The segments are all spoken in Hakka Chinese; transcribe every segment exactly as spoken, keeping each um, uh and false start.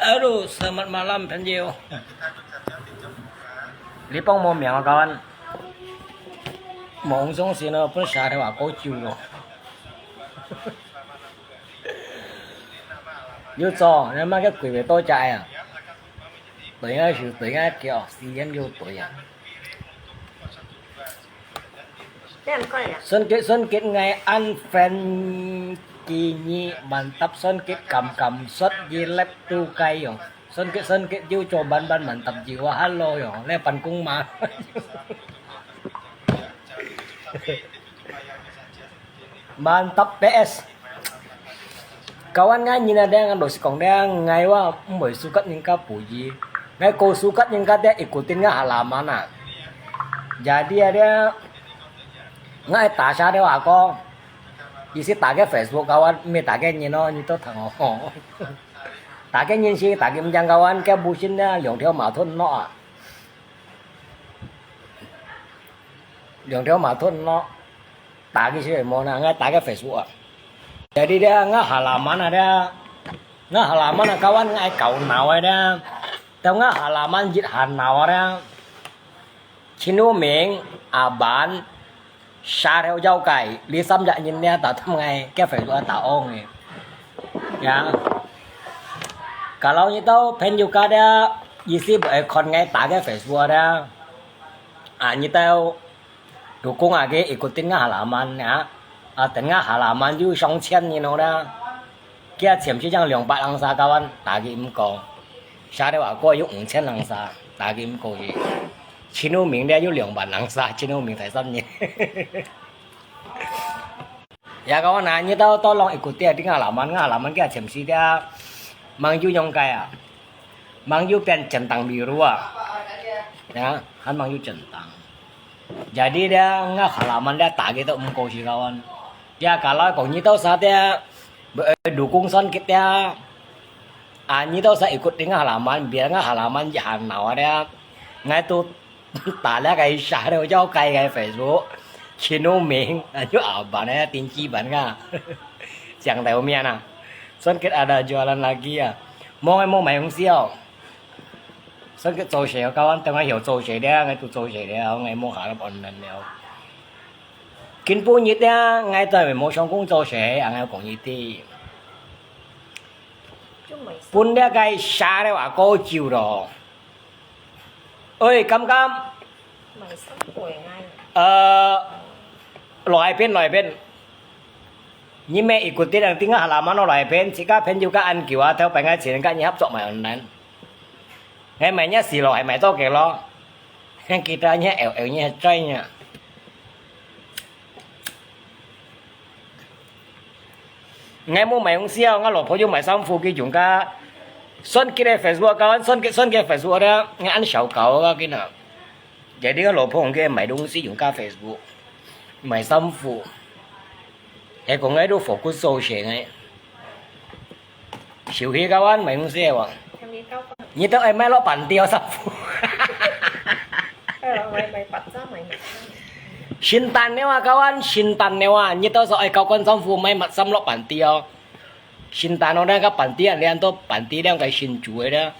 Halo, selamat malam，朋友。你幫我名啊，kawan。網上先咯，分社頭話過久咯。有做，你媽个鬼味多謝啊。對啊，是對啊，叫時間就對啊。 Sunggit-sunggit ngai an friend kini mantap, sunggit kam kam sot gilep tu kai yong. Sunggit-sunggit jiu cho ban ban mantap jiu ah, halo yong, le pan kung ma. Mantap P S. Kawan ngai nhìn ada ngan dosi kong dia ngai wa mui sukat ningka puji. Ngai ko sukat ningka dia ikutin ngai halaman ah. Jadi ada ngai tasha dia wa ko. Isi tage Facebook kawan, mi tage nhìn no, nhìn to thang ho. Tage nhìn si, tage mjang kawan, kia busin dia, liang thiau ma thon no ah. Liang thiau ma thon no. Tage si mo na, ngai tage Facebook ah. Jadi dia ngai halaman ah dia. Ngai halaman ah kawan ngai kau nau ah dia. Tau ngai halaman jit han nau ah dia. Chin U Ming, Aban, Sa Reo Yau Kai, li sam jak nyin nia ta tham ngai, kia Facebook ta ong e. Ya. Kalau nyi tau pen yu ka dia, isi bu e kon ngai ta ke Facebook dia. Ah, nyi tau dukung ake ikutin nga halaman ya. Ah, ten nga halaman yu song chen nyi no dia. Kia chém死正兩百零三kawan，打佢毋過。Sa Reo話過有五千零三，打佢毋過去。Chin U Ming咧有兩萬零三，Chin U Ming第三名。Ya kawan na，你到到long ikut dia dengan halaman，dengan halaman kia chém死dia，mang yu nyong kai ah。Mang yu pian centang biru ah。Ya，還mang yu centang。Jadi dia nga halaman dia ta gitu mko si kawan. Dia kalau kong nyi tau sa dia dukung son kit dia. Ah, nyi tau sa ikut dengan halaman, biar nga halaman ji han nau dia. Ngai tu ta dia kai Sa Reo Yau Kai kai Facebook. Chin U Ming, ah, yu Aban dia tin chi ban nga. Chang tau mian ah. Sakit ada jualan lagi啊，無，𠊎無賣東西哦。Sakit做事，𠊎講等𠊎曉做事了，𠊎都做事了，𠊎無下落online了。今晡日啊，𠊎在無上工做事，啊，𠊎講你知。本來該下了啊，過久咯。喂，敢敢？賣衫褲个。呃，來邊，來邊。你們ikutin ang tingkah halaman來邊，自家朋友个安久啊，頭擺𠊎前个你合作賣online。𠊎賣你死咯，還賣到幾咯？Kita nya L L nya coy nya。𠊎無賣東西啊，𠊎老婆有賣衫褲，佢用个，算佢个Facebook，kawan，算佢，算佢个Facebook啊，𠊎恁小搞啊，佢呢。Jadi𠊎老婆用佢賣東西，用个Facebook，賣衫褲。係講𠊎都fokus做事个。小氣，kawan，賣東西啊。你都愛賣落panti哦，衫褲。聖誕了啊，kawan，聖誕了啊，你到時候愛交關衫褲買襪衫落panti哦。聖誕哦，該个panti啊，你安到panti了，該新做个了。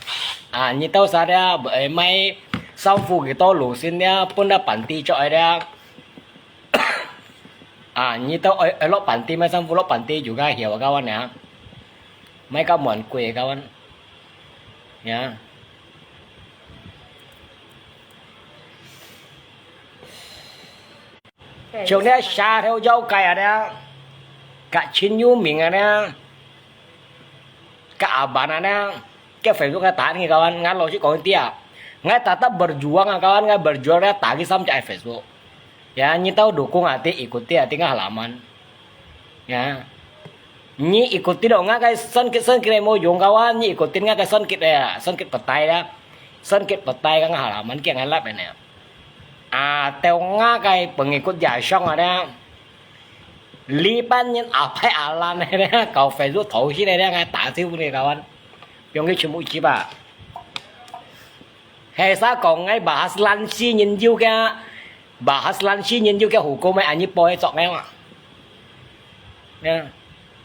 啊，你到時候了，愛買衫褲幾多路線了，分到panti着个了。啊，你到愛，愛落panti買衫褲，落panti就該曉个，kawan啊。買个蠻貴个，kawan。呀。 像這社頭要界啊，這，个真有名啊，這，个阿伯啊，這，个Facebook个打你，kawan，𠊎老實講一啲啊，𠊎tetap berjuang啊，kawan，𠊎berjuang這打佢三隻Facebook。Ya，你到dukung啊，ikuti啊，tingkah halaman。Ya。 你ikutin哦，𠊎个算計，算計來無用个哇，你ikutin𠊎个算計个啊，算計petai啦，算計petai kang halaman kiang ngalap呢。啊，到𠊎个pengikut ya上啊呢，liban人阿排阿爛个呢，搞Facebook頭先个呢，𠊎打招呼你，kawan，用佢全部一把。係啥講𠊎bahas lansia人有个，bahas lansia人有个hukum个，恁樣報个作了啊。 呀，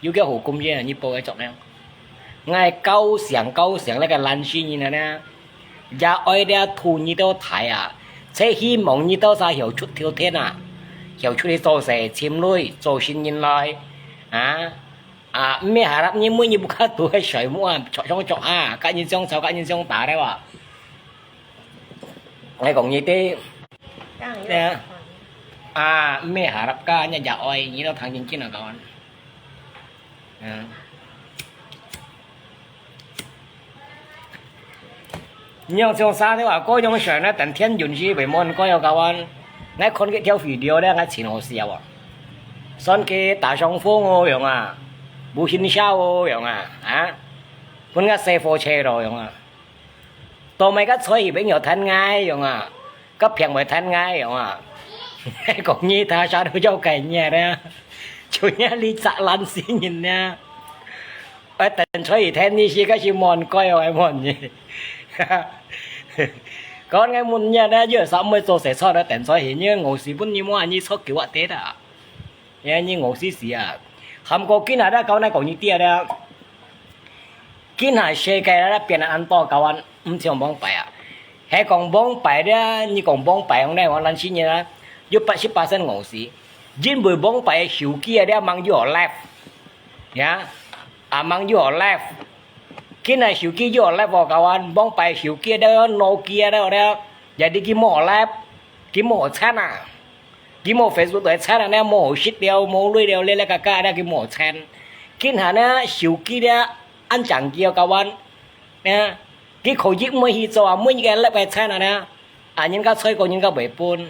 有个hukum个，你報个作了。𠊎高興高興，該个lansia人啊呢，也愛這圖你兜大啊，就希望你兜儕曉出頭天啊，曉出去做事，尋鐳，做新人來，啊，啊，毋係harap你每日屋下肚个睡目啊，著上著下，甲人相吵，甲人相打了啊。𠊎講你兜，呀，啊，毋係harap个，你也愛，你兜聽真真啊，kawan。 嗯。你像像沙條啊，該種船呢，等天運時會無人該个kawan。𠊎看佢條video呢，𠊎真好笑啊。算佢打上風哦，樣啊，無形象哦，樣啊，啊，分𠊎細火車咯，樣啊。 到尾个菜葉永遠攤𠊎樣啊，个平會攤𠊎樣啊。講你他啥都要改你啊，就你這隻爛死人啊！愛等菜葉攤你時，該時無人改哦，愛問你。講𠊎問你啊，有啥物做事菜來等菜葉，你餓死本你無，你出給我得的啊！ 呀，你餓死死啊！還過今下咧，搞那講你爹咧，今下世界咧變得恁多，kawan，毋像往擺啊。係講往擺咧，你講往擺樣咧，往咱新年啊，有八十percent餓死，因為往擺手機啊，咧，吂有好live，呀，啊，吂有好live。 今下手機有live哦，kawan，往擺手機咧，Nokia咧，咧，jadi佢無live，佢無錢啊。佢無Facebook來錢啊，咧無食了，無鐳了，咧咧个个咧，佢無錢。今下呢，手機咧，恁正機哦，kawan，呢，佢可以每去做啊，每一個live个錢啊，呢，啊，人家吹過，人家袂分。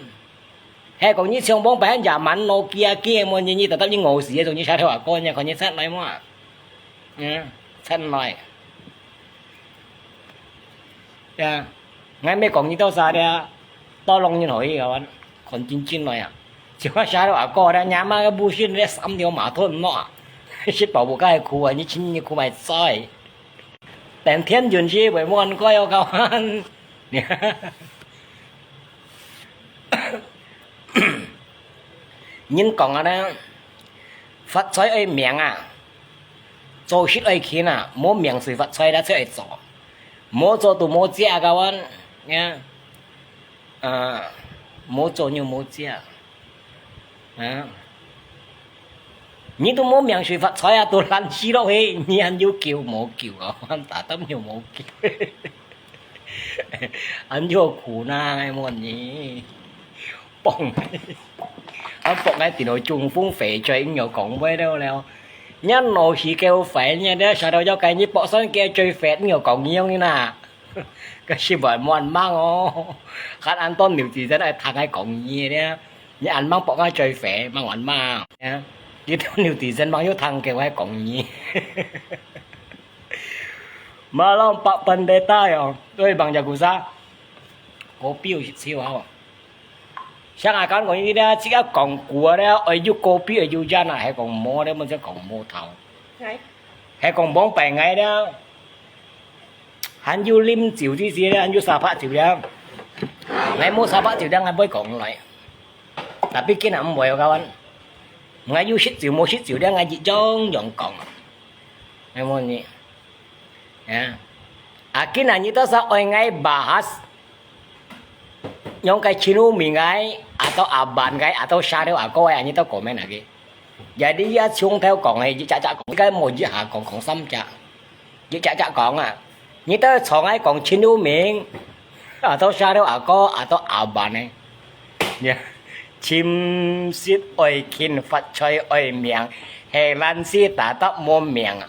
係講你像往擺也蠻Nokia機个，無你你特特你餓死个，總你下頭啊，講你看你出來嘛，嗯，出來，呀，𠊎毋係講你到啥个，到弄人可以个，看真真來啊，就話下頭啊，講咧，你媽个不信咧，三條馬桶喏啊，食飽無該苦啊，你請你苦買菜，等天運時會無人怪哦，kawan。 人講啊呢，發財愛命啊，做事愛勤啊，無命隨發財啦，出來做，無做都無食，kawan，呀，啊，無做又無食，啊，你都無命隨發財啊，都爛死落去，你還有救無救啊？tetap又無救。恁樣苦哪，𠊎問你。 放。啊，放个電腦中風肥嘴，應該講袂了了。你腦屎夠肥，你這啥都要該你放算个最肥，應該講你樣呢。可是萬萬忙哦，還恁多牛子人愛聽个講你呢。你恁忙放个最肥，忙萬忙。你都牛子人忙又聽个我講你。Malam Pak Pendeta ya, oi Bang Jagusa. Kopi有食少吼。像啊，講講呢，這個講古啊，咧，愛有kopi愛有煙啊，係講無咧，乜就講無頭。係講往擺𠊎咧，還有啉酒之時咧，還有沙發酒咧。𠊎無沙發酒咧，𠊎毋會講來。Tapi今日毋會，kawan。𠊎有食酒無食酒咧，𠊎一樣樣講。 Namun ni. Ya. Akin anyi to sa oi ngai bahas. Nyong kai chinu mi ngai, atau aban ngai, atau syaril ako ai anyi to komen lagi. Jadi ya chung theo kong ai, ji cak cak kong, kai mo ji ha kong kong sam cak. Ji cak cak kong a. Nyi to chong ai kong chinu ming. Atau syaril ako, atau aban ai. Ya. Chim sit oi kin fat choi oi miang. He lan si tatap mo miang.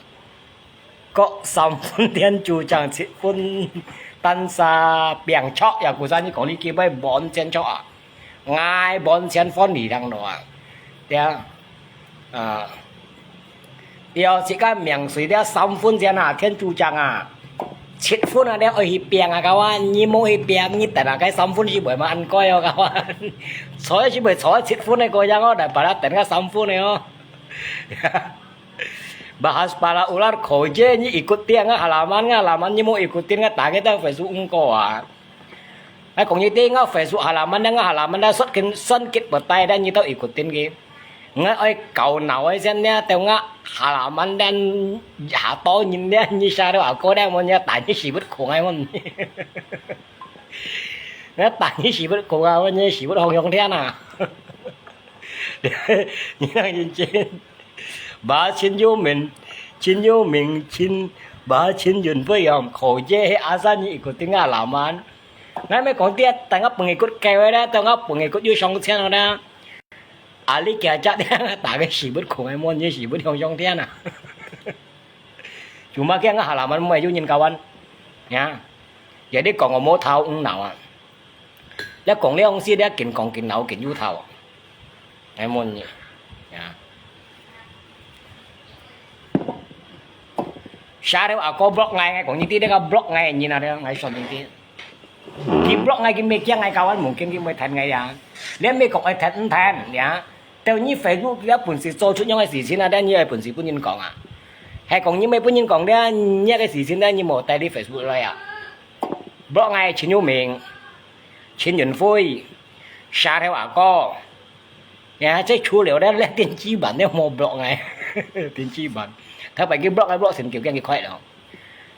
Kok 三分天主張，七分單殺病桌，ya kusan你講你基本完全錯啊，𠊎完全分離兩路啊，對啊，啊，要自家命水了三分錢啊，天主張啊，七分啊，你愛去病啊，kawan，你無去病，你等下該三分是袂嘛，恁該哦，kawan，坐是袂坐七分的个樣哦，來把它等个三分的哦。 Bahas pala ular koje ni ikutin nga halaman nga halaman ni mo ikutin nga target ang Facebook engko ah. Ai kong ni ti nga Facebook halaman nga halaman da sot kin son kit betai da ni tau ikutin ki. Nga oi kau nau ai sen nia teu nga halaman dan ha to nyin nia ni sa do ako da mo nia ta ni sibut kong ai mo. Nga ta ni sibut kong ai mo ni sibut hong hong tian ah. Ni nang yin chin. Ba Chin Yu Min, Chin Yu Min, Chin, ba Chin Yun Fei yom, ko ye he asa ni ikutin nga laman. Ngai me kong tia, ta nga pengikut kewe da, ta nga pengikut yu song chen da. Ali kia chat dia, ta ke sibut kong ai mo ni sibut yong yong dia na. Cuma kia nga halaman mo yu nyin kawan. Ya. Jadi kong mo tau ung nau ah. 你講這東西，你緊講緊老緊有頭啊！哎，問你，呀。Share了啊，個 block𠊎，𠊎講你知這個 block𠊎，你那個𠊎說你知。佢 block𠊎，佢乜驚𠊎搞完，mungkin佢會彈𠊎呀。你乜講愛彈毋彈呀？到你Facebook有本事做出樣个事情啊，但你有本事分人講啊。係講你乜分人講咧，你个事情咧，你無帶你 Facebook 來啊？ Block𠊎陳友明、陳雲輝、沙頭阿哥，呀，這除了咧，連電子版都無 block𠊎，電子版，頭擺佢 block𠊎block成九驚佢開了，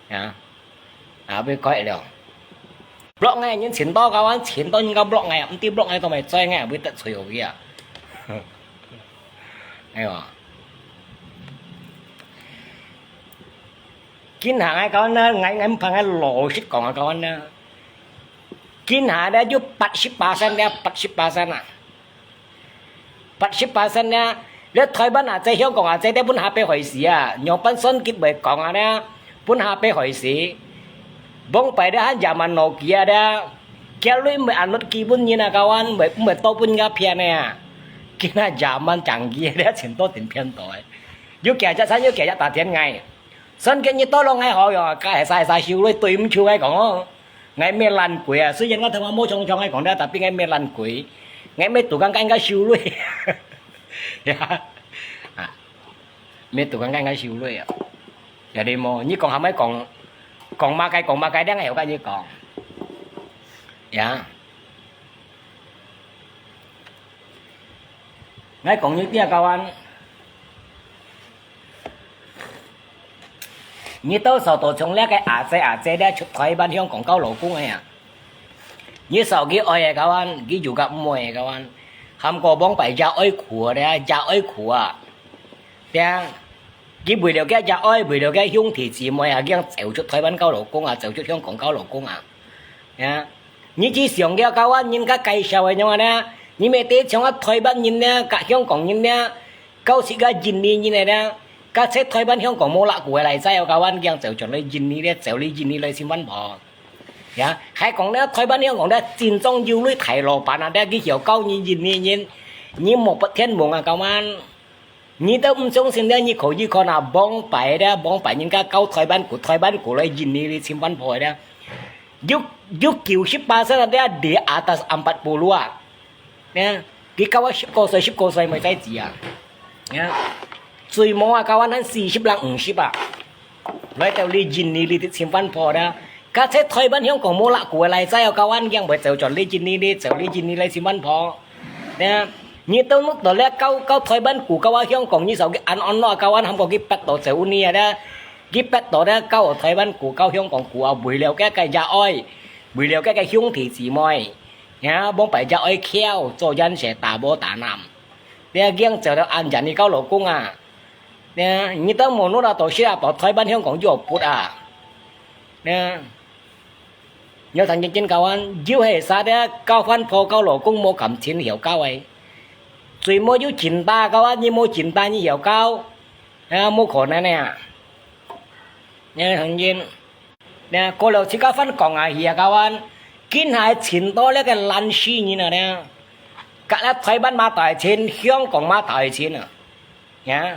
呀，啊，被開了。Block𠊎人錢多，搞完錢多人家 block𠊎，毋知 block𠊎做咩，追𠊎會得罪佢啊。哎喲。 今下个講呢，𠊎，𠊎毋怕𠊎老實講啊，講呢。今下呢，有八十巴仙呢，八十巴仙啊。八十巴仙呢，你台灣啊，在香港啊，在這分下被害死啊，仰般算佢會講啊呢，分下被害死。往擺呢，還zaman Nokia呢，佢lui毋會安落基本人啊，kawan，毋會，毋會多分人家騙的啊。今下zaman canggih呢，錢多定騙到的。有幾隻錢，有幾隻打電話。 算今日到了𠊎好用啊，該係晒晒收鐳，對毋住𠊎講哦。𠊎乜懶鬼啊，雖然𠊎頭髮無長長𠊎講了，tapi𠊎乜懶鬼，𠊎乜都講該應該收鐳。呀，啊，乜都講該應該收鐳啊。Jadi無，你講下尾講，講麼个講麼个，這𠊎有跟你講。呀，𠊎講你聽，kawan。你兜少多像這个阿姐阿姐這出臺灣香港交老公个啊！你少佢愛个交關，佢有个毋愛个交關，喊過往擺也愛苦啊，也愛苦啊，對啊！佢為了个也愛，為了个兄弟姊妹啊，佢樣走出臺灣交老公啊，走出香港交老公啊，啊！你只想个交關，人家介紹个樣啊呢？你乜得像啊臺灣人呢，甲香港人呢？ 交識个印尼人个呢，甲在臺灣香港無落過个來在哦，交關佢樣走轉來印尼咧，走來印尼來尋番婆。呀，還講呢，臺灣香港呢，真正有鐳大老闆啊，這佢曉交你印尼人，你莫不天蒙啊，交關。你都毋相信呢，你可以看啊，往擺呢，往擺人家交臺灣過，臺灣過來印尼來尋番婆个呢，有，有九十巴仙啊，這di atas empat puluh啊。 呢，佢交啊十過歲，十過歲無在知啊。呢，最無啊，交啊咱四十零五十啊，來到你印尼你尋番婆呢。甲在臺灣香港無落過个來在哦，交啊佢樣會走轉你印尼你，走你印尼來尋番婆。呢，你兜落到咧交，交臺灣過，交啊香港，你少佢安安樂，交啊喊過佢逼到走你啊呢。佢逼到呢，交啊臺灣過，交香港過啊，為了个个也愛，為了个个兄弟姊妹。 呀，往擺也愛巧，做人勢打無打男。這樣走到恁遠你交老公啊！呢，你兜無努力讀書啊，到臺灣香港就有budget啊！呢，你聽真真交關，有係啥个交番婆交老公無感情曉交个，最無有錢打交啊，你無錢打你曉交，啊，無可能个啊！你聽真。 呢，過了自家番講啊，去啊，交關，今下尋到這个爛死人啊呢，甲了臺灣嘛大錢，香港嘛大錢啊。呀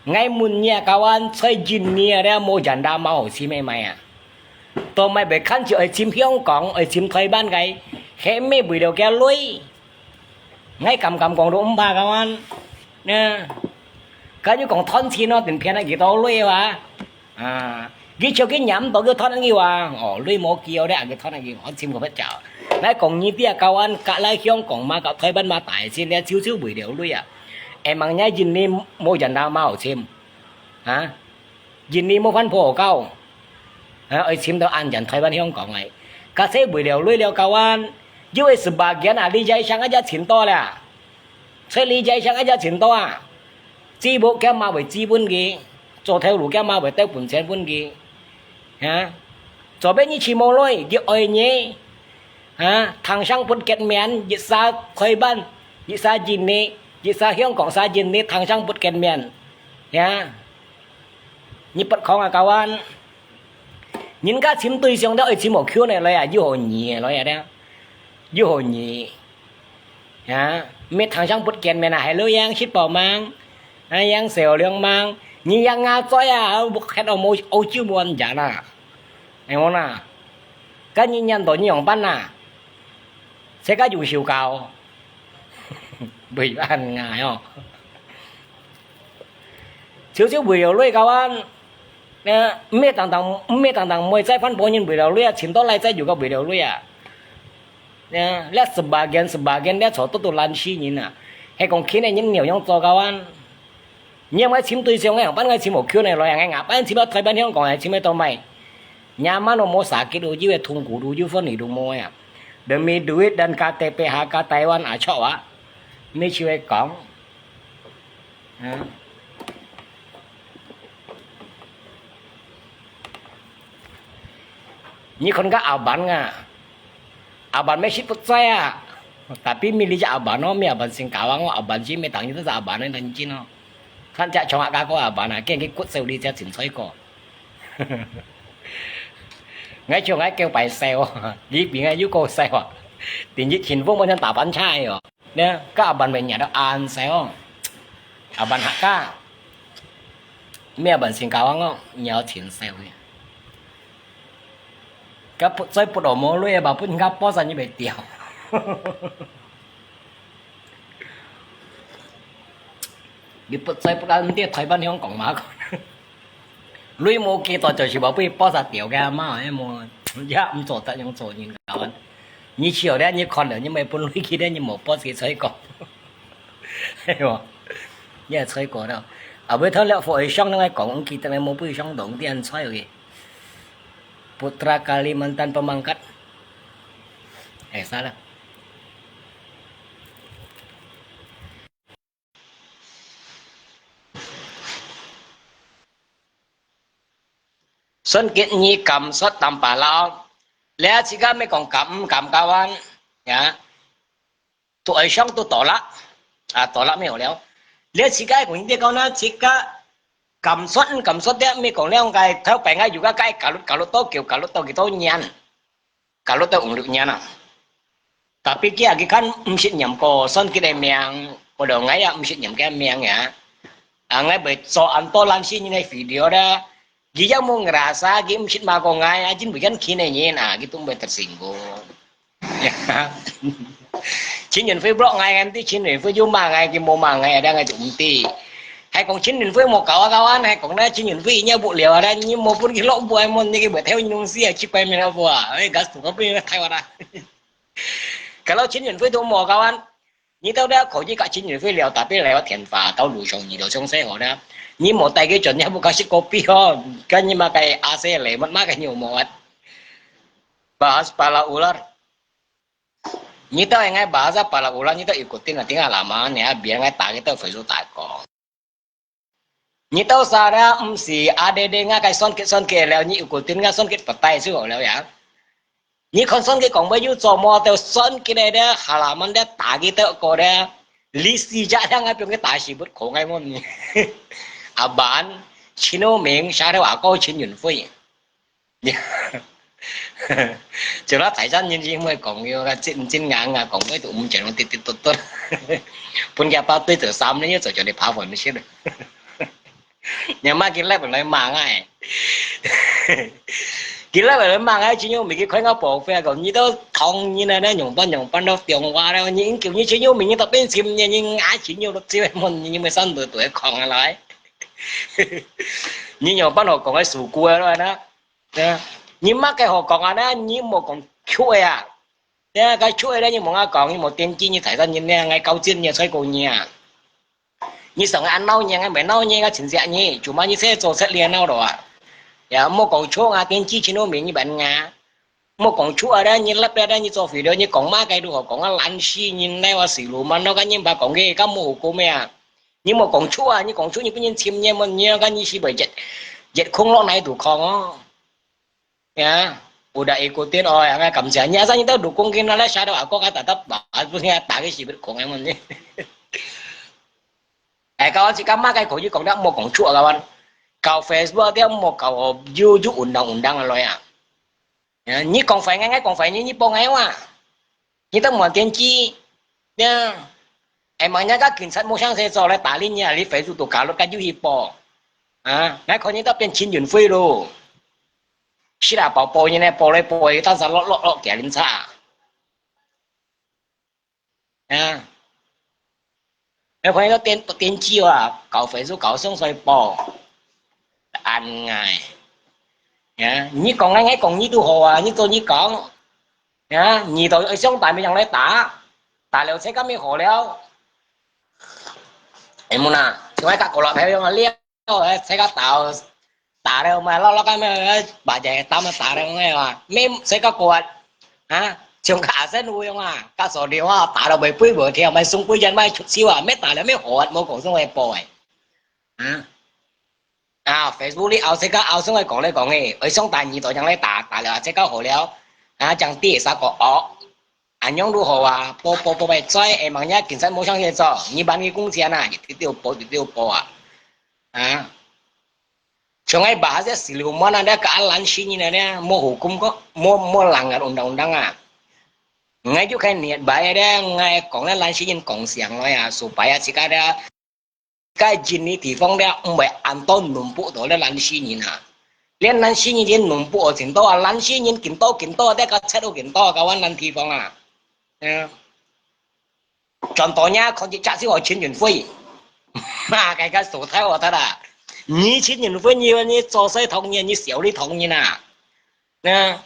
，𠊎問你啊，交關，在印尼啊，這無人打嘛好尋个買啊？都買袂看就愛尋香港，愛尋臺灣个，係毋係為了个鐳？𠊎敢敢講都毋怕，交關。呢，假如講賺錢咯，定騙了幾多鐳哇？ 啊，佢就佢念到佢賺个話，哦，鐳無幾好咧，佢賺个話，我尋个不著。來講你啲啊，交關甲來香港嘛，甲臺灣嘛大錢咧，就就為了鐳啊。會望人印尼無人打嘛好尋，啊？印尼無番婆好交，啊，愛尋到恁遠臺灣香港个，甲在為了鐳了交關，因為sebagian啊，你在想啊，也尋到啦。 在你在想一隻程度啊，姊屋个嘛會姊分佢，做頭路个嘛會兜本錢分佢，哈？做咩你尋無鐳，佢愛你，哈？Tháng sau不見面，一下臺灣，一下印尼，一下香港，一下印尼，tháng sau不見面，哈？你不講啊，交關，人家尋對象都愛尋無窮个來啊，又好你个來啊，又好你。 啊，乜tháng sau不見面啊，還鐳樣食飽吂？啊，樣少量吂？你樣啊嘴啊，還無澳洲無人啊？哎，我呐，該你念到你樣般呐？自家有受教，袂恁樣哦。就就為了鐳交關，呃，毋係單單，毋係單單妹仔番婆人為了鐳啊，尋到倈仔有个為了鐳啊。 呢，這sebagian sebagian這坐到都懶死人啊！係講今日人樣樣做交關，你愛尋對象个，仰般愛尋無窮个來啊？𠊎仰般尋到臺灣香港个，尋得到無？Nyaman都無sakit都有，痛苦都有，歡喜都無啊！Demi duit dan K T P H K Taiwan acok啊！你就會講。 啊。你看个阿文啊，阿文乜識不在啊，tapi乜理解阿文哦，乜阿文先教我，阿文先乜當然都係阿文个認真哦。看只像阿家哥阿文啊，見佢骨瘦你只真衰過。𠊎像𠊎叫擺瘦哦，你比𠊎又過瘦啊，頂日前風我像打翻差哦。 呢，該阿文會惹到恁細哦。阿文客家，咩阿文先教我講，你要請教个。該不，再不落毛鐳吧，不人家波上你袂掉。你不再不然，你台灣香港嘛？ 鐳無幾多，就是話分佢波煞掉个嘛，也無，也毋做得用做人教。你笑咧，你看了，你莫分鐳佢咧，你無波佢吹過，係無？你係吹過了。Abis tho liak fo ai song nang ai kong ung ki teng ai mo pui song dong tian choi ui. Putra Kalimantan pemangkat. Eh, salah. Son kit nyi kam sot tam pa lao. Lia chika me kong kam kam kawan. Ya. Tu ai song tu tolak. Ah, tolak me ho liao. Lia chika kong ing dia kau na chika kam sot kam sot dia me kong liao ngai thau pai ngai juga kai kalut kalut to kiu kalut to kiu to nyan. Kalut to ung lu nyan na. Tapi kia ki kan msit nyam ko son kit ai miang. Ko do ngai ya msit nyam kia miang ya. Ah, ngai bai so an to lan si ni ngai video da. Ki ya mo ngerasa ki msit ma ko ngai, ajin bai kan kin ai nyi na, ki tung bai tersinggung. Chin Yun Fui blok ngai ngai ti Chin Yun Fui yu ma ngai ki mo ma ngai ada ngai tum ti. Hai kong Chin Yun Fui mo kau kawan, hai kong na Chin Yun Fui nya bu liao ada nyi mo pun ki lok bu ai mon nyi ki bai theo nung si ai chi pai mi na bu ai. Gas tu ko pi Taiwan ah. Kalau Chin Yun Fui tu mo kawan, nyi tau da ko ji ka Chin Yun Fui liao tapi liao tian fa tau lu song nyi do song se ho na. Nyi mo tai ki chon nya bu ka si kopi ho. Kan nyi ma kai a se le mat ma kai nyu mo at. Bahas pala ular. Nyi tau ngai bahasa pala ular nyi tau ikutin na tinga lama ni a biar ngai ta ki tau Facebook ta ko. Nyi tau sa da msi ade de ngai kai son kit son kit liao nyi ikutin ngai son kit patai su ho liao ya. Nyi kon son kit kong bai yu zo mo tau son kit de de halaman de ta ki tau ko de. Li si ja da ngai piong ki ta si but ko ngai mon ni. Aban, Chin Ho Ming, sa de wa ko Chin Yun Fui. Chila Thai san nyin si mo kong yo ka chin chin ngang nga kong bai tu um chen ti ti tot tot. Pun kia pa tui tu sam ni yo zo cho ni pa fon ni si. Nya ma ki lai bai lai ma ngai. Ki lai bai lai ma ngai chi yo mi ki khoi nga po fe ko ni to thong ni na na nyong pan nyong pan do tiong wa na ni kiu ni chi yo mi ni to pen sim ni ni nga chi yo lo chi mon ni ni mo san tu tu kong lai. Ni nyong pan ho kong ai su ku lo na. Ya. Nyi ma ke ho kong a na, nyi mo kong chuk e a. Ya, ka chuk e na nyi mo nga kong, nyi mo tiên ki nyi Thai san nyi ne, ngai kau chin nyi choi ko nyi a. Nyi song an nau nyi, ngai bai nau nyi, ngai chin sia nyi, cuma nyi se zo set lia nau lo a. Ya, mo kong chuk a, tiên ki chin ho mi nyi ban nga. Mo kong chuk a da, nyi lap da, nyi zo video, nyi kong ma kai du ho kong a lan si, nyi nai wa si lu man no ka nyi ba kong ke, ka mo hu ko me a. Nyi mo kong chuk a, nyi kong chuk nyi pin nyi chim nyi mo nyi ka nyi si bai jet, jet khong lo nai du kong o. Ya, udah ikutin oi, ang kam sia nya sa nyi tau dukung kin na la shadow ako ka tatap ba, pun ya ta ke si bai kong ai mo nyi. Ai ka si ka ma kai ko ji kong da mo kong chuk a kawan. Kau Facebook dia mo kau yu yu undang undang lo ya. Ya, nyi kong fai ngai ngai kong fai nyi nyi po ngai wa. Nyi tau muan tiên ki. Ya. Ai mang nya ka kin sat mo sang se zo lai ta li nya li Facebook tu ka lo ka yu hi po. Ha, ngai ko nyi tau pian Chin Yun Fui lo. Si la po po nyi ne po lai po tan sa lo lo lo kia lin cha. Ya. Ai ko nyi tau tiên tiên ki wa, kau Facebook kau song soi po. An ngai. Ya, nyi kong ngai ngai kong nyi tu ho a, nyi to nyi kong. Ya, nyi to ai song ta mi yang lai ta. Ta liao che ka mi ho liao. Ai mo na, chua ka ko lo phai yong liao, che ka ta. Ta liao ma lo lo ka mi ba je ta ma ta liao ngai wa. Mi che ka ko. Ha, chung ka sen u yong a, ka so liao a, ta liao bai pui bai thiao, mai sung pui yan mai chuk siu a, mi ta liao mi ho mo kong song ai po ai. Ha. 啊，Facebook 裡拗自家拗上來講來講誒，愛上大二代將來打，打了啊，自家好了，啊，將第三個哦，恁樣如何啊？波波波波，再誒，望下警察無上去做，二萬个工錢啊，一丟波一丟波啊，啊，像誒把這十六萬啊，這個啊，爛死人啊，這無hukum個，無無人啊，undang-undang啊，𠊎就看你白的，𠊎講那爛死人講上來啊，supaya自家的。 該印尼地方咧，毋會恁多numpuk到咧爛死人啊。連爛死人連numpuk哦，真多啊，爛死人緊多緊多，這個賊都緊多，kawan，爛地方啊。嗯。轉到nhà看一隻就愛千元費，嘛，該個所在我得啦。你千元費，你你做事同人，你小利同人啊。 呢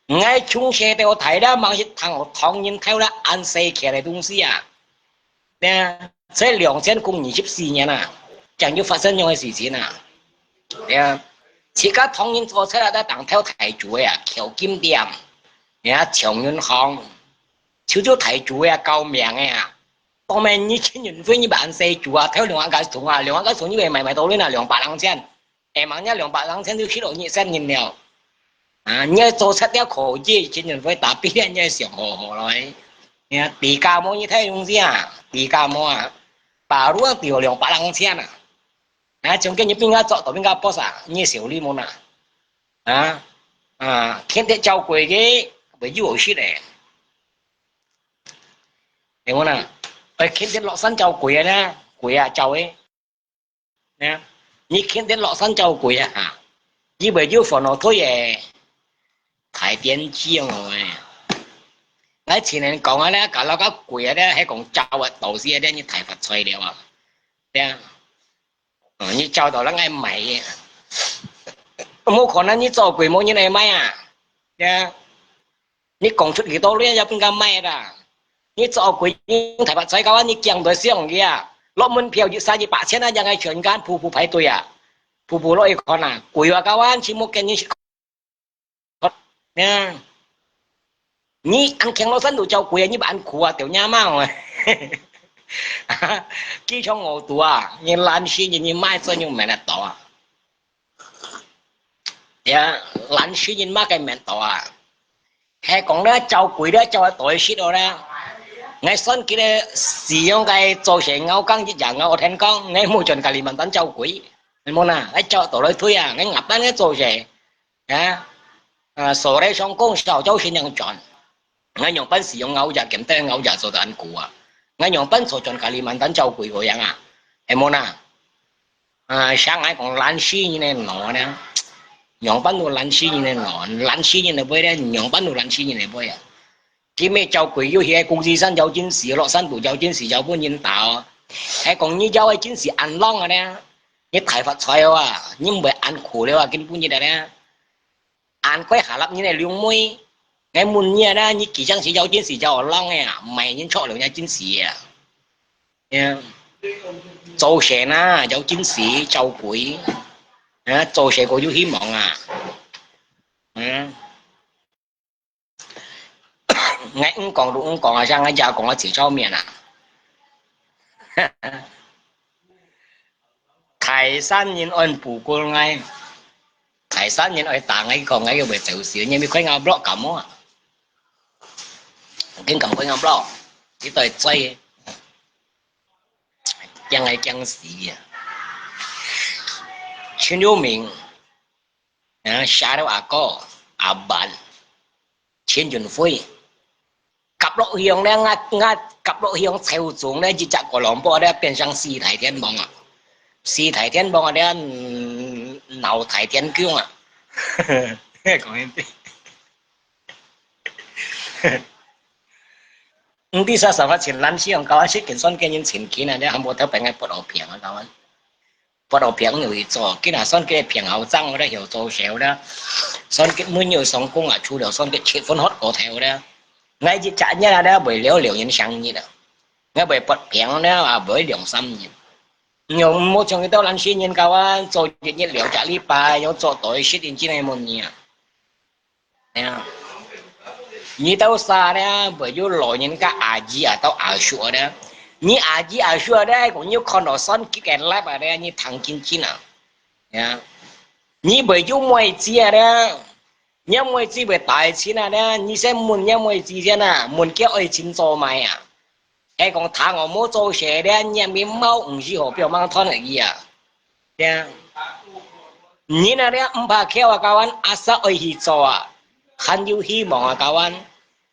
，𠊎從細到大啦，吂識聽過唐人偷了恁細件个東西啊。呢，這兩千空二十四年啊，正有發生恁樣个事情啊。對啊，自家唐人做出來个當頭大主个啊，敲金店，啊，搶銀行，就做大主个啊，救命个啊。當然你陳雲輝你毋係恁細主啊，頭兩萬个錢啊，兩萬个錢你會買，買到你那兩百零千，下猛若兩百零千就去到二十年了。啊，你愛做出了可以，陳雲輝打比你你愛想好好來。你看，地價無你太用心啊，地價無啊，把路掉兩百零千啊。 啊，中間你變个做到變个boss啊，你小利無啦？啊，啊，肯定照顧个，會有好食个。有無啦？哎，肯定落山照顧个呢，貴啊，照个。啊，你肯定落山照顧个哈，你會有煩惱退个，太天真哦哎。𠊎前年講啊咧，搞到較貴啊咧，還講照个到時啊咧，你大發財了啊，對啊。 哦，你照到人愛買个，無可能你做貴無人愛買啊，對啊。你講出幾多咧，也分佢買啦。你做貴，你大發財个話，你驚到死樣个啊！落門票一儕一百千啊，人愛全間步步排隊啊，步步落去看啊，貴啊个話，全部跟你去 呀，你恁強落山都照顧啊，你恁苦啊，掉你媽哦！機場我堵啊，你懶尸人，你買做你免得到啊！呀，懶尸人買个免得到啊！還講咧，照顧咧，照到死哦咧！𠊎算計咧，使用个做事，𠊎講一日，𠊎天光，𠊎無轉Kalimantan照顧，你無啦？𠊎照到來退啊，𠊎ngapan个做事。 啊，啊，所以上工少朝先樣轉。𠊎仰般使用𠊎隻兼得𠊎隻做得恁苦啊？𠊎仰般坐轉Kalimantan照顧个樣啊？係無啦？啊，像𠊎講懶尸人个腦呢，仰般都懶尸人个腦，懶尸人个背呢，仰般都懶尸人个背啊。 佢乜照顧有些公司山照真時，落山都照真時，照分人打哦。還講你照个真時恁浪啊呢，你大發財哦啊，你毋會恁苦了啊，今晡日啊呢。恁貴下立人个兩妹，𠊎問你啊呢，你幾張時照真時照恁浪个啊，買人著了人真時啊。呀，做事啊，照真時照顧，啊，做事个有希望啊。嗯。 𠊎毋講就毋講啊，像𠊎也講啊，自找面啊。大山人愛不管𠊎，大山人愛打𠊎，講𠊎又會走死，你咪開𠊎block幹麼啊？緊撳開𠊎block，你到底追，驚𠊎驚死啊！陳友明。 啊，寫了阿哥、阿伯、陳雲輝，夾落去用咧，𠊎，𠊎夾落去用抽中咧，一隻過兩百咧，變成四大天王啊！四大天王啊，咧，嗯，腦大天弓啊！講一遍。毋知啥想法，前兩日用搞啊，識見算見人前見啊，咧，還無頭擺𠊎發好病啊，搞啊。 發到病又去做，今下算佢病好爭，我咧曉做少啦。算佢每日上工啊，除了算佢七分喝過頭啦。𠊎一隻日啊咧，會了了人生日啊，𠊎會發病咧，啊，會兩三日。又毋好像佢兜懶尸人搞啊，做一日了隻禮拜，又做到一世人真係無呢啊。 呀，你兜儕咧，會有老人家阿姨啊，到阿叔啊咧。你阿姨阿叔啊咧，講你看到算佢个live啊咧，你聽真真啊。呀，你會有妹子啊咧，你妹子會大錢啊咧，你先問你妹子先啊，問佢愛錢做麼啊？ 係講聽我無做事咧，你面貌毋是好表mang斷而已啊。對啊。你那咧毋怕噭啊，kawan，asal愛去做啊，還有希望啊，kawan。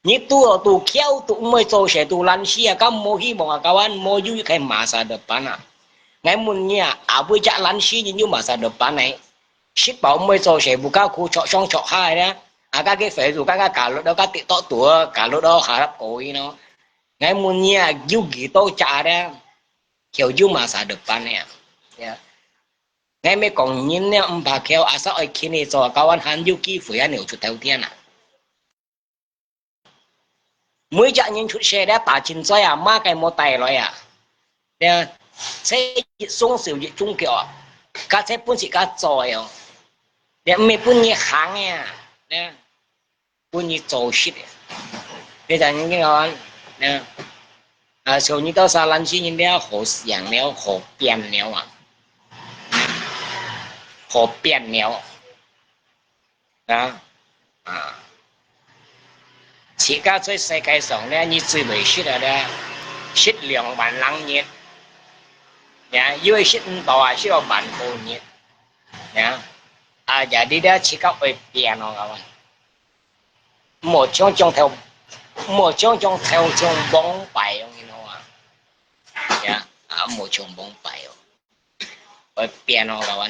你都，都噭，都毋會做事，都懶尸啊，敢無希望啊，kawan，無有一個masa depan啊。𠊎問你啊，阿會隻懶尸人有masa depan呢？食飽毋會做事，毋加苦，著上著下咧，啊，該個Facebook，該個搞到，該TikTok都，搞到harap kawin咯。 𠊎問你啊，有幾多隻咧？曉有masa depan咧？呀，𠊎乜講人咧，毋怕噭，asal愛勤力做，kawan還有機會啊，你有出頭天啊。每隻人出世咧，打真衰啊，麼个無帶來啊？呀，這一雙手一種腳啊，該這本事該做个哦，這毋係分你行个啊，呢，分你做事个。你知影講，呢，啊，像你兜儕懶尸人了，好想了，好變了啊，好變了。 啊，啊。自家在世界上呢，你最會識个呢，識兩萬零日，呀，又會識毋到啊，識到萬多日，呀，啊，呀，你呢，自家會變哦，各位。莫像像頭，莫像像頭像王牌哦，你知道嗎？呀，啊，莫像王牌哦，會變哦，各位。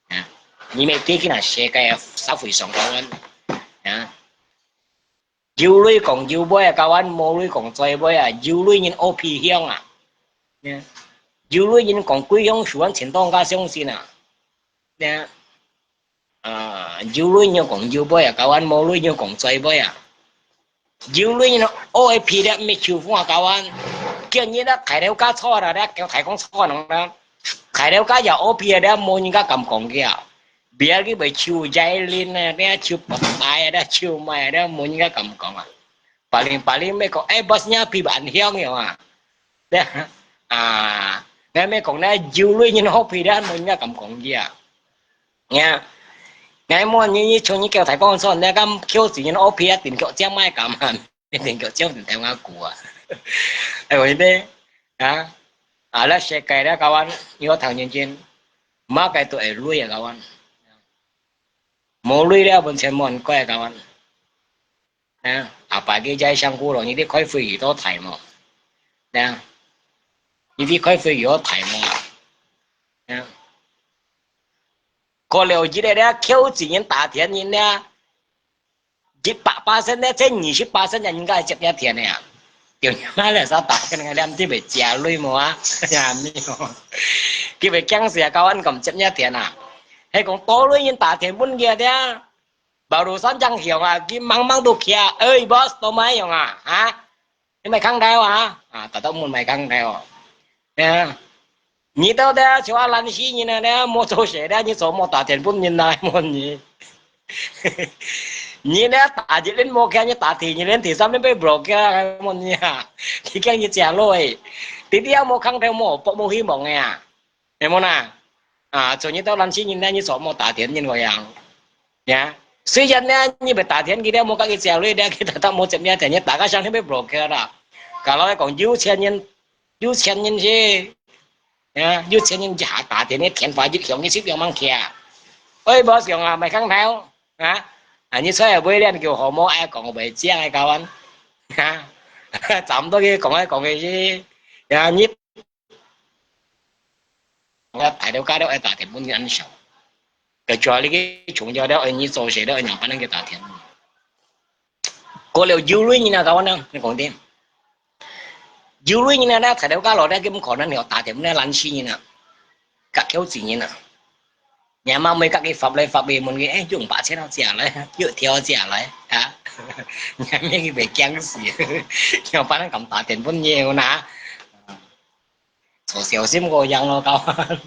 啊，你乜知今下世界个社會上講啊，啊，有鐳講有尾啊，教官，無鐳講最尾啊，有鐳人屙屁香啊，啊，有鐳人講鬼香樹，還全當家相信啊，啊，啊，有鐳人講有尾啊，教官，無鐳人講最尾啊。 有鐳人屙个屁咧，毋係臭風啊，教官。叫你咧，大頭家錯啦，咧，叫大公錯人啦。大頭家也屙屁咧，無人家敢講佢啊。別个會臭齋輪啊，咧，臭白白啊，咧，臭咩啊，咧，無人家敢講啊。Paling-paling乜講，哎，bosnya屁蠻香个啊。咧，啊，咧，乜講咧，有鐳人屙屁咧，無人家敢講佢啊。 呀，𠊎問你，你像你叫大公說，你敢叫自己屙屁啊，定腳尖買敢啊？定腳尖定頭下骨啊？哎，我這邊，啊，啊，這世界這教官，你好聽認真，麼个都係鐳啊，教官。無鐳了，完全無人管，教官。啊，阿爸佢在想古咯，你得開飛機到大無？啊，你得開飛機到大無？啊。 過了一日咧，求職人打電人咧，一百巴仙咧，這二十巴仙人應該係接你電个啊。對，你媽來啥打電个，你毋知會借鐳無啊？呀，沒有。佢會驚死啊，教官敢接你電啊？係講多鐳人打電分佢咧，barusan正響啊，佢茫茫都企啊，哎，boss，到麼樣啊？啊？ 你買空調啊？啊，大家問買空調哦。啊，你到底像啊懶尸人啊，你無做事咧，你做麼打電分人來問你？你咧打一輪無開，你打第二輪、第三輪被block啊，問你啊，佢驚你借鐳。直直也無空調，無，無希望个啊。 係無啦？啊，做你兜懶尸人呢，你做麼打電人个樣？呀，雖然呢，你會打電佢咧，無甲佢借鐳咧，佢大大無接你電，你大家想你要block佢啦。Kalau講有錢人，有錢人是，呀，有錢人一下打電，你電話一響，你就毋使驚啊。喂，無想啊，買空調啊？啊，你出來買咧，叫好無愛講袂正个，教官。啊，差毋多佢講來講去是，呀，你 𠊎大了家了愛打電分人恁少。該主要你个重要了，愛你做事了，愛仰般人去打電。過了有鐳人啊，教官呢，你講定。有鐳人啊，那大了家了，那根本可能要打電分那懶尸人啊，甲求職人啊。你阿媽每甲佢發來發去問佢，哎，用八千到借來，又條借來，啊？你阿媽佢會驚死，仰般人敢打電分你呢？ 做小心个樣咯，教官。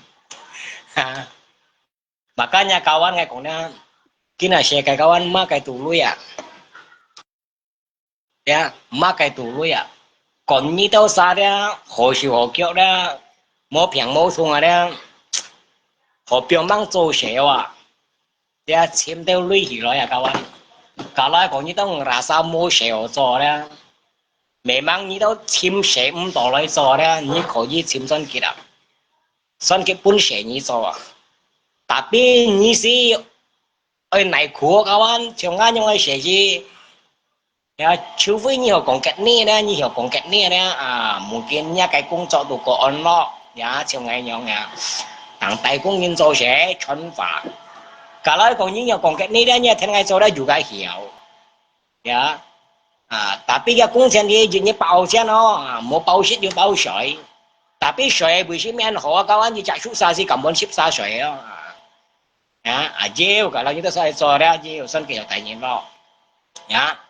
哈，makanya教官𠊎講呢，今下世界教官麼个都鐳啊，呀，麼个都鐳啊，管你兜儕咧，好手好腳咧，無病無痛啊咧，好拚命做事啊。 這尋兜鐳起來啊，教官。Kalau講你兜rasa無事好做咧，memang你兜尋事毋到來做咧，你可以尋算計啊。算計分事你做啊。Tapi你係愛耐苦，教官，像恁樣个事情， 呀，除非你曉講吉呢咧，你曉講吉呢咧，啊，mungkin你个工作都過安樂，呀，像恁樣呀。當代工人做事，賺法。Kalau講你曉講吉呢咧，你天天做咧有个曉，呀。啊，tapi个工錢你一日包錢哦，啊，無包食就包水。Tapi水為什麼好啊？教官，你隻手沙是根本濕沙水哦。啊。 啊，啊，有，kalau你兜出來做了，有算計有大人咯。啊。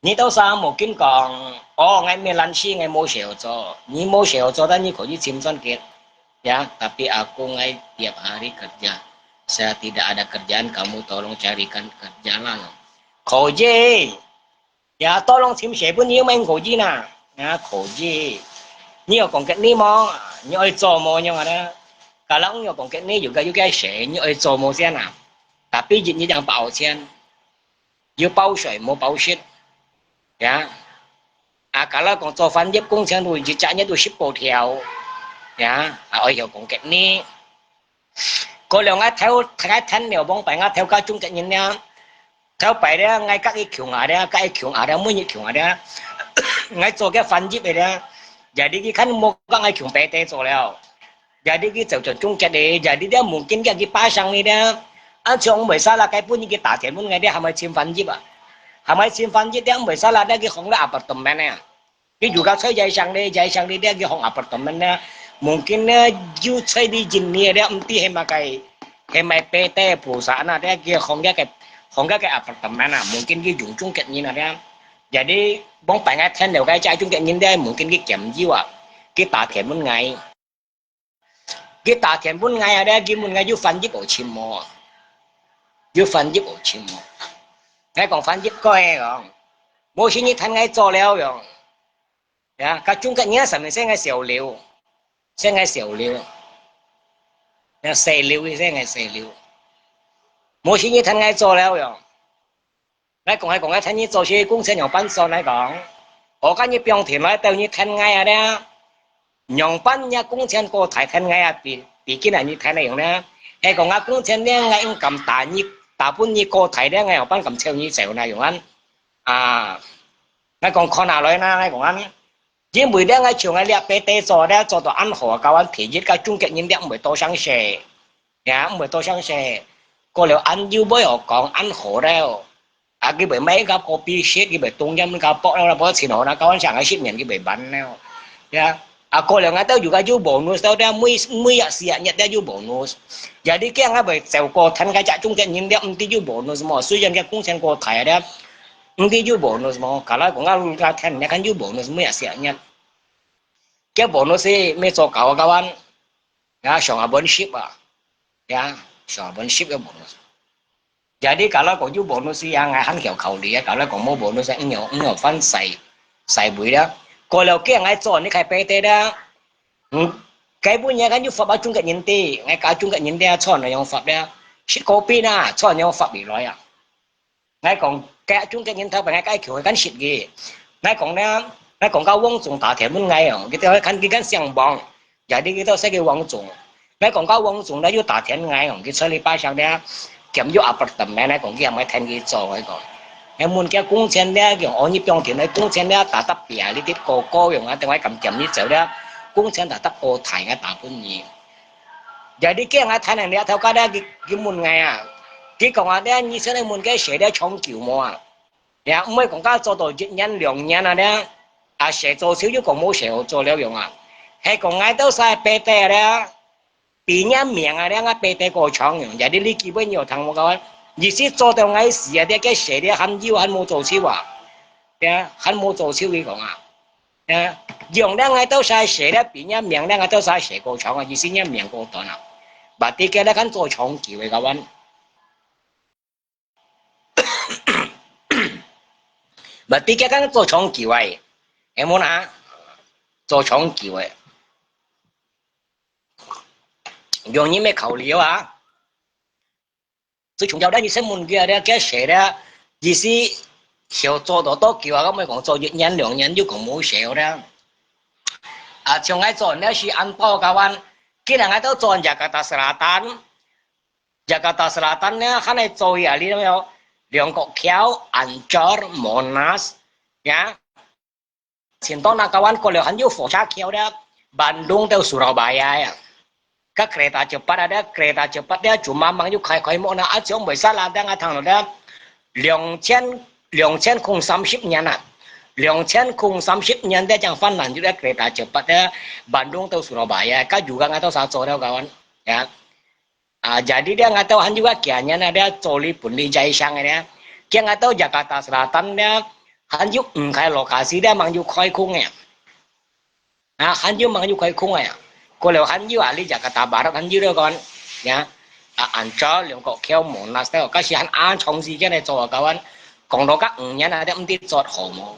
你到時無緊講，哦，𠊎乜懶尸，𠊎無事好做。你無事好做，但你可以尋轉去。Ya, tapi aku ngai tiap hari kerja. Saya tidak ada kerjaan, kamu tolong carikan kerja lah. 可以。Ya, tolong尋事分你，乜可以啦。Ya，可以。你有講給你無？你愛做無樣啊？Kalau有講給你，有个有个事，你愛做無先啊？Tapi一日正包錢。 有包睡無包食。Ya。啊，kalau講做翻譯工錢都一隻月都十過條。Ya，啊，愛曉講給你。過了𠊎頭，𠊎聽了往擺𠊎頭家中國人了。頭擺了，𠊎甲佢窮啊了，甲佢窮啊了，每日窮啊了。𠊎做个翻譯个了，jadi佢看無甲𠊎窮白得做了。 Jadi佢走轉中國个，jadi dia mungkin佢，佢pasang你了。啊，像毋會salah，該本日佢打電問𠊎了，還愛尋翻譯啊？還愛尋翻譯了，毋會salah了，佢放了apartemen啊。佢如果在街上了，街上了，佢放apartemen了。Mungkin了，又在你印尼了，毋知係麼个，係麼个PT perusahaan啊，了佢放該个，放該个apartemen啊，mungkin佢用中國人啊了。Jadi，往擺𠊎聽了該隻中國人了，mungkin佢兼職啊，佢打電問𠊎。 佢打電問𠊎啊，了佢問𠊎有翻譯好尋無？有翻譯好尋無？𠊎講翻譯過个講，無事你聽𠊎做了樣。Ya，甲中國人啊，上面說𠊎小劉，說𠊎小劉，ya，細劉个說𠊎細劉。無事你聽𠊎做了樣。 𠊎講，𠊎講，𠊎聽你做事工錢樣般算，𠊎講。我甲你放定來，等你聽𠊎啊了。樣般若工錢過大聽𠊎啊，比，比今日你聽个樣呢？係講啊，工錢呢，𠊎應該打你，打分你過大呢，𠊎樣般敢湊你走那樣啊？啊，𠊎講看下來啦，𠊎講啊，因為呢，𠊎像𠊎這PT做呢，做到恁好啊，甲阮第一个中國人呢，毋會多相識，也毋會多相識。過了恁久尾哦，講恁好了。 啊，佢會買个kopi食，佢會冬陰个薄了，薄錢好啦，甲阮想个食面佢會辦了。Ya，啊，過了𠊎兜有个有bonus，到底每，每日四日日都有bonus。Jadi驚𠊎會走過聽該隻中國人了，毋知有bonus無？雖然个工錢過大了，毋知有bonus無？Kalau講𠊎，𠊎聽，你看有bonus，每日四日日。該bonus係乜做搞啊，甲阮，ya，上下本息啊，ya，上下本息个bonus。 Jadi kalau講有bonus啊，𠊎還曉考慮啊。Kalau講無bonus啊，毋曉，毋曉翻細，細位啦。過了驚𠊎做，你開PT啦。嗯，該本也敢有發啊，中國人的，𠊎甲中國人的啊，賺了用發了，食kopi啊，賺了用發起來啊。𠊎講，該中國人頭擺𠊎該橋，𠊎敢食个。𠊎講呢，𠊎講甲王總打電問𠊎哦，佢兜看，佢敢姓王。 Jadi佢兜識个王總。𠊎講甲王總呢，又打電𠊎哦，佢在你巴上呢，兼有apartemen呢，講佢也毋愛聽佢做，𠊎講。𠊎問佢工錢呢，用我一兩天个工錢呢，tetap比啊，你啲哥哥用啊，等𠊎敢兼你做呢，工錢tetap過大，𠊎打分你。Jadi驚𠊎聽人這頭家呢，佢，佢問𠊎啊，佢講啊，呢，你先來問該事呢，長久無啊？ 也毋會講甲做到一年兩年啊咧，啊，事做少又講無事好做了樣啊。係講𠊎兜儕PT咧，比若命啊咧，𠊎PT過長樣，也你，你基本有聽無个？意思做到𠊎死啊，這个事咧還有還無做少啊，呀，還無做少佢講啊，呀，用了𠊎兜儕事咧，比若命咧，𠊎兜儕事過長啊，意思若命過短啊，berarti佢咧還做長久个个。 Berarti佢敢做長久个，係無啊？做長久个，容易乜考慮啊？最重要咧，你先問佢啊，你个事咧，意思曉做到多久啊？敢毋係講做一年兩年又講無事咧？啊，像𠊎做呢係安保个話，既然𠊎兜做Jakarta Selatan， Jakarta Selatan呢，還係做啊，你知無？兩國橋、Ancol、Monas，呀。前段那个彎過了還有火車橋的，Bandung到Surabaya呀。个kereta cepat啊，个kereta cepat的，就慢慢又開，開幕呢，啊，就袂使啦，等啊，聽了的，兩千，兩千空三十年啊，兩千空三十年的，正翻爛就个kereta cepat的，Bandung到Surabaya，个有个俺都啥做了个彎，呀。 啊，jadi咧，𠊎兜還有个今年啊，咧做哩本哩在上个咧，今𠊎兜Jakarta Selatan咧，還有五個lokasi咧，吂有開工个。啊，還有吂有開工个啊。過了還有啊，你這個大巴拉還有了講，呀，啊，Ancol、兩個橋、Monas，該時還恁長時間來做啊，kawan。講到該五年啊，都毋知做好無？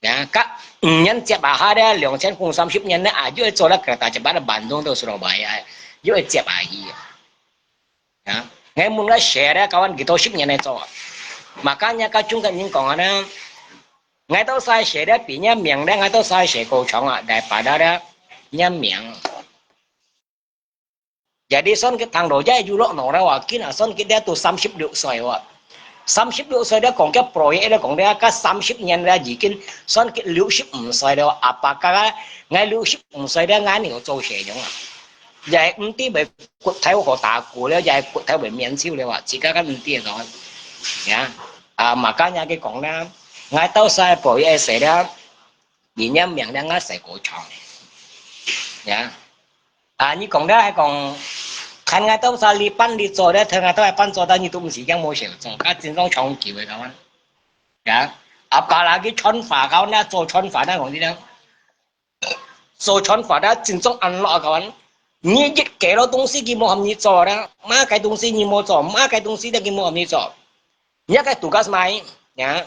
呀，該五年接下下咧，兩千三十年咧，啊，又愛做了，kereta cepat咧，Bandung到Surabaya，又愛接下去啊。 啊，𠊎問𠊎細咧，kawan幾多十年來做。Makanya該中國人講啊呢，𠊎兜儕細咧比若命咧，𠊎兜儕細過長啊，daripada咧若命。Jadi算佢聽到這有落腦咧話，今啊算佢咧都三十六歲哇。三十六歲咧講个proyek咧講咧，該三十年咧已經算佢六十五歲了，apakah𠊎六十五歲咧，𠊎還有做事情啊？ 也毋知會骨頭好打鼓了，也骨頭會面臭了啊，自家个毋知个講。呀，啊，makanya佢講啦，𠊎兜儕proyek細了，你若命了，𠊎細過長。呀，啊，你講了還講，看𠊎兜儕哩辦哩做了，看𠊎兜還辦做到，你都毋使講無事做，該真正長久个講。呀，apalagi傳話，講那做傳話，那講你呢？ 做傳話咧，真正恁落啊，kawan。你一個了東西佢無喊你做咧，麼个東西你無做，麼个東西咧佢無喊你做。你个tugas麼个？呀，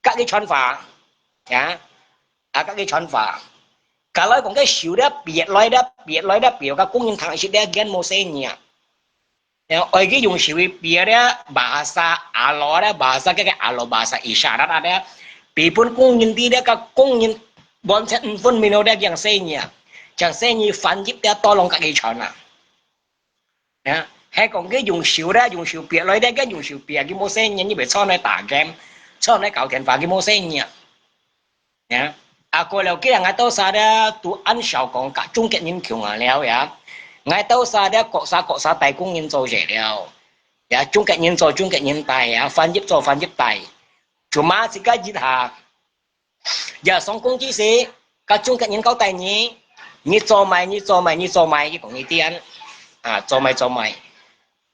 甲佢傳話，呀，啊，甲佢傳話。Kalau講个收咧，別來咧，別來咧，別个工人聽識咧，佢無細義啊。 愛佢用手去比咧，bahasa Alo咧，bahasa个个Alo，bahasa isyarat咧，比分工人知咧，个工人完全毋分明了咧，佢正細義啊，正細義翻譯咧，tolong甲佢傳啊。啊，係講佢用手咧，用手比來咧，佢用手比，佢無細義，你會坐來打game，坐來搞電話，佢無細義啊。 呀，啊，過了，既然𠊎兜儕咧都恁少講甲中國人共下了呀，𠊎兜儕咧各儕各儕帶工人做事了，呀，中國人做中國人帶呀，翻譯做翻譯帶，cuma自家一下，呀，上工之時，甲中國人交代你，你做麼个，你做麼个，你做麼个，佢講你知，啊，做麼个，做麼个。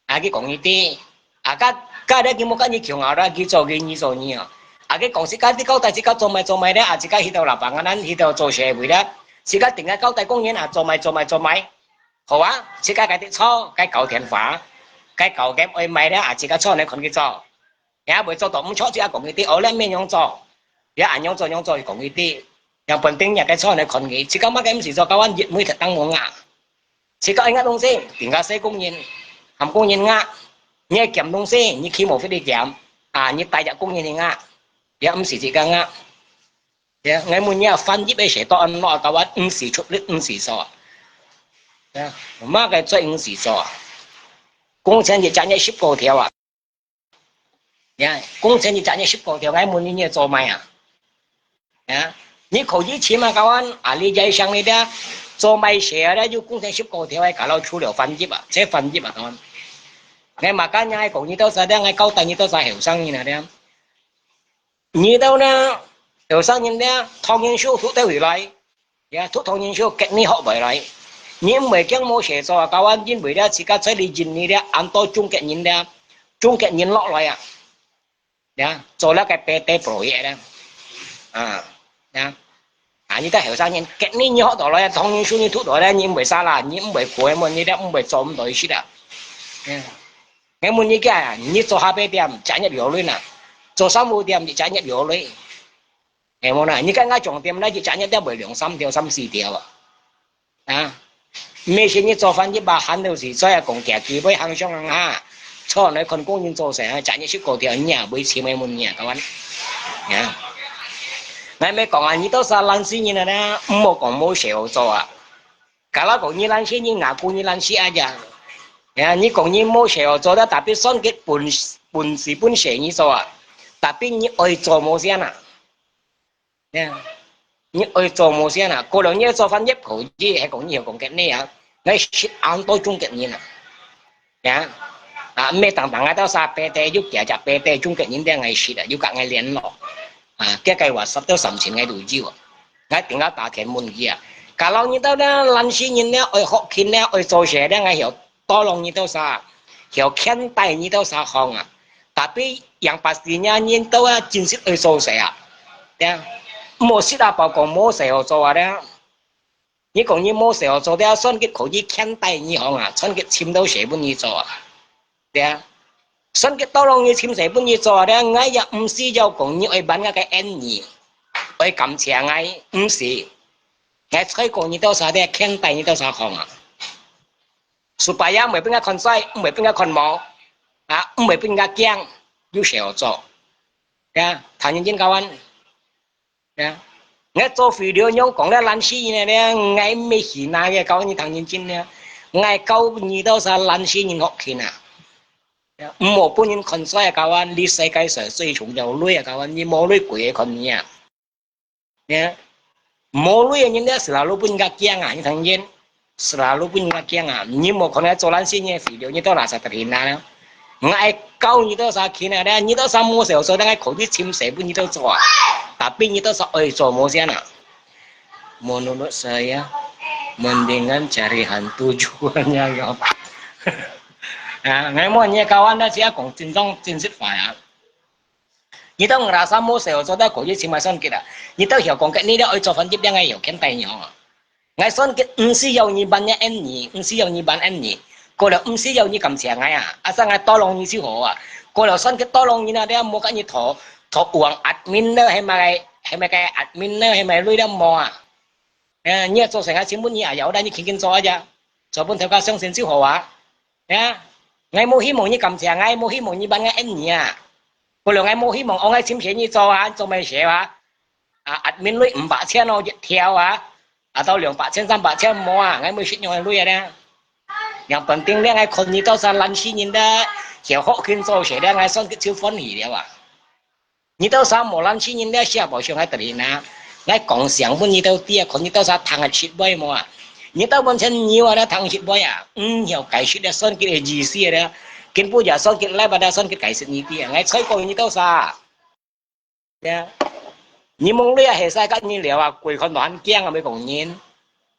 啊，佢講你知，啊，甲，甲咧佢無甲你共下啦，佢做佢，你做你哦。啊，佢講自家知交代自家做麼个做麼个咧，啊，自家去到lapangan，去到做社會咧，自家定个交代工人啊，做麼个做麼个做麼个。好啊，自家該兜坐，該搞電話，該搞game愛麼个咧，啊，自家坐來看佢做。也會做到毋著，自家講佢知，哦，咧毋係仰做，也恁樣做仰做講佢知，也penting也該坐來看佢，自家麼个毋使做，kawan，日每日當忙啊。 自家愛額東西，定个細工人，喊工人額。你愛撿東西，你去無fit去撿，啊，你帶隻工人去額，也毋使自家額。呀，𠊎問你啊，翻譯个時到恁落，甲𠊎毋使出力，毋使做啊。呀，麼个做毋使做啊？工錢一隻月十過條啊。 呀，工錢一隻月十過條，𠊎問你，你做麼个啊？呀，你可以尋啊，kawan，啊，你在想你的，做麼个事啊，有工錢十過條个，kalau除了翻譯啊，這翻譯啊，kawan。𠊎makanya講，你兜儕咧，𠊎交代你兜儕後生人啊，咧。你兜呢，後生人咧，讀完書讀得回來， 呀，讀讀人書，今日學會來。你毋會驚無事做啊，kawan，因為咧，自家在這印尼咧，恁多中國人咧，中國人落來啊，呀，做了个PT proyek咧，啊，呀，啊，你兜後生人，今日你學到來啊，讀人書你讀到咧，你毋會salah，你毋會苦个，你咧毋會做毋到事啊。呀，𠊎問你个啊，你做下晡店，一隻月幾多鐳啊？做三五店，一隻月幾多鐳？ 係無啦，你看𠊎種店咧，一隻月都會兩三條、三四條啊。啊，毋係你做翻譯吧，閒到時在啊講價，佢會行上行下，坐來看工人做事啊，一隻月十過條，你也會錢个問你啊，kawan。啊，𠊎乜講啊，你兜儕懶尸人啊，毋好講無事好做啊。Kalau講你懶尸，你ngaku你懶尸aja。啊，你講你無事好做，tapi算佢本，本事本事你做啊，tapi你愛做無先啊。 呀，你愛做無先啊，過了你愛做翻譯可以，係講你曉講个呢啊，𠊎識恁多中國人啊。呀，啊，毋係單單𠊎兜儕PT，有幾隻PT中國人咧𠊎識啊，有甲𠊎聯絡。啊，佢个WhatsApp都三千个都有啊。𠊎定下打電問佢啊。Kalau你兜咧懶尸人咧，愛學勤咧，愛做事咧，𠊎曉tolong你兜儕，曉牽帶你兜儕行啊。Tapi yang pastinya你兜啊，真實愛做事啊。呀，莫識啊，包講無事好做啊咧。你講你無事好做，這算佢可以牽帶你行啊，算佢尋到事分你做啊，對啊。算佢tolong你尋事分你做啊，對啊，𠊎也毋需要講你愛還𠊎个恩義，愛感謝𠊎，毋使。𠊎在講你兜儕，對啊，牽帶你兜儕行啊。supaya毋會分人家看衰，毋會分人家看無，啊，毋會分人家驚，有事好做。呀，聽認真教，kawan。 呀，𠊎做video仰講咧，懶尸人咧，𠊎毋係hina个，教你聽認真咧。𠊎教你兜儕懶尸人學勤啊。呀，毋好分人看衰啊，kawan，這世界上最重要鐳啊，kawan，你無鐳，鬼會看你啊。呀，無鐳个人咧，selalu分人家驚啊，你聽認真。 selalu分人家驚啊！你莫看𠊎做懶尸人个video，你兜垃圾个人啊！𠊎教你兜儕勤啊，你兜儕無事做，𠊎可以尋事分你兜做啊！tapi你兜儕愛做無先啊！Menurut saya, mendingan cari hantu juga nya ya. 啊，𠊎問你，kawan，這下講真正真實話啊！你兜ngerasa無事做，到可以尋𠊎算計啊！你兜曉講个，你兜愛做翻譯，𠊎曉牽帶你哦！ 𠊎算計毋需要你還𠊎恩義，毋需要你還恩義。過了毋需要你感謝𠊎啊，asal𠊎tolong你就好啊。過了算計tolong你那，這無佮你討，討uang admin呢，係麼个，係麼个admin呢，係麼个鐳這無啊。呃，你愛做事，𠊎請問你啊，要得你勤勤做啊，做分頭家相信就好啊。呀，𠊎無希望你感謝𠊎，無希望你還𠊎恩義啊。過了𠊎無希望，哦，𠊎請錢你做啊，做麼个事啊？ 啊，admin鐳五百千哦，一條啊，啊，到兩百千、三百千無啊，𠊎無識仰个鐳啊咧。Yang penting咧，𠊎看你兜儕懶尸人咧，曉學勤做事咧，𠊎算佢就歡喜了啊。你兜儕無懶尸人咧，寫報上𠊎得人啊。𠊎講聲分你兜知啊，看你兜儕聽得識尾無啊？你兜門前牛啊，咧聽識尾啊，毋曉解釋咧，算佢个意思咧，根本也算佢來吧，咧算佢解釋你知啊。𠊎才講你兜儕。 呀，你望你啊，係使佮你聊啊，鬼看到還驚啊，毋係講人。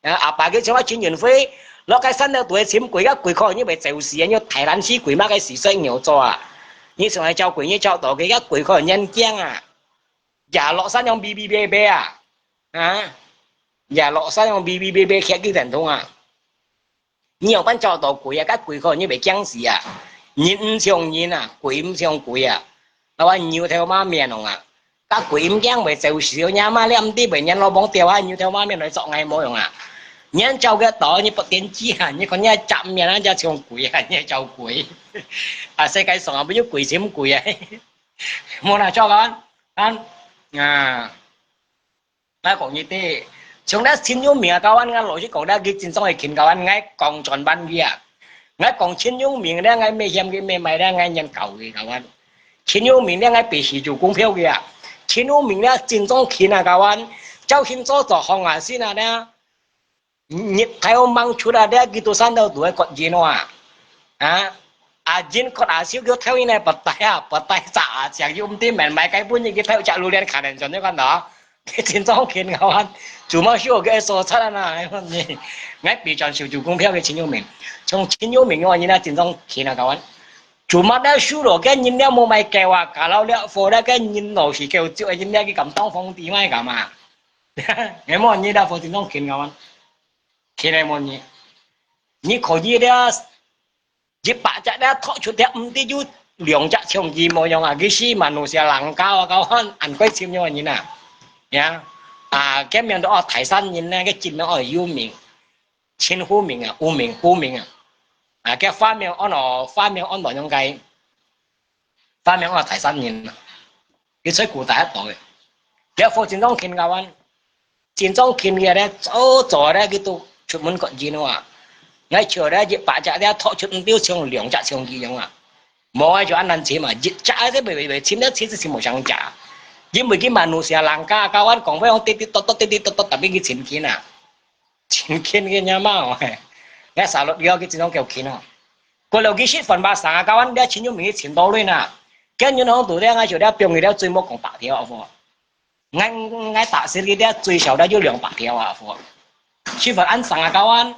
啊，阿爸佢像啊陳雲輝，落該山頭肚尋鬼，該鬼看你會走死啊，你大懶尸鬼，麼个事衰鳥做啊？你想來找鬼，你找到佢，該鬼看人驚啊！夜落山樣嗶嗶嗶嗶啊！啊，夜落山樣嗶嗶嗶嗶，嚇佢疼痛啊！ 你仰般找到鬼啊？該鬼可能你會驚死啊！人毋像人啊，鬼毋像鬼啊！老話牛頭馬面哦啊！該鬼毋驚會走死，若嘛你毋知會人老幫掉啊，牛頭馬面來捉𠊎無用啊！人找个到，你不點知啊！你看你隻面啊，就像鬼啊，你找鬼！啊，世界上啊，不有鬼尋鬼啊！無啦，做个啊，啊。 𠊎講你知，像這陳永明啊，kawan，𠊎老實講咧，佢真正係勤，kawan，𠊎講全班佢啊。𠊎講陳永明咧，𠊎毋係嫌佢，毋係賣咧，𠊎願教佢，kawan。陳永明咧，𠊎比試做股票佢啊。陳永明咧，真正勤啊，kawan，朝勤早做項啊，先啊咧。 日頭吂出啊，這佢到山頭肚个割人啊。啊，啊，人割啊，燒叫頭一呢，不帶啊，不帶炸啊，像又毋知面買該本日佢頭隻榴槤可能準你看到。佢真正勤，kawan，做麼事佢愛鎖賊啊呐，𠊎比轉手做股票个陳永明，像陳永明个話，人啊真正勤啊，kawan。做麼个收落个人了無賣狗啊，搞到了貨了个人老是狗，就係人了佢敢當皇帝賣敢啊？ 你無你這貨真正勤，kawan，勤个無你，你可以這一百隻這托出這毋知有兩隻像佢無樣啊，佢係manusia langka啊，kawan，恁鬼深樣个人啊，呀，啊，該名都哦大山人呢，該真哦有名，陳富明啊，富明，富明啊，啊，該花名安哦，花名安到樣个。 花名啊，大山人啊，佢在古代一代个。這貨真正勤，kawan，真正勤个咧，早早咧，佢都出門割人啊。𠊎笑咧，一百隻咧，托出毋知像兩隻像佢樣啊。無啊，就恁難尋啊，一隻啊，這袂，袂，尋咧，尋就尋無成隻。因為佢manusia langka，kawan，講話講滴滴答答，滴滴答答，tapi佢真勤啊。 真勤个若嘛哦，𠊎salut佢哦，佢真正夠勤哦。過了佢食飯吧，上下kawan，這陳永明尋到鐳啊。該銀行肚這，𠊎曉得放佢這最無講百條啊，貨。𠊎，𠊎打死佢這最少這有兩百條啊，貨。食飯恁上下kawan，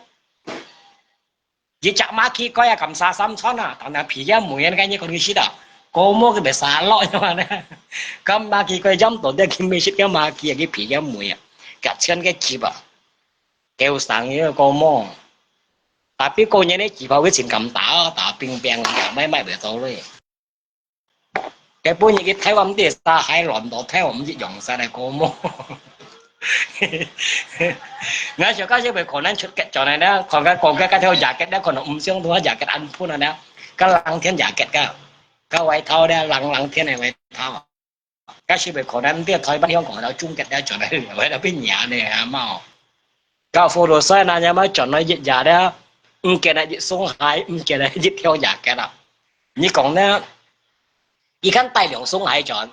一隻馬去該啊，敢殺三餐啊，當然皮也無人該你講佢食啊。過毛佢會沙落樣呢。該麼个佢个飲到，佢毋識該麼个，佢皮佢尾啊，佢穿个結啊，夠生个過毛。Tapi過年个時候佢真敢打，打乒乓，也買買袂到咧。該本日佢台灣地沙海亂到台灣毋知用啥來過毛。𠊎想該時會可能出結轉來呢，看該講該該條jacket呢，可能毋想同jacket安分啊呢，該冷天jacket个，該外套呢，冷冷天个外套。該時會可能毋知台灣香港到中結呢，轉來為了變熱呢，阿媽哦。該福佬衰那，也買轉來一夜呢，毋見了一雙鞋，毋見了一條jacket啊。你講呢？佢肯帶兩雙鞋轉，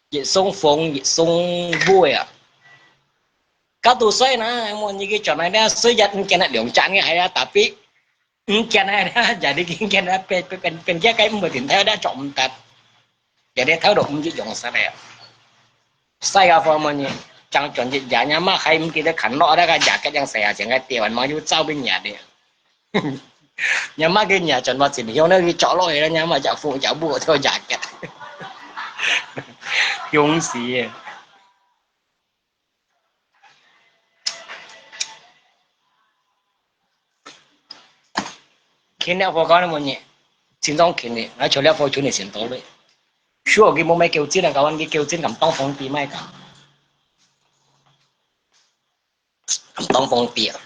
一雙風，一雙尾啊。該都衰那，我你去轉來呢，雖然毋見了兩隻个鞋啊，tapi毋見了呢，jadi佢見了變變變變，佢該毋會停，佢咧著毋得，jadi偷到毋知用啥咧。晒个方面呢，正轉一夜，阿媽還毋記得看落那個jacket樣細啊，整個跌完嘛又走變熱咧。阿媽个熱轉嘛，真香咧，佢著落去咧，阿媽隻風隻舞條jacket，香死啊！ 近了火搞了麼个？清爽近了，𠊎就了火就你先到了。Sure佢無買狗精啊，搞完佢狗精咁當皇帝買个，當皇帝啊，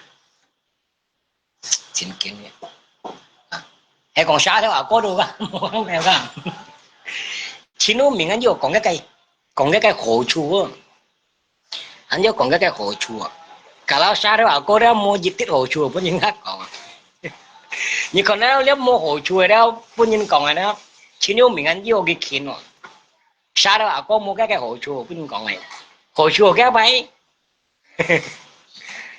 真近了。啊，還講沙頭阿哥都个，無講了个。前兩日啊，有講該個，講該個好處哦。 恁樣講該個好處啊。Kalau沙頭阿哥了無一滴好處，分人家講啊。你看了了無好處个了，分人講个了，前兩日恁樣有佢近哦。沙頭阿哥無該個好處，分人講个。好處該擺，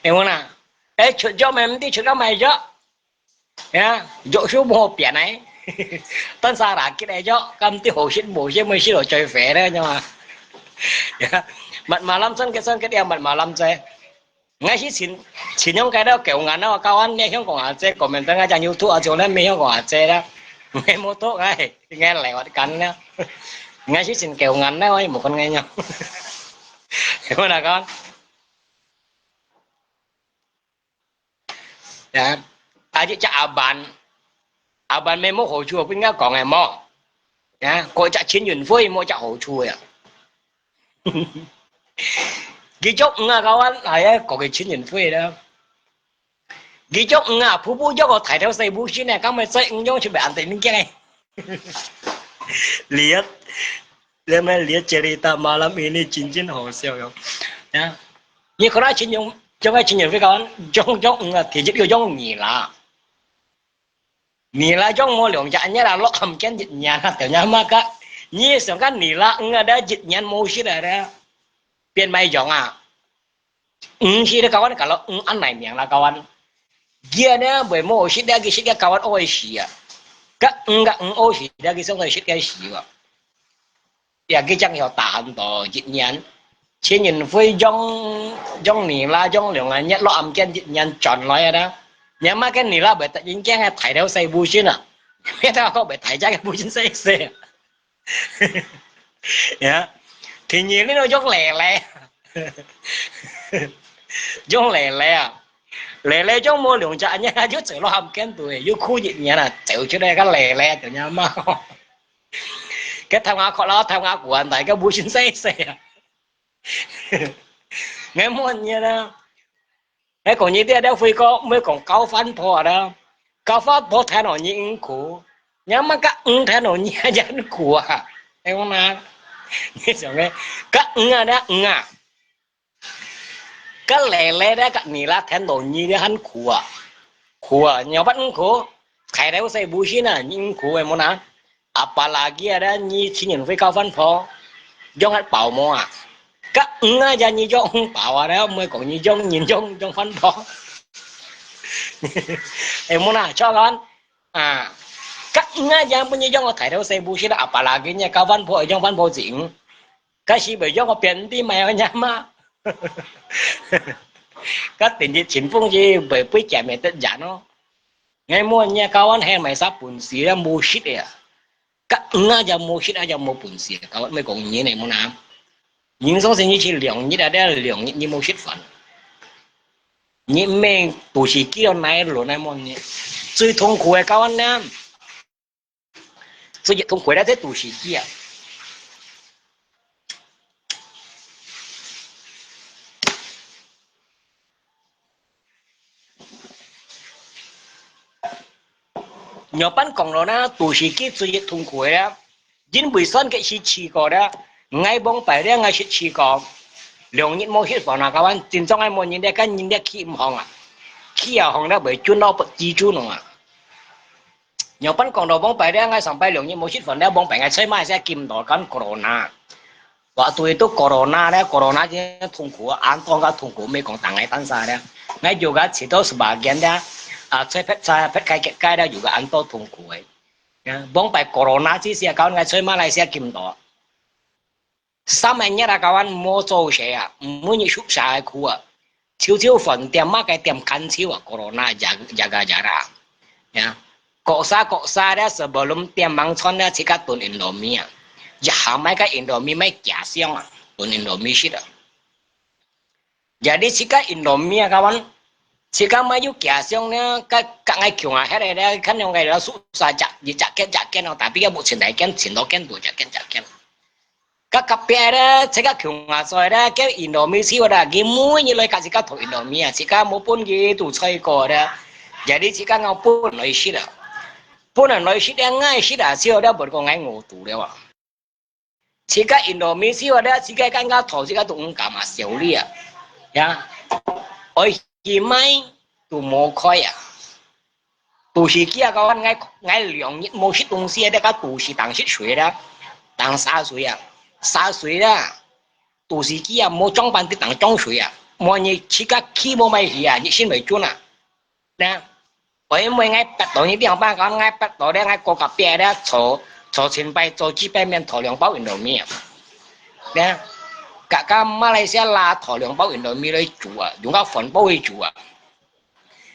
會無啦？哎，出咗咩？毋知出到買咗。 Ya, jok su mo pian ai. Tan sa rakit ai jok, kam ti ho sit mo sit mo sit lo choi fe ne nyama. Ya, mat malam san ke san ke dia mat malam sai. Ngai si chin, chin yong kai da keu ngan na kawan ne hiong kong a che, comment ngai jang YouTube a jong ne me hiong kong a che da. Ngai mo to ngai, ngai lai wat kan ne. Ngai si chin keu ngan ne oi mo kon ngai nyam. Mo na kawan. Ya, aji cha aban. Aban me mo ho chu, pun nga kong ai mo. Ya, ko cha Chin Yun Fui mo cha ho chu ya. Gi chok nga kawan, ai ko ke Chin Yun Fui da. Gi chok nga, pu pu jok ko thai theo sai bu shin ne, kang mai sai ng jong chu be an te min kiang ai. Lihat, lihat mai lihat cerita malam ini cincin hosel yo. Ya. Ni kora Chin Yun, jong ai Chin Yun Fui kawan, jong jong nga, ti jit yo jong ni la. Ni la jong mo liong ja nya la lo am ken jit nya la, te nya ma ka. Ni song ka ni la nga da jit nyan mo shi da da. Pian mai jong a. Ng shi da kawan kalau ng an nai miang la kawan. Gia ne bwe mo shi da ki shi da kawan oi shi ya. Ka ng ka ng oi shi da ki song oi shi da shi wa. Ya ki chang yo tahan to jit nyan. Chin Yun Fui jong, jong ni la jong liong a nyet lo am ken jit nyan chon lo ya da. Nya ma ken ni la bwe ta jin keng thai dau sai bu shin a. Me ta ko bwe thai jang bu shin sai sai. Ya. Ti ni ni lo jong le le. Jong le le a. Le le jong mo liong ja nya ju zeu lo am ken tu, yu ku jit nyan a, zeu chu le ka le le tu nya ma. Ke tham nga kho lao tham nga kuan tai ke bu shin sai sai a. Ngai mo nya da. Ngai kong ni dia da fui ko, mo kong kau fan po da. Kau fan po than o ni ng ku. Nya ma ka ng than o ni ya ng ku a. Ai mo na. Ni song ke. Ka ng a da ng a. Ka le le da ka ni la than do ni da han ku a. Ku a, nyo bat ng ku. Thai dau sai bu shin a, ni ng ku ai mo na. Apalagi ada nyi Chin Yun Fui kau fan po. Jong hat pau mo a. Ka nga ja nyi jong pau ada, mo kong nyi jong nyin jong jong fan po. Ai mo na, cho kawan. A. Ka nga ja mo nyi jong thai dau sai bu shin a, apalagi nyi kau fan po, jong fan po jing. Ka shi bwe jong ko pian ti mai nya ma. Ka tin ji chin fung ji bwe pui kia me tet ja no. Ngai mo nya kawan he mai sa pun si la mo shit ya. 該你也無食，也無本事，該𠊎講你呢，無哪？人生先至兩日啊，這兩日你無食飯，你毋係肚屎飢到哪輪啊？無呢，最痛苦个該𠊎呢，最痛苦个這肚屎飢啊！ 仰般講咯呢，肚屎飢最痛苦个啦，因為算个係試過啦，𠊎往擺了𠊎識試過，兩日無食飯啊，該𠊎真正愛問人咧，該人咧去毋行啊，去也行了會轉到不知足咯啊。 仰般講到往擺了，𠊎上擺兩日無食飯了，往擺𠊎在馬來西亞禁到講corona。Waktu itu corona了，corona真痛苦，恁多个痛苦，毋係講單𠊎單儕了。𠊎juga知道sebagian了，啊，在別在別个國家了juga恁多痛苦个。啊，往擺corona之時，講𠊎在馬來西亞禁到。 三個月啊，該𠊎無做事啊，每日susah个苦啊，朝朝飯店麼个店關朝啊，corona jaga-jaga jarak。Ya，各儕各儕咧，sebelum店吂關咧，自家燉Indomie啊，一下買个Indomie買幾箱啊，燉Indomie食啊。 Jadi自家Indomie啊，該𠊎自家買有幾箱呢，該該𠊎窮啊，歇个咧，看樣个咧，susah隻，一隻間隻間哦，tapi个目前大間，前多間多隻間隻間。該隔壁咧，自家窮啊，所以咧，叫Indomie燒啦，佢每日來甲自家討Indomie啊，自家無分佢都菜過咧，jadi自家𠊎分來食啊，分人來食咧，𠊎食啊，燒咧，無講𠊎餓肚了啊。 自家Indomie燒啊，自家間家討，自家都毋敢啊，燒哩啊，呀，愛去買都無開啊。肚屎飢啊，該𠊎𠊎兩日無食東西啊，這个肚屎當食水啦，當潲水啊，潲水啦，肚屎飢啊，無裝飯仔當裝水啊，無你自家去無買去啊，你心會準啊，那。 𠊎因為𠊎捌到你兩擺講，𠊎捌到咧，𠊎過隔壁咧，坐坐前排坐幾百面討兩包Indomie啊。咧，甲甲馬來西亞拉討兩包Indomie來煮啊，用个飯煲去煮啊。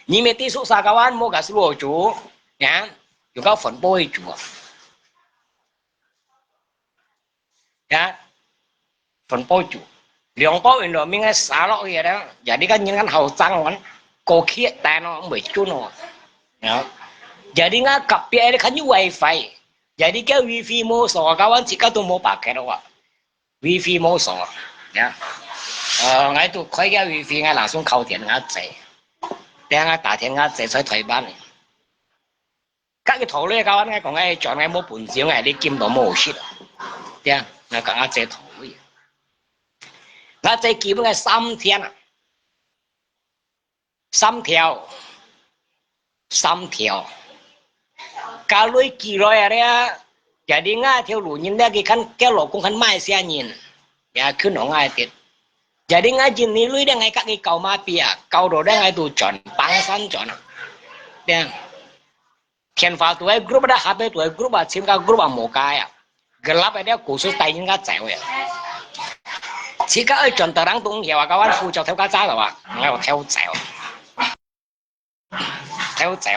你乜知susah kawan，無个係落煮，呀，用个飯煲去煮啊。呀， 分包煮，兩包Indomie个潲落去咧，jadi个人个好爭哦，過去个單哦，毋會準哦。啊，jadi𠊎隔壁个看有WiFi，jadi个WiFi無鎖，kawan自家都無pakai咯啊。WiFi無鎖，呀，呃，𠊎都開个WiFi，𠊎langsung敲電話𠊎姐，等下打電話𠊎姐在台灣。 甲佢討鐳，kawan，𠊎講𠊎轉，𠊎無本錢，𠊎你禁到無食啊。對啊，𠊎甲𠊎姐討鐳。𠊎姐基本个三天啊，三條，三條。甲鐳寄來啊咧，jadi𠊎條女人咧，佢看，佢老公看馬來西亞人，也去弄𠊎跌。Jadi𠊎今年鐳咧，𠊎甲佢搞麻痺啊，搞到咧，𠊎都轉，崩山轉啊。對啊。 電話都係group啊，下背都係group啊，參加group啊，無解啊。Gelap啊，這故事帶人家走啊。自家愛轉到人東曉啊，kawan，呼叫頭家早了啊，𠊎有偷走，偷走。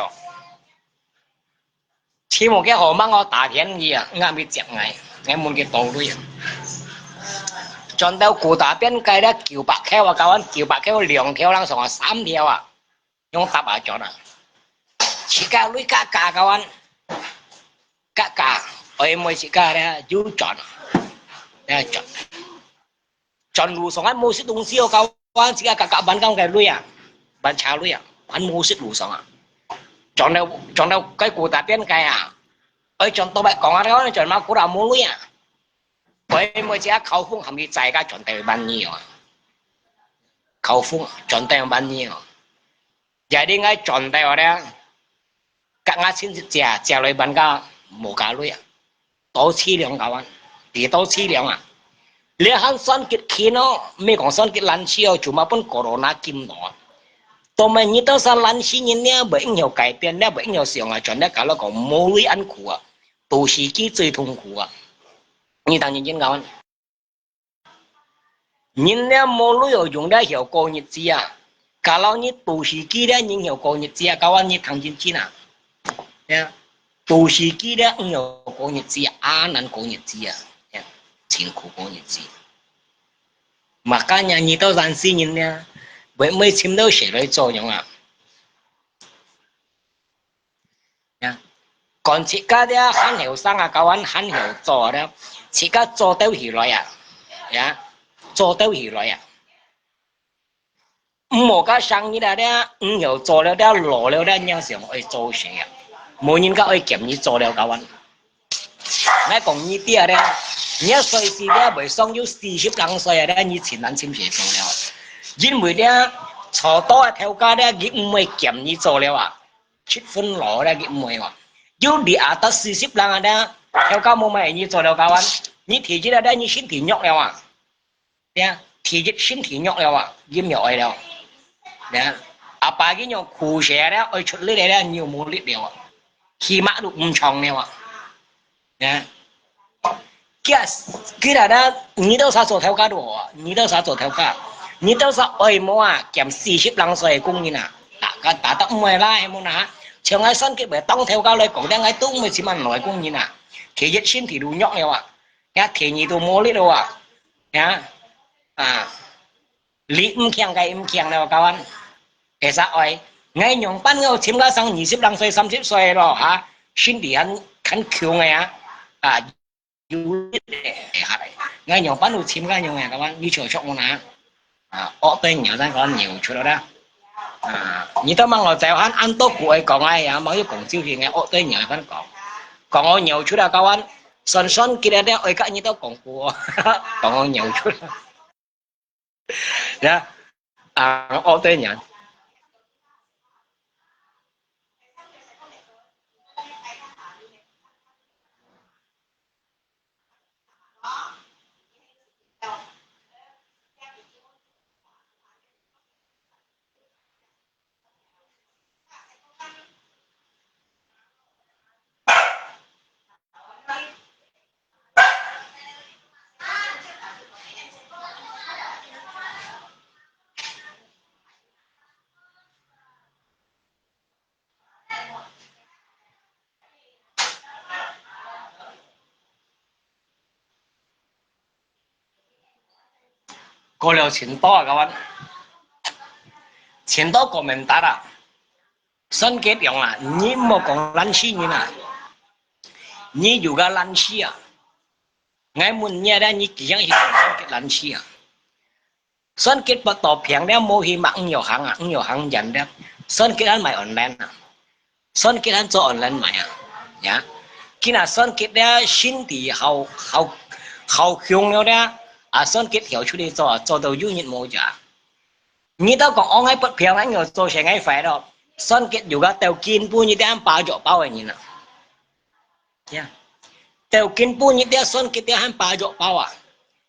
起碼个號碼我打電去啊，𠊎毋接𠊎，𠊎問佢多鐳啊。轉到古打邊界咧，九百塊啊，kawan，九百塊兩條，人送啊三條啊。 用搭啊轉啊。自家鐳加加kawan，加加，愛妹自家咧又轉，咧轉。轉路上還無食東西哦，kawan，自家加加還講个鐳啊，還差鐳啊，還無食路上啊。轉到轉到該古打邊界啊，愛轉到白講啊，kawan，轉嘛古打無鐳啊。 愛妹自家口風含佢在家轉到萬二哦，口風轉到萬二哦。Jadi𠊎轉到咧，甲𠊎親戚借借來還个無加鐳啊，多淒涼kawan，幾多淒涼啊！這下算極輕哦，毋係講算極懶尸哦，就嘛分corona禁咯。到尾你到時懶尸人咧，袂曉改變咧，袂曉想啊，轉咧搞到講無鐳恁苦啊，肚屎飢最痛苦啊！ 你當認真講，人咧無鐳有用咧曉過日子啊，kalau你肚屎飢咧，人曉過日子啊，kawan你當認真啊。呀，都市記得，嗯，有過日子啊，恁難過日子啊，呀，辛苦過日子。Makanya你兜山西人呢，會毋會尋到事來做樣啊？呀，講自家這還後生啊，教人還後做啊，自家做兜起來啊，呀，做兜起來啊。 毋好該生日啊，這，嗯，又做了，這老了，這，你想愛做事啊？無人家愛兼你做了，教人。𠊎講你爹這，你一歲時這，會上有四十零歲啊，這，你盡難尋事做了。因為這，坐到啊，頭家這，佢毋會兼你做了啊。七分老這，佢毋會啊。有你啊，到四十零啊，這，頭家無買你做了，教人。你第一啊，這，你身體弱了啊。 呀，第一身體弱了啊，佢毋愛了。呀，阿爸佢樣苦些了，愛出力了，你又無力了啊，起碼都毋長了啊。呀，佢啊，佢啦啦，你兜儕做頭家都好啊，你兜儕做頭家，你兜儕愛無啊，兼四十零歲个工人啊，大家打得毋會啦，係無啦？像𠊎算佢會當頭家來講，但𠊎都毋會尋恁老个工人啊，第一身體都弱了啊。 也第二都無力了啊，呀，啊，你毋強，該毋強了，教人。會使愛，𠊎仰般𠊎尋个生二十零歲、三十歲咯，哈，身體還，還強个啊，啊，有力个，哈，𠊎仰般都尋个樣个，教人，你就說我哪？ 啊，惡對鳥，咱講鳥出來啦。啊，你兜問𠊎就還恁多古愛講啊，也吂有講就係𠊎惡對鳥，反講。講𠊎鳥出來，教人，算算佢兜愛甲你兜講古哦，講𠊎鳥出來。呀，啊，惡對鳥。 過了盡多啊，教人。盡多komentar啊，算佢樣啊，你莫講爛死人啊，你有个爛死啊。𠊎問你啊，你幾樣去講算佢爛死啊？ 算佢發到病了，無去買，毋曉行啊，毋曉行遠了。算佢還賣online啊，算佢還做online賣啊，呀。今啊算佢了身體好，好，好強了了，啊，算佢跳出去做，做到有日無夜。你兜講，哦，𠊎發病，𠊎毋曉做事，𠊎壞了。算佢有个鬥見本日，這樣把藥包个人啊。 呀，到今晡日這算佢這還把藥包啊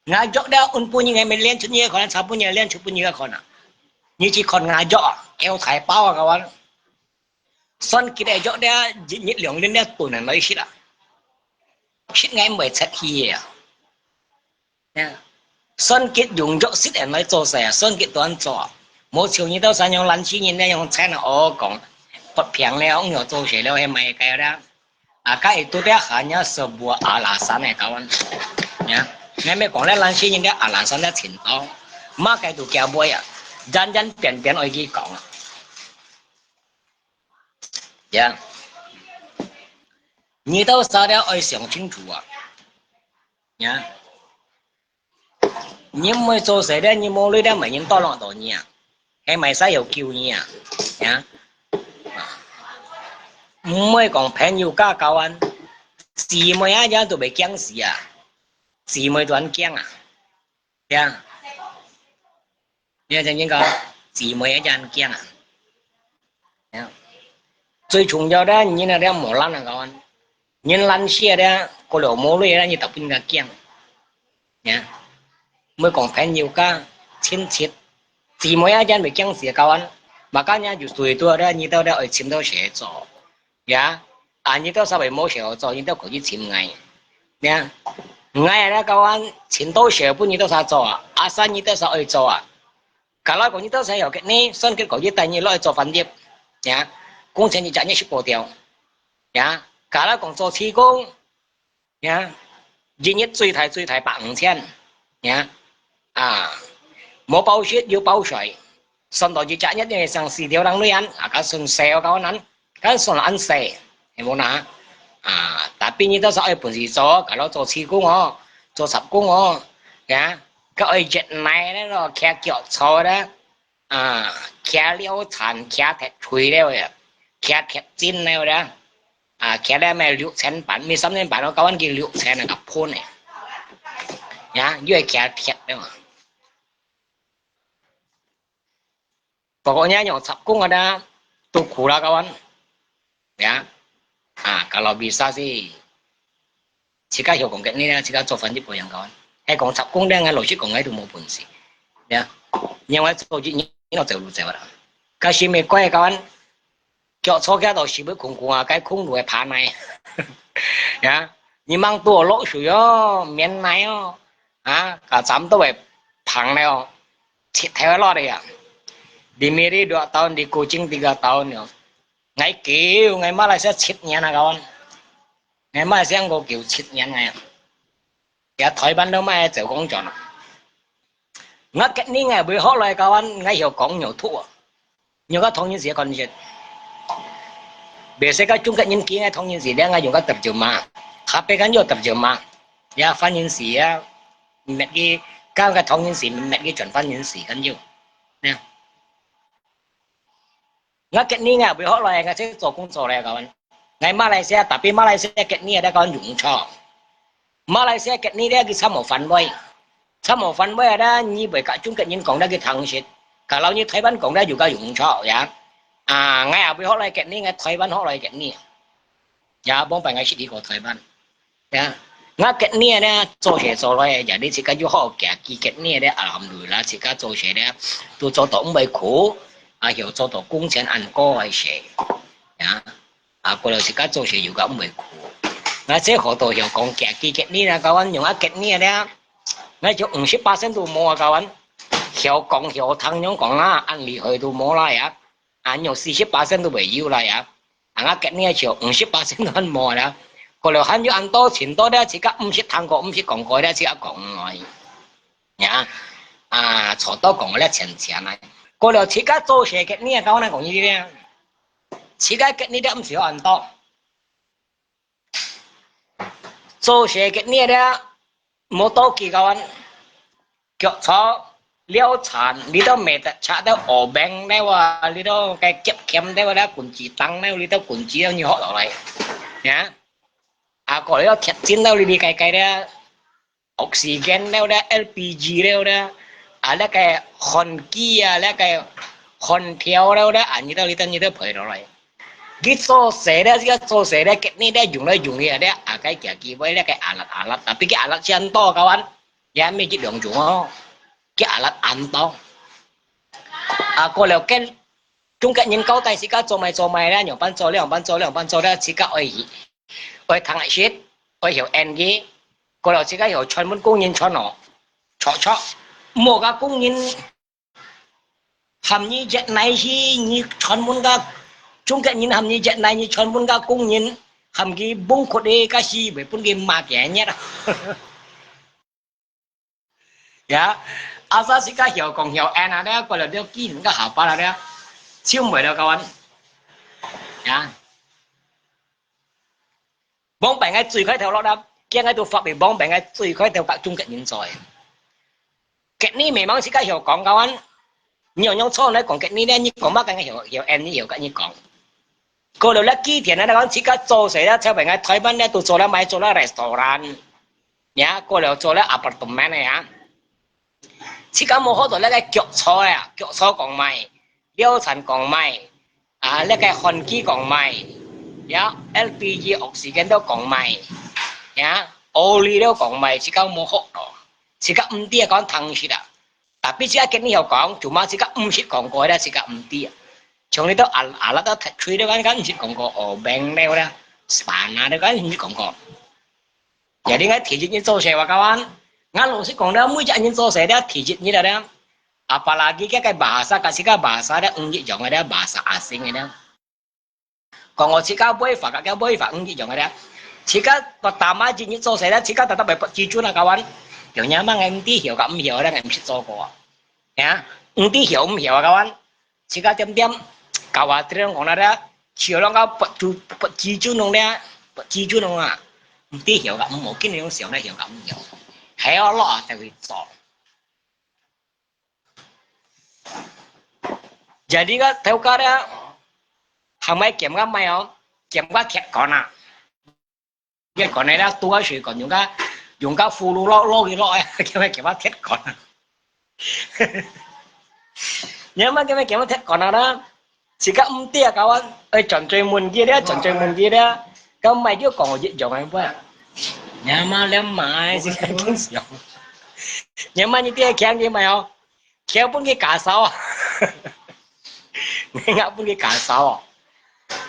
？𠊎藥了，按晡日𠊎乜煉出你个看，差晡日煉出晡日个看啊。你去看𠊎藥啊，有大包啊，教人。算佢个藥了，一日兩日了，燉人來食啊。食𠊎毋會切去个啊。 呀，算佢用藥食人來做事啊，算佢端做啊。無像你兜儕樣爛死人呢，用錢啊，哦，講發病了，毋曉做事了，係賣个啦。啊，該都在喊人家sebuah alasan个，教人。呀，𠊎乜講了爛死人个alasan了盡多，麼个都驚會啊，人人偏偏愛去講啊。呀，你兜儕了愛想清楚啊。呀。 你毋會做事了，你無鐳了，麼人tolong到你啊？係麼儕有救你啊？呀？毋會講朋友家教人，姊妹啊，人都會驚死啊！姊妹都恁驚啊！呀？你聽人講，姊妹啊，人驚啊！呀？最重要个，人啊，了無爛啊，教人。 人爛死了，過了無鐳了，你特別个驚。呀，毋會講朋友家、親戚、姊妹啊，人會驚死，教人。Makanya有最多了，你兜了愛尋到事做。呀，啊，你兜稍微無事做，你兜可以尋𠊎。呀，𠊎啊，教人尋到事分你兜儕做啊，asal你兜儕愛做啊。Kalau講你兜儕有个呢，算佢可以帶你落去做翻譯。呀，工錢你賺你食不掉。 呀，假如講做義工，呀，一日最大最大百五千，呀，啊，無包食又包睡，算到一隻月呢，成四條零鐳銀，啊，該算細哦，該恁，該算恁細，係無啦？啊，tapi你都係愛本事做，假如做義工哦，做雜工哦，呀，該愛一耐呢咯，騎腳車呢， 啊，騎了田，騎忒水了呀，騎忒針了啦，啊，騎了咩六千板，咩三千板咯，交換佢六千啊，个盤呢，呀，又係騎忒了嘛。不過呢，用雜工个啦，都苦啦，交換。 呀，啊，kalau bisa sih，自家曉講Cantonese呢，自家做翻譯會樣个。係講雜工呢，𠊎老實講，𠊎都無本事。呀，因為做一年，我走路走啦。該係咩怪个，腳坐起來都係會空空啊，該空路个爬泥。呀，你吂多落水哦，綿泥哦，啊，該站都會碰了哦，切頭落个呀。Di Miri dua tahun, di Kuching tiga tahun哦。 𠊎噭，𠊎馬來西亞七年啊，kawan。𠊎馬來西亞𠊎噭七年啊。也台灣都賣走工轉啊。𠊎Cantonese𠊎會學來，kawan，𠊎曉講有讀啊。有个唐人時个concept。Biasa个中國人見个唐人時咧，𠊎用个terjemah。Tapi kan有terjemah。也翻譯時啊，搣佢，剛个唐人時搣佢轉翻譯時，kan有。呢。 𠊎Cantonese𠊎會學來，𠊎就做工做來，kawan。𠊎馬來西亞，tapi馬來西亞Cantonese ada kawan用著。馬來西亞Cantonese咧，佢差無範圍，差無範圍ada，你會甲中國人講咧，佢聽識。Kalau你台灣講咧，又个用著呀。啊，𠊎也會學來Cantonese，𠊎台灣學來Cantonese。也幫拜𠊎識去過台灣。 呀，𠊎Cantonese呢，做事做來，也你自家有好行去Cantonese呢，alhamdulillah，自家做事呢，都做到毋會苦，啊，又做到工錢恁高个事，呀，啊，過了自家做事又个毋會苦。𠊎這好多曉講行去Cantonese呢，教阮用啊Cantonese呢，𠊎就五十巴仙都無啊，教阮曉講曉聽樣講啊，恁厲害都無啦呀，啊，有四十巴仙都會有啦呀。 啊，𠊎Cantonese就五十巴仙都還無啦。過了還有恁多錢多咧，自家毋識聽過，毋識講過咧，自家講來。呀，啊，坐到講咧淺淺啊。過了自家做事Cantonese，教阮講呢啲咧，自家Cantonese咧毋係恁多。做事Cantonese咧， 無多幾個人，腳坐了田，你都賣得茶都學名了啊，你都該夾鉗了啊，棍子當了，你都棍子了，你學落來，呀？啊，過了鐵筋了，你你該該了，oxygen了了，L P G了了，啊，那個換機啊，那個換條了了，啊，你都你都你都賠落來。你做事了，你做事了，你都用來用去啊，了啊，該家己為了該alat-alat，tapi該alat先多，kawan。 也毋係一兩種哦，佢alat恁多。啊，過了該中國人交代自家做麼做麼咧，仰般做咧，仰般做咧，仰般做咧，自家愛去，愛聽識，愛曉演佢。過了自家曉全部工人全哦，著著。無个工人 喊你一耐去，你全門个中國人喊你一耐，你全門个工人，喊佢崩窟个，該時會分佢罵幾日啊。呀，asal自家曉講曉演啊，了過了了，技能个下班啊，了，就毋會了，kawan。呀。 往擺𠊎最開頭落啦，今𠊎都發明往擺𠊎最開頭甲中國人做个。Cantonese memang自家曉講，kawan。你用用錯來講Cantonese咧，你講麼个𠊎曉，曉，你曉甲你講。過了咧，幾天咧，講自家做事咧，在外面台灣咧，都做了買，做了restaurant，呀，過了做了apartment个呀。 自家無學到該个腳坐啊，腳坐講麼个，了田講麼个，啊，該个換機講麼个，呀，L P G oxygen都講麼个，呀，oli都講麼个，自家無學到，自家毋知啊，講聽識啊。Tapi自家Cantonese曉講，cuma自家毋識講過咧，自家毋知啊。像你都alat-alat都忒吹都講，講毋識講過，哦，beng了啦，spana都講毋識講過。 Jadi𠊎第一日做事話，kawan，𠊎老實講咧，每隻人做事咧，第一日啊咧，apalagi該个bahasa，甲自家bahasa咧，毋一樣个咧，bahasa asing个咧。講我自家會法，佢會法毋一樣个咧。自家pertama一日做事咧，自家tetap會發自尊啊，kawan。有人問𠊎毋知曉个，毋曉个，𠊎毋識做過啊。呀，毋知曉毋曉啊，kawan。自家點點，教下點講啦咧，曉啷个發自，發自尊咯咧，發自尊咯啊。毋知曉个，毋好緊用想咧，曉个毋曉。係哦，落啊，就去做。 Jadi个頭家咧，行埋劍个買哦，劍个鐵管啊。鐵管个咧，拄个水管用个，用个葫蘆落落去落个，叫咩劍个鐵管啊。你阿媽叫咩劍个鐵管啊啦？自家毋知啊，kawan，愛轉嘴問佢咧，轉嘴問佢咧，咁買就講一樣个話。你阿媽咧買，自家緊想。你阿媽你爹強佢買哦。 佢分佢家嫂啊。𠊎分佢家嫂啊。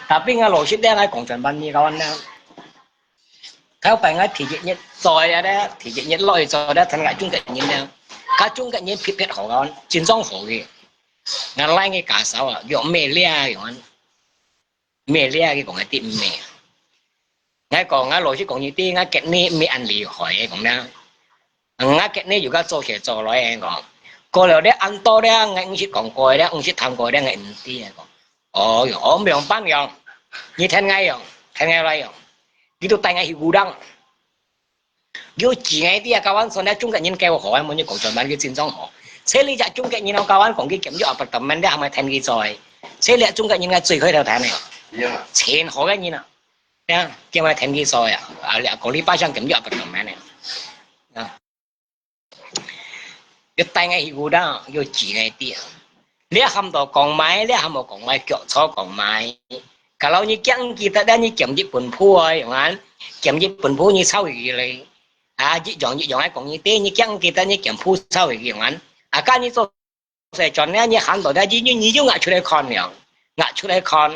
Tapi𠊎老實咧，𠊎講全般你講呢。頭擺𠊎第一日做个咧，第一日落去做咧，同𠊎中國人咧，佢中國人特別好个，真正好个。𠊎拉佢家嫂啊，用咩咧用啊？ 咩咧，佢講个啲咩。𠊎講，𠊎老實講，你知，𠊎結你毋係恁厲害，講啦。𠊎結你有个做事做來，講。過了咧，恁多咧，𠊎毋識講過咧，毋識聽過咧，𠊎毋知，講。哦，哦，無用辦用，你聽𠊎用，聽𠊎來用，佢都帶𠊎去gudang。 有錢个啲啊，kawan，算咧中國人較好，無你講全班佢真正好。所以你隻中國人哦，kawan，講佢兼有apartemen，你係咪聽佢做个？所以你中國人个最開頭聽个，真好个人啊，呀，兼有聽佢做个啊，啊，你講你巴上兼有apartemen个，啊。 要帶𠊎去gudang，要錢个啲。你喊到講買，你喊到講買，腳坐講買。Kalau你驚記得咧，你兼一本簿啊，用啊，兼一本簿你抄佢咧。啊，一樣一樣个講你知，你驚記得你兼簿抄佢用啊。啊，該你做事轉咧，你喊到咧，你你你就拿出來看了，拿出來看，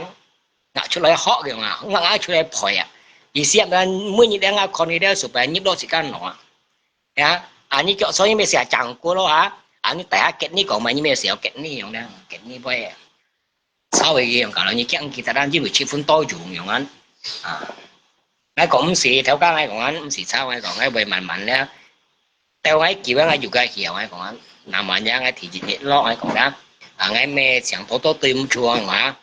拿出來學用啊，拿拿出來背啊。意思啊，每日咧，𠊎看你咧，supaya入到自家腦啊。 呀，啊，你腳所以乜寫掌故咯啊，啊，你大家結你講嘛，你乜寫結你用咧，結你背。稍微个用搞了，你驚記得啦，因為七分多鐘用啊，啊，𠊎講毋係，頭家𠊎講啊，毋係抄，𠊎講，𠊎會慢慢咧，到𠊎久啊，𠊎有个曉，𠊎講啊，那麼樣，𠊎第一日落，𠊎講啦，啊，𠊎乜想多多對毋住啊，啊，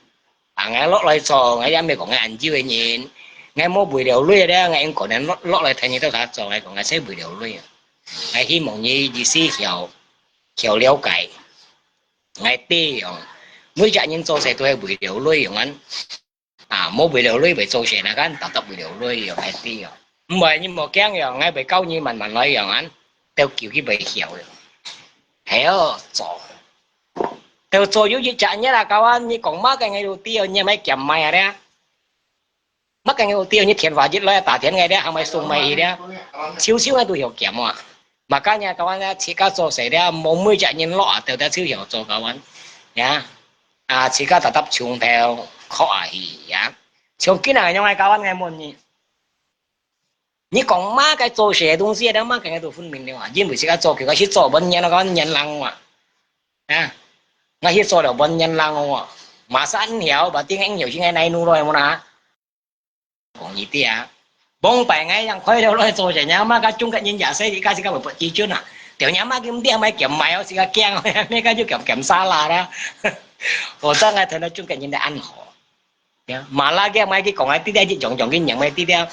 啊，𠊎落來做，𠊎也毋係講𠊎恁久个人，𠊎無為了鐳咧，𠊎應該能落落來聽你到下做，𠊎講𠊎係為了鐳啊。𠊎希望你意思曉曉了解，𠊎知樣，每隻人做事都係為了鐳樣啊。啊，無為了鐳會做事，那個tetap為了鐳樣，𠊎知樣。毋會，你莫驚樣，𠊎會教你慢慢來樣啊，到久佢會曉樣。係哦，做。 到做有一隻日啊，kawan，你講麼个𠊎都知哦，你係咪兼賣啊咧？麼个𠊎都知哦，你電話一來打電𠊎咧，係咪送賣去咧？少少𠊎都曉兼啊。Makanya kawan咧，自家做事咧，無每隻人落啊，到底就曉做kawan。呀，啊，自家tetap從頭學下去呀。像今日樣个kawan，𠊎問你， 你講麼个做事个東西，你麼个都分明了啊！因為自家做，佢係做文人啊，講文人人啊。啊，𠊎去做了文人人啊。Masa恁曉，把定恁曉，先愛哪路咯，有無啦？講一啲啊，往擺𠊎樣開了來做事，人嘛个中國人也係，自家自家會不自尊啊。條人嘛，佢毋知係咪兼賣哦，自家驚哦，咩个就兼兼沙拉啦。我真係聽到中國人的暗號。 呀，malah佢買佢講个，啲啲一種種佢認為啲啲，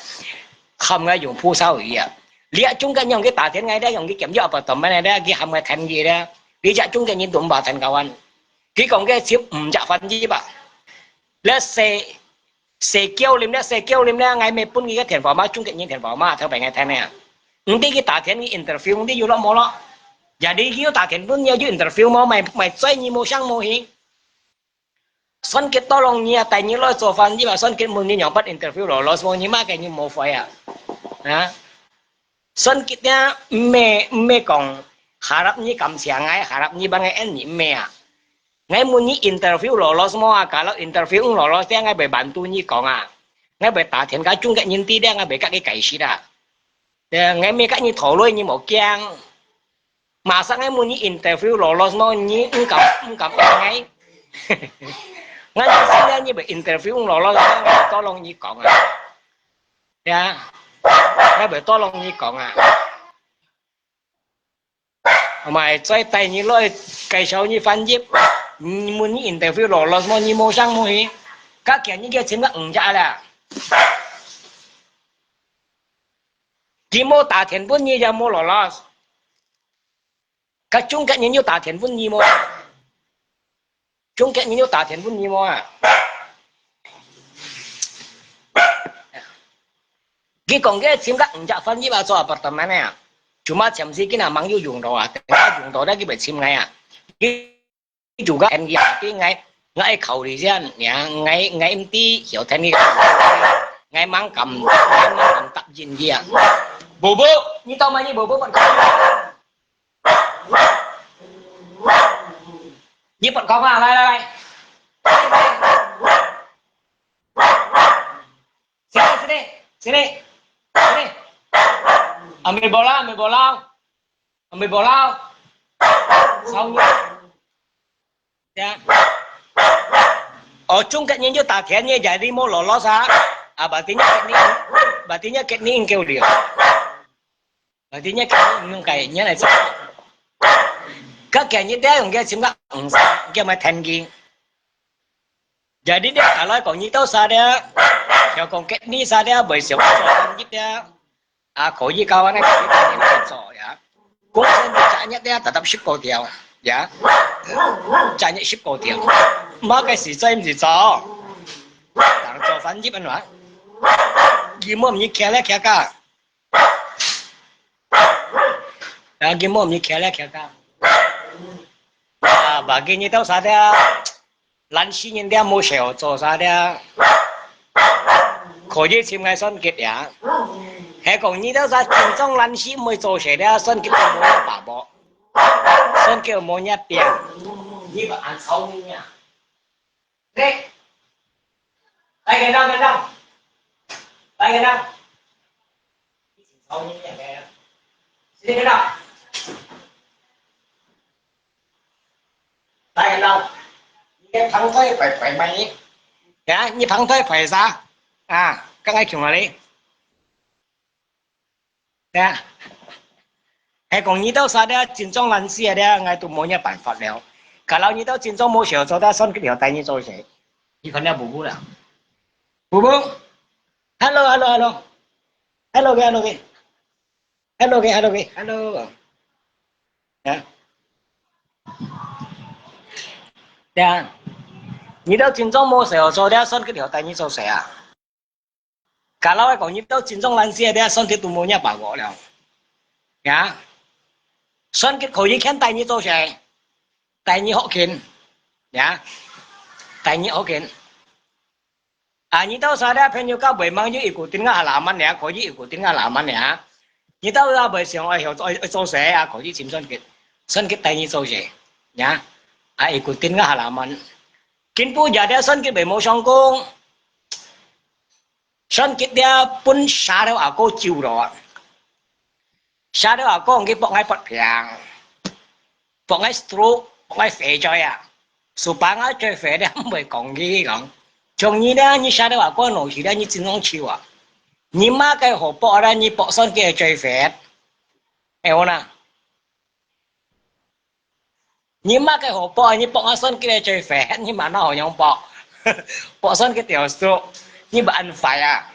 喊𠊎用鋪燒魚啊。你啊，中間用佢打天个咧，用佢兼咗阿伯當咩咧，佢喊𠊎聽佢咧，你隻中間人都毋怕聽kawan。佢講个就五隻分之吧。咧四四九零咧，四九零咧，𠊎乜分佢个電話嘛，中間人電話嘛，頭擺𠊎聽咧。毋知佢打天佢interview，毋知有落無落。Jadi佢有打天分，佢有interview無，買買醉你無聲無氣。 算佢多容易啊，帶你來做翻譯嘛，算佢問你仰般interview咯，lolos無你嘛，佢你無會啊。啊？算佢呀，毋係，毋係講harap你感謝𠊎，harap你幫𠊎，any，毋係啊。𠊎問你interview lolos無啊，kalau interview毋lolos，𠊎會bantu你講啊。𠊎會打電話中間人知，𠊎會甲佢解釋啊。𠊎毋係甲你討論，你莫驚。 Masa𠊎問你interview lolos無，你毋敢，毋敢應𠊎。𠊎就知啦，你會interview老老，𠊎會多同你講啊。呀，𠊎會多同你講啊。同埋再帶你來介紹你翻譯，你問你interview老老，麼你無聲無氣，該今日佢尋个五隻啦。佢無打電話你也無老老。 該中國人有打電話你無？中國人有打電話你無啊？佢講个尋个五隻翻譯啊，做apartemen啊，cuma暫時佢那吂有用到啊，等下用到了佢會尋𠊎啊。佢就个N G啊，佢𠊎𠊎考慮先，呀，𠊎𠊎毋知曉聽你，𠊎吂敢，𠊎吂敢答應佢啊。寶寶，你到嗎？你寶寶問佢。 你不講啊，來來來。Sini, sini, sini, sini. Ambil bola, ambil bola. Ambil bola. Sao ni? Ya. Oh, cungkat nyo nyo takian nyo jadi mo lolos ha. Ah, berarti nyo kit ni, berarti nyo kit ni ingkeu liu. Berarti nyo kit ni ingkeu liu, nyo lai cak. Kak kit ni dia yung dia cim kak, mm, dia mai ten gi. Jadi dia kalau kong ni tau sa dia, ya kong kit ni sa dia, bai siap sa dia. 啊，可以教啊，那可以教你們做呀。工錢就賺一點，達到十個條呀，賺一十個條。麼个時節毋使做，當做翻譯啊嘛。佢無你徛咧徛个，啊，佢無你徛咧徛个。啊，bagi你到啥的啊？ 懶尸人家無事做啥的，可以尋𠊎算計呀。係講你兜儕真正懶尸毋會做事的，算計都無人把握，算計無人變，你毋恁操你啊？對，來，跟上，跟上，來，跟上，你真操你啊，跟上，直接跟上。 大家好，你个旁白白白咩？呀，你旁白白啥？啊，剛才講哪裡？呀，係講你兜儕个真正懶尸个，𠊎都無麼辦法了。Kalau你兜真正無事做，該算佢條帶你做事。你看了布布了？布布，hello，hello，hello。 Hello，hello，hello。Hello，hello，hello。啊。對啊。你兜真正無事做，這算佢條帶你做事啊？Kalau講你兜真正懶尸，這算佢都無麼把握了。呀？算佢可以牽帶你做事，帶你學勤。呀？帶你學勤。 啊，你兜儕个朋友較會吂有ikutin个halaman呢，可以ikutin个halaman呢。你兜也會想愛曉做愛做事啊，可以尋算計，算計帶你做事，呀，啊，ikutin个halaman。Kin po jadi算計會無相公，算計這分沙頭阿哥救了啊。 沙頭阿哥佢駁𠊎發病，駁𠊎stroke，駁𠊎肥嘴啊。Supaya𠊎嘴肥咧，毋會講佢講。像你咧，你沙頭阿哥老死咧，你真正笑啊！你麼个好駁咧？你駁算計个嘴肥，會好哪？ 你麼个好駁？你駁𠊎算計个嘴肥，你嘛哪好樣駁？駁算計條數，你毋恁壞啊？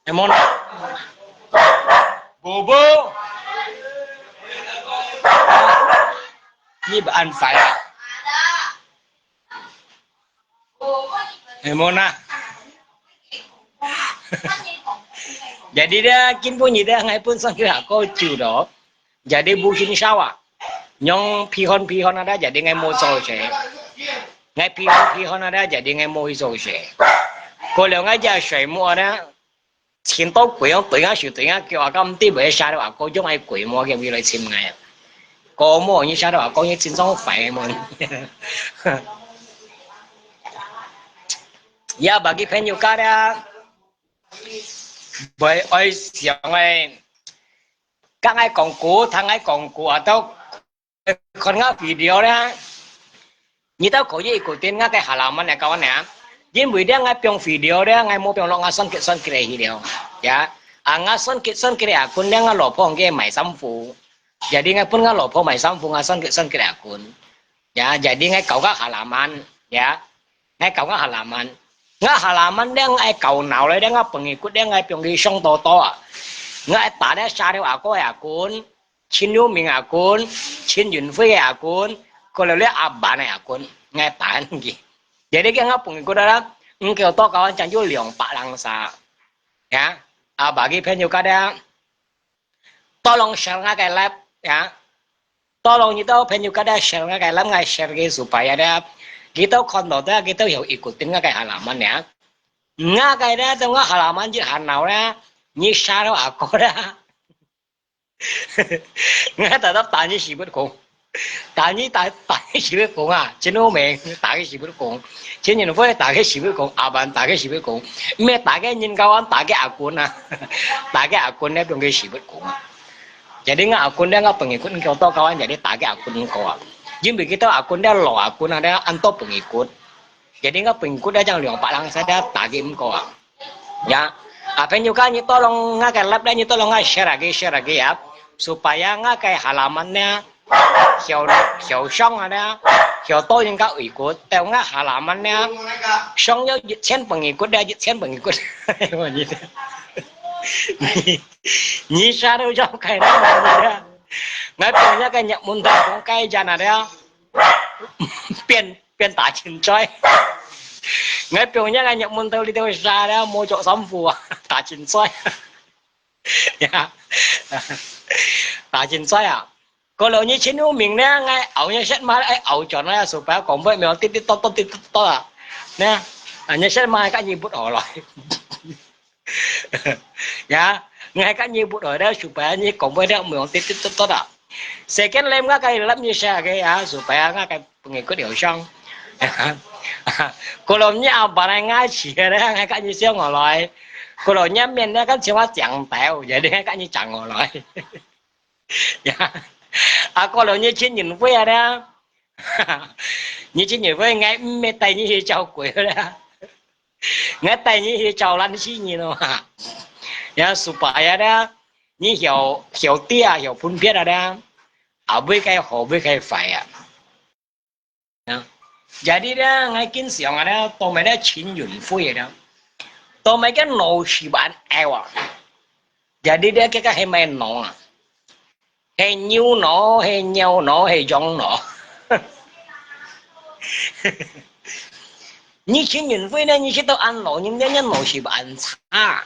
係無呢？寶寶，你毋恁壞啊？係無呢？Jadi咧，今晡日咧，𠊎分算計阿哥救了。 Jadi buhin sawa. Nyong pihon-pihon ada jadi ngai mo so se. Ngai pihon-pihon ada jadi ngai mo so se. Ko leo ngai ja sui mo ada. Chin to kui yong tui nga sui tui nga kyo aga mti bai sa lo ako jong ai kui mo ke wi lai chim ngai. Ko mo ni sa lo ako ni chin song fai mo. Ya bagi pen yuka da. Bai ai siang ai. Kang ai kong ku, thang ai kong ku atau kon nga video na. 你兜可以ikutin，𠊎个halaman个kawan呢。因為呢，𠊎放video呢，𠊎無放落𠊎songkit songkit个去了。Ya，啊，𠊎songkit songkit个akun呢，𠊎老婆佢買衫褲。Jadi𠊎分𠊎老婆買衫褲，𠊎songkit songkit个akun。Ya，jadi𠊎搞个halaman，ya，𠊎搞个halaman。𠊎halaman呢，𠊎搞鬧了呢，𠊎pengikut呢，𠊎放佢上多多啊。𠊎打了Syahril阿哥个akun， Chin Yumin akun，Chin Yunfei akun，過了了阿Ban akun，𠊎打佢。Jadi佢𠊎pengikut啦，五九多kawan正有兩百零三。Ya，啊，bagi朋友个咧，tolong share𠊎个live，ya。Tolong你兜朋友个咧share𠊎个live，𠊎share佢supaya咧，佢兜看到咧，佢兜有ikutin𠊎个halaman呢。𠊎个咧，到𠊎halaman一下鬧咧，你Syahril阿哥咧。 𠊎tetap打你屎朏公，打你打，打你屎朏公啊！Chin Yumin打佢屎朏公，Chin Yunfei打佢屎朏公，阿Ban打佢屎朏公，毋係打佢人kawan，打佢akun啊，打佢akun呢，放佢屎朏公啊。Jadi𠊎akun呢，𠊎pengikut，佢兜kawan，jadi打佢akun過啊。因為佢兜akun呢，老akun啊，呢，恁多pengikut。Jadi𠊎pengikut呢，正兩百零三呢，打佢毋過啊。 Ya，啊，朋友个，你tolong𠊎个live咧，你tolong𠊎share lagi，share lagi ya，supaya𠊎个halaman呢，曉，曉上啊呢，曉多人个ikut，到𠊎halaman呢，上有一千pengikut咧，一千pengikut。你，你share到上个呢，𠊎朋友个入門到講該家那咧，變，變打青菜。 𠊎朋友个入門到你兜share咧，無著衫褲啊，打青菜。Ya，打青菜啊！過了你Chin Yumin呢，𠊎熬你食嘛，愛熬轉來，supaya講話毋好滴滴答答，滴滴答答啊。呢，啊，你食嘛，該你不好了。 Ya，𠊎个你不來咧，supaya你講話咧，毋用滴滴答答啊。Second lem𠊎个lem你share个啊，supaya𠊎个pengikut有上。Kalau你阿爸來𠊎試个咧，𠊎个你笑我來。Kalau你面咧，跟像我講頭，jadi𠊎个你講我來。 Ya，啊，過了你Chin Yunfei啊咧，你Chin Yunfei，𠊎毋係帶你去找鬼咧，𠊎帶你去找爛死人咯嘛。Ya，supaya咧，你曉，曉知啊，曉分別啊咧，啊，會該好，會該壞啊。 啊，jadi咧，𠊎經常啊咧，到尾咧，Chin Yunfei咧，到尾个腦屎恁拗啊。Jadi咧，這个係麼个腦啊？係牛腦，係貓腦，係羊腦。你Chin Yunfei呢，你識到恁老人，你，你腦屎恁差。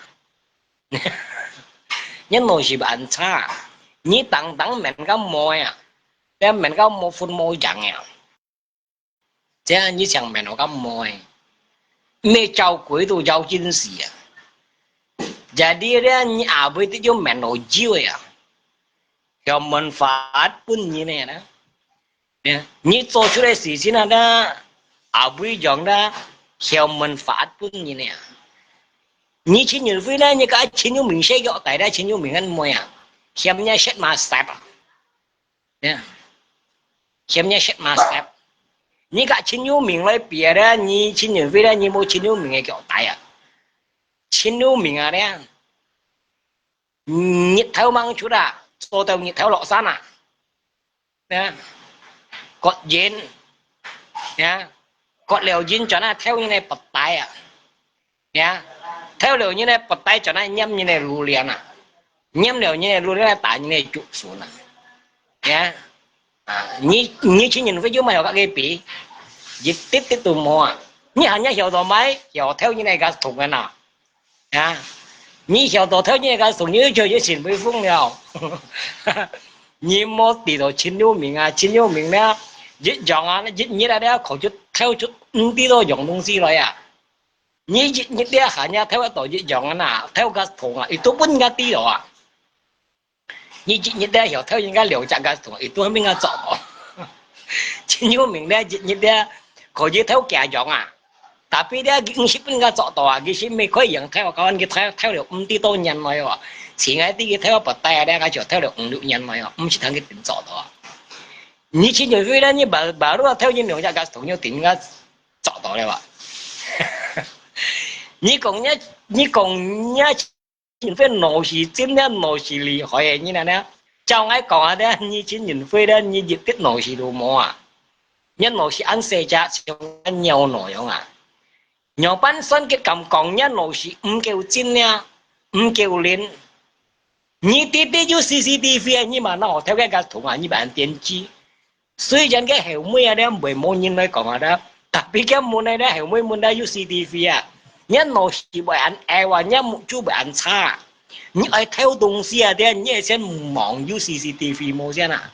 你腦屎恁差，你當當面个摸啊，這面个摸分摸樣啊，這樣你像面个摸，毋係找鬼都找真實啊。Jadi咧，你阿妹都有面个招啊，有manfaat分你呢啦。 你做出个事情啊，那阿妹樣啦，曉manfaat分你呢。你Chin Yunfei呢，你个Chin Yumin細腳大啦，Chin Yumin个妹啊，嫌你食嘛塞啊，呀，嫌你食嘛塞。你个Chin Yumin來比啊，你Chin Yunfei呢，你無Chin Yumin个腳大啊。Chin Yumin啊，呢，日頭吂出啊，做到日頭落山啊。 呀，割煙，呀，割了煙轉來偷人个bonsai啊，呀，偷了人个bonsai轉來拈人个durian啊，拈了人个durian來打人个竹筍啊，呀，啊，你，你Chin Yunfei有麼个好个比？一滴滴都無啊！你還也曉得買，曉偷人个gaztung啊！ 啊，你曉得偷人个gaztung，你就有新威風了。你無知道Chin Yumin啊，Chin Yumin呢，一樣啊，一日啊，你可就偷出五百多樣東西來啊。你一日咧還也偷得到一樣啊，偷gaztung啊，佢都分人家知道啊。 你一日咧曉偷人家兩隻gaztung，佢都分人家捉到。Chin Yumin咧，一日咧可以偷幾樣啊？Tapi咧，佢毋識分人家捉到啊，佢係毋係可以用偷啊？講佢偷，偷了毋知多年來哦。前下啲佢偷bonsai啊，咧，佢就偷了五六年來哦，毋識通佢定捉到啊。你陳雲輝呢，你把，把路頭你兩隻个同學頂个找到了吧？你講人家，你講人家陳雲輝腦屎真个腦屎厲害个，你哪呢？照𠊎講啊，你陳雲輝呢，你一滴腦屎都無啊！你腦屎恁細隻，像鳥腦樣啊！仰般算佢敢講你腦屎毋夠真呢？毋夠靈？ 你知知有C C T V啊，你嘛拿學校个个同學，你還電視。雖然个後尾啊，你袂無人來講啊，tapi个問題咧，後尾問題有C C T V啊，你腦屎會恁矮啊，你目珠會恁差啊。你愛偷東西啊，你愛先望有C C T V無先啊。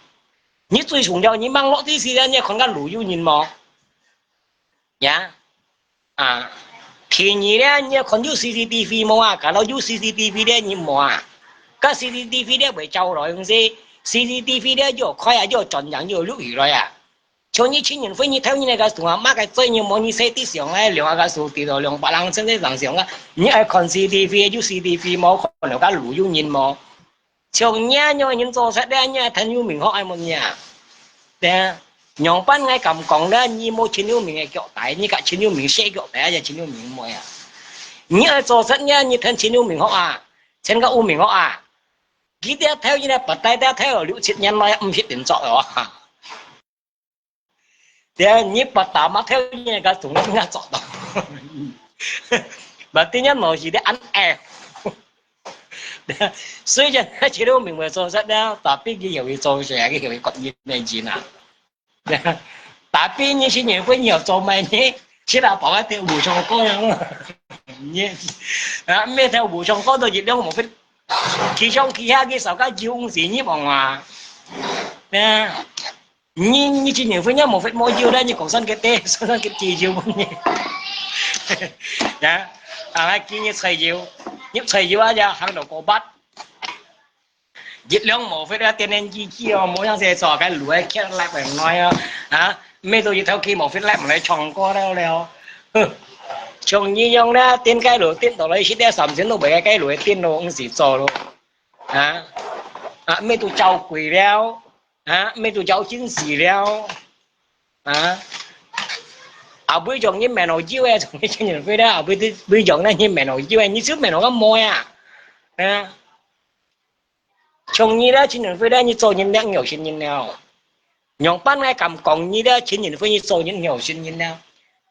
你最重要，你吂落地時咧，你看个路有人無？呀？ 啊，第二咧，你看有C C T V無啊？假如有C C T V咧，你無啊？該C C T V咧會照來，毋係？C C T V咧又開啊，又轉陽，又錄起來啊。像你陳雲輝，你偷你那個什麼，麼个罪你無，你寫啲相啊，兩個手提到兩百零千个人相啊，你愛看C C T V，有C C T V無？看到該路有人無？ 像你恁樣人做出來，你還陳友明學愛問你啊？對啊，仰般𠊎敢講咧，你無陳友明个腳底，你甲陳友明洗腳底，也陳友明妹啊。你愛做出來，你聽陳友明學啊，聽个有名學啊。佢這頭，佢這八大這頭，六七年來毋識定做哦。 對啊，你八大嘛，頭你个總應該做到。Berarti你腦屎咧恁矮。對啊，雖然佢前頭明明做實了，tapi佢又會做事，佢又會割你个錢啊。對啊，tapi你是年份你要做麼个呢？其他包括對武松哥樣啊。你啊，每天武松哥都一兩毛分，其中其他个少个九五十你望啊。對啊。 你，你今年份也無發無油咧，你講算个對，算算个地油分你。呀，啊，今日菜油，入菜油啊，也行到過八。一兩無發啊，天天嘰嘰哦，無樣式做，該路還欠拉不來哦，啊，每到一頭去無發拉，毋來唱歌了了。哼，像你樣咧，電街路電到來，現在三千都袂該路電咯，毋使做咯，啊，啊，每到照鬼了。 啊，乜都要緊死了。啊，後尾將你面路油誒，從你陳仁輝咧，後尾都，尾將咧你面路油誒，你就面路个毛啊。啊，從你咧，陳仁輝咧，你做人咧，有信任了。仰般來敢講你咧，陳仁輝你做人有信任了。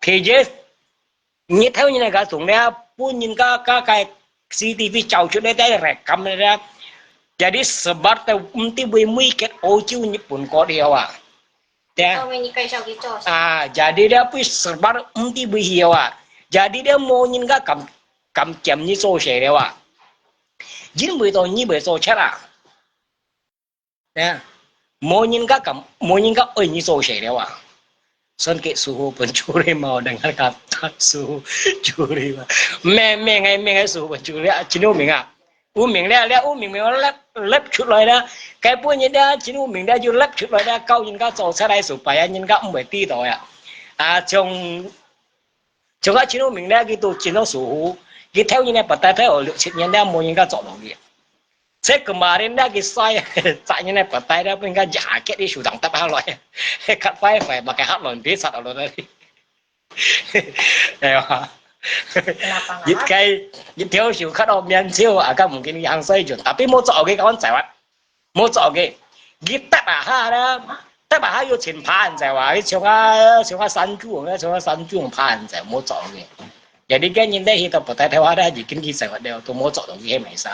第一， 日頭人个總咧，分人家，家个C C T V照出來，在rekam咧，jadi sebar到毋知會每個歐洲、日本國了啊。對啊。後尾你介紹佢做事。啊，jadi咧，會sebar毋知會去了啊。Jadi咧，無人家敢，敢檢你做事了啊。因為到你會做賊啊。 呀，無人家敢，無人家愛你做事了啊。算个師傅分處理嘛，等下个師傅處理嘛。咩，咩个，咩个師傅分處理啊，真有名啊。有名了，了有名名了，立出來了。該本人了，真有名了，就立出來了，教人家做出來失敗啊，人家毋會知道呀。啊，像，像啊，真有名了，佢都真有師傅，佢頭人个八大頭六七年了，無人家做落去。 Saya kemarin dah kisah, caknya ni petai dah pun kan jaket di sudang tak halai. Kat fai fai pakai hat lon di sat lon tadi. Ayo. Kenapa nggak? Jit kai, jit theo siu kat au mian siu, agak mungkin yang saya jun. Tapi mau cok oke kawan cewek. Mau cok oke. Gitat aha dah. Tapi aha yo cin pan cewek. Cuma, cuma sanjung, cuma sanjung pan cewek. Mau cok oke. Jadi kan人咧去到不帶頭下咧，已經去生活了，都無做到佢係咪生。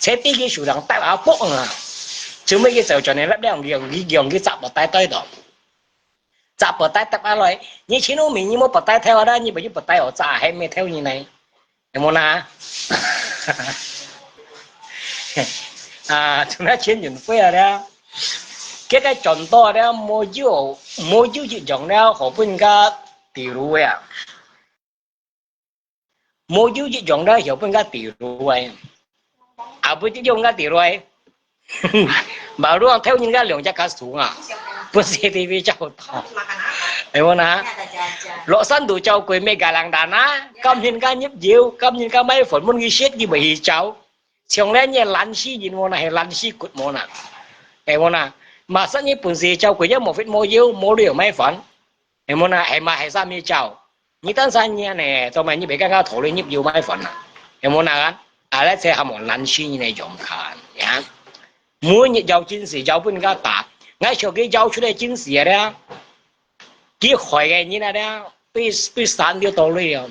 車底佢手上帶下卜啊，最尾佢就將你粒量用佢用佢摘不帶袋到，摘不帶得下來。你前路面你無不帶頭下咧，你不就不帶我摘，係咩頭人呢？有無啦？啊，從那錢運費啊咧，這個賺到咧，無有無有一樣咧，好分人家地路啊。 無有一樣个曉分个地路誒。啊，不一樣个地路誒。馬路上偷人家兩隻卡數啊，不是T V照到。哎，我那，落山都叫鬼咩个人單啊，今人家入油，今人家買粉，問佢食，佢袂去找。像咧，你懶死人，我那係懶死骨，我那，哎，我那。Masa你本事照顧也無fit無腰，無料買飯，係無啦？係嘛，係啥物照？你單身年呢，做麼你別个个頭裡入油買飯啦？係無啦？啊，來這下無懶尸人个樣看呀！每日要緊事，要分人家打，𠊎想佢要出來緊事啊咧，佢害个人啊咧，對對山就到位啊！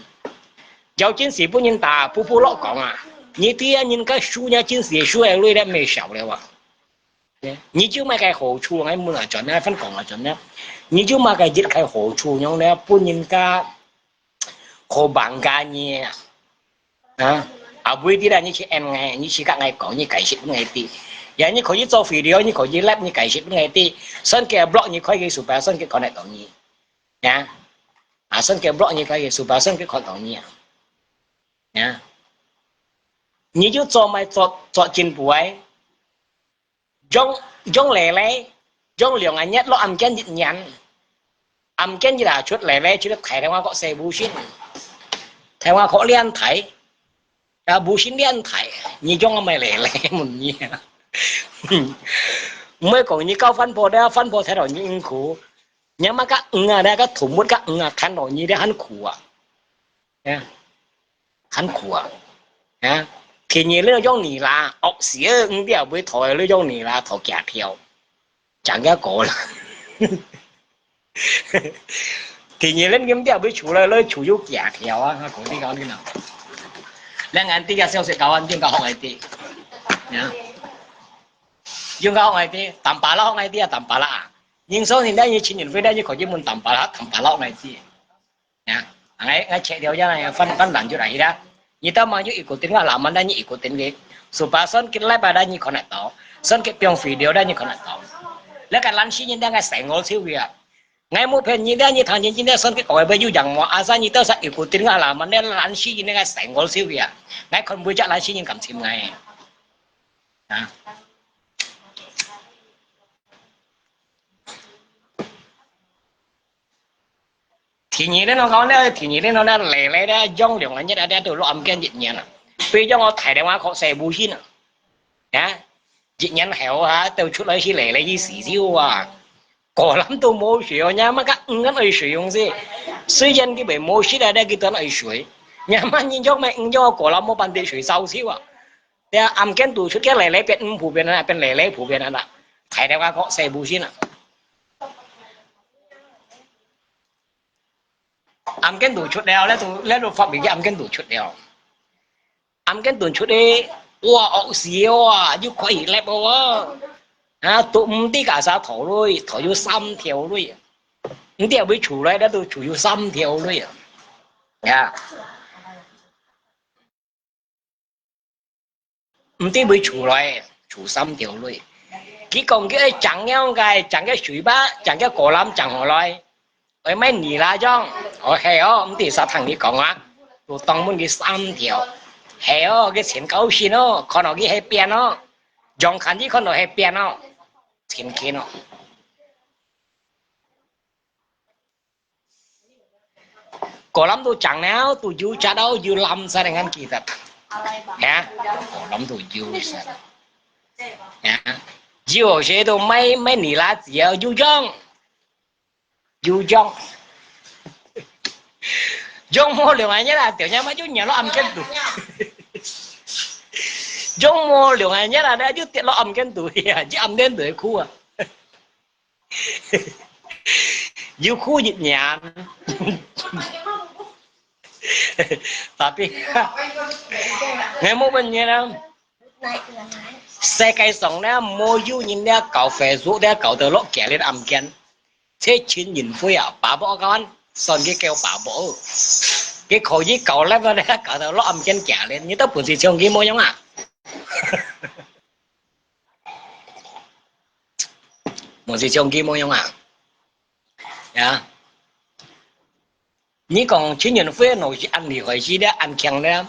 要緊事分人打，步步落降啊！你對啊，人家輸人緊事輸个累咧，沒少了啊！ 你就麼个好處，𠊎問啊轉啊，分講啊轉啊，你就麼个一个好處，樣咧，分人家好bằng價你啊？啊，啊，毋知啦，你去問𠊎，你去甲𠊎講，你解釋分𠊎知。呀，你可以做video，你可以live，你解釋分𠊎知。算佢block你，可以supaya算佢connect到你，呀，啊，算佢block你，可以supaya算佢connect到你啊，呀，你就做麼做做進步哎。 用用來來，用兩個月落暗間一年，暗間一下出來來，就係大電話殼細無線，大電話殼練大，啊無線練大，你用麼來來問你啊？毋會講你教番婆咧，番婆睇到你辛苦，你乜个魚啊，那個土木个魚啊，看到你咧很苦啊，啊。 很苦啊！啊，天日你用泥啦，惡死啊！你這會討你用泥啦，討假條，講个過啦。天日你今這會出來，你出有假條啊！講你講你啦，兩眼底下消息搞完，應該好一點，啊，應該好一點，淡薄啦，好一點啊，淡薄啦啊！人說你那你情人會那你可以問淡薄啦，淡薄啦，好一點。 Ya, ngai ngai check掉ya, ngai fan fan lanjut ahi dah. Nyi tau mang yu ikutin ngai laman dah nyi ikutin ke. Supaya son kit lai pada nyi connect tau. Son kit piong video dah nyi connect tau. Lekan lansi nyi dah ngai sengol siu ya. Ngai mu pen nyi dah nyi thang nyi nyi dah son kit kong bai yu jang mo asa nyi tau sa ikutin ngai laman dah lansi nyi dah ngai sengol siu ya. Ngai kon bui jak lansi nyi kam sim ngai. Ya. 第二呢，我講呢，第二呢，我呢，來來呢，用兩個月啊，都落暗間一年啊。比如講我大電話殼細無線啊，啊，一年後啊，都出來係來來去死燒啊。果籃都無水哦，你乜个魚愛水用先。雖然佢袂無食啊，但佢都愛水。你乜你用咩魚用果籃無半滴水燒燒啊？對啊，暗間都出个來來變五普遍啊，變來來普遍啊啦。大電話殼細無線啊。 暗間都出了，這都這都發明个暗間都出了。暗間都出个，哇，惡死哇，又可以lap哇！啊，都毋知該啥頭鐳，頭有三條鐳，毋知會出來，這都出有三條鐳啊！呀。 毋知會出來，出三條鐳。佢講佢愛整樣个，整个水壩，整个果籃整好來，愛買泥啦種。哦，係哦，毋知啥聽你講啊，都當問佢三條。係哦，佢錢高興哦，看到佢係變哦，用看佢看到係變哦，錢錢哦。 果籃都長了，都有隻哦，有藍色的，恁記得。呀，果籃都有色。呀，有些都買買泥垃圾哦，有用，有用。用無兩個月啦，掉下嘛就染落暗間肚。用無兩個月啦，就跌落暗間肚去啊，就暗間肚去哭啊。 有苦一年。Tapi，𠊎無問你啦。世界上呢，無有人呢，搞Facebook呢，搞到落街呢，暗間。這情人會啊，爸爸講，算佢叫爸爸。佢可以搞那個呢，搞到落暗間街呢，你到本事像佢無用啊？ 無就像佢無用啊。呀，你講情人會弄是恁厲害，是咧恁強咧，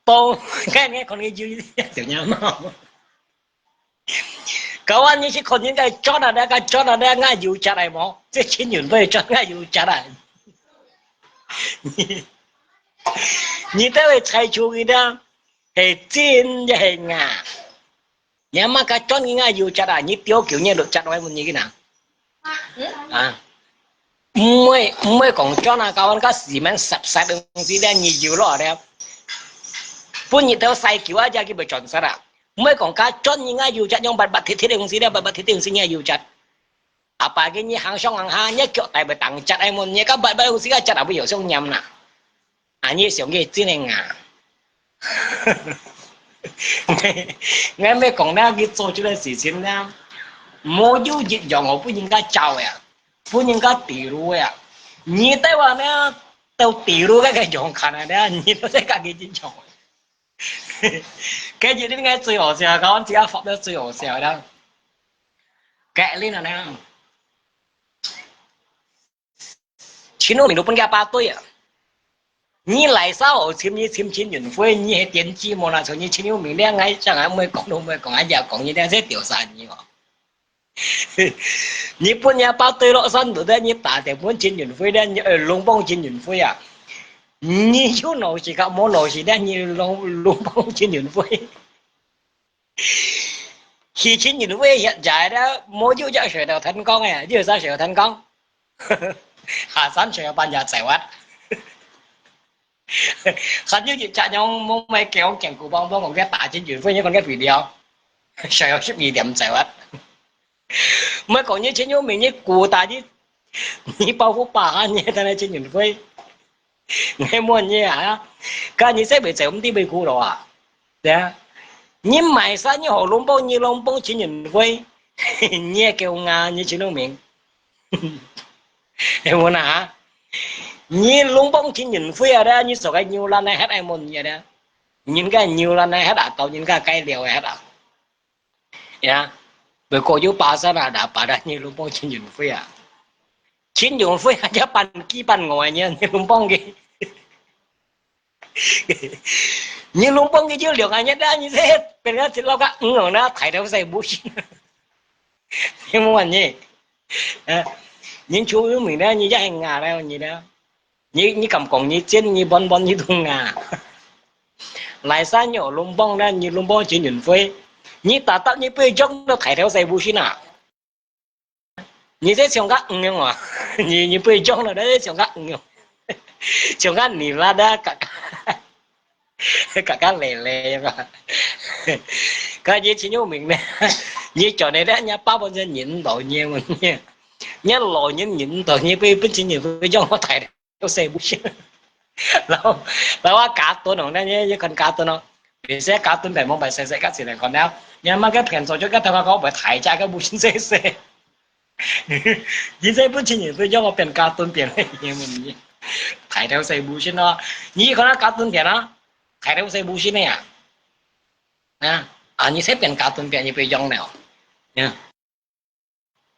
當該你可能就就樣嘛。搞完你去看人家賺啊，那個賺啊，那個有賺來無？這情人會賺，那有賺來。你你都會猜出去的，係真也係假。你阿媽該轉你个油漆啊，你丟球你六七萬問你个哪？啊，毋會毋會講轉啊，教人家市面十十个東西咧，你油落咧，分日頭晒久啊，才佢會轉色啊。毋會講該轉你个油漆，用白白鐵鐵个東西咧，白白鐵鐵个東西你个油漆。阿爸个你行上行下，你腳底會當漆，哎，問你个白白東西个漆啊，會有相黏啦。 啊，你想个真个啊。𠊎乜講呢，佢做這个事情呢，無有一樣哦，分人家走个啊，分人家跌落个啊。你台灣呢，都跌落个个樣看啊呢，你都在家己緊張。該日你應該最好笑，講自家發表最好笑啦。該你呢？ 陳永明都分佢阿爸對啊。你來啥好尋你尋陳雲輝，你係電子無啦？像你陳永明，你𠊎想𠊎毋會講都毋會講，𠊎也講你，這調查你哦。你分你阿爸對落山路咧，你打電分陳雲輝咧，你呃，攏幫陳雲輝啊。你有腦屎甲無腦屎咧，你攏攏幫陳雲輝。 去陳雲輝歇仔咧，無有隻水頭天光誒，你有啥水頭天光？下山水頭半夜走啊。還有一隻樣，無買叫健康寶寶，講佢打陳雲輝，你講佢肥料，水頭十二點走啊。毋係講你陳永明，你鼓打你，你保護把下你，但係陳雲輝。 你問你啊，該你這輩子毋知會苦惱啊？對啊，你買啥你好攏幫，你攏幫陳雲輝，你也叫啊，你陳永明。你問啊，你攏幫陳雲輝啊，你做个牛欄啊，還愛問你啊？人家牛欄啊，還啊，到人家該料啊，還啊。 呀，不過有巴山啊，打巴山你攏幫陳雲輝啊。陳雲輝還要半基半我呢，你攏幫佢。你攏幫佢就兩個月啦，你這變成一老个，嗯，那抬頭細不行。你問你，呃，人邱永明呢，你也很牙了，你呢？ 你你敢講你真，你本本你都啊？來山有攏幫呢，你攏幫陳雲輝，你打打你背將都抬頭細不行啊？你這像个魚啊？你你背將了，這像个魚，像个泥拉的，嘎嘎嘎嘎咧咧嘛。該你陳永明呢？你叫你咧，人家爸爸這人老年嘛，人家老年人老年背不陳雲輝將我抬頭。 有細妹。然後，然後啊，加蹲哦，那你你看加蹲哦，你說加蹲白毛白細細，加起來看了，你阿媽个片做就个頭髮膏會抬價个無線細細。你這不清楚，所以叫我變加蹲變了，抬頭細妹先咯。你看到加蹲變啊，抬頭細妹先的呀。啊啊，你這變加蹲變，你不用了，嗯。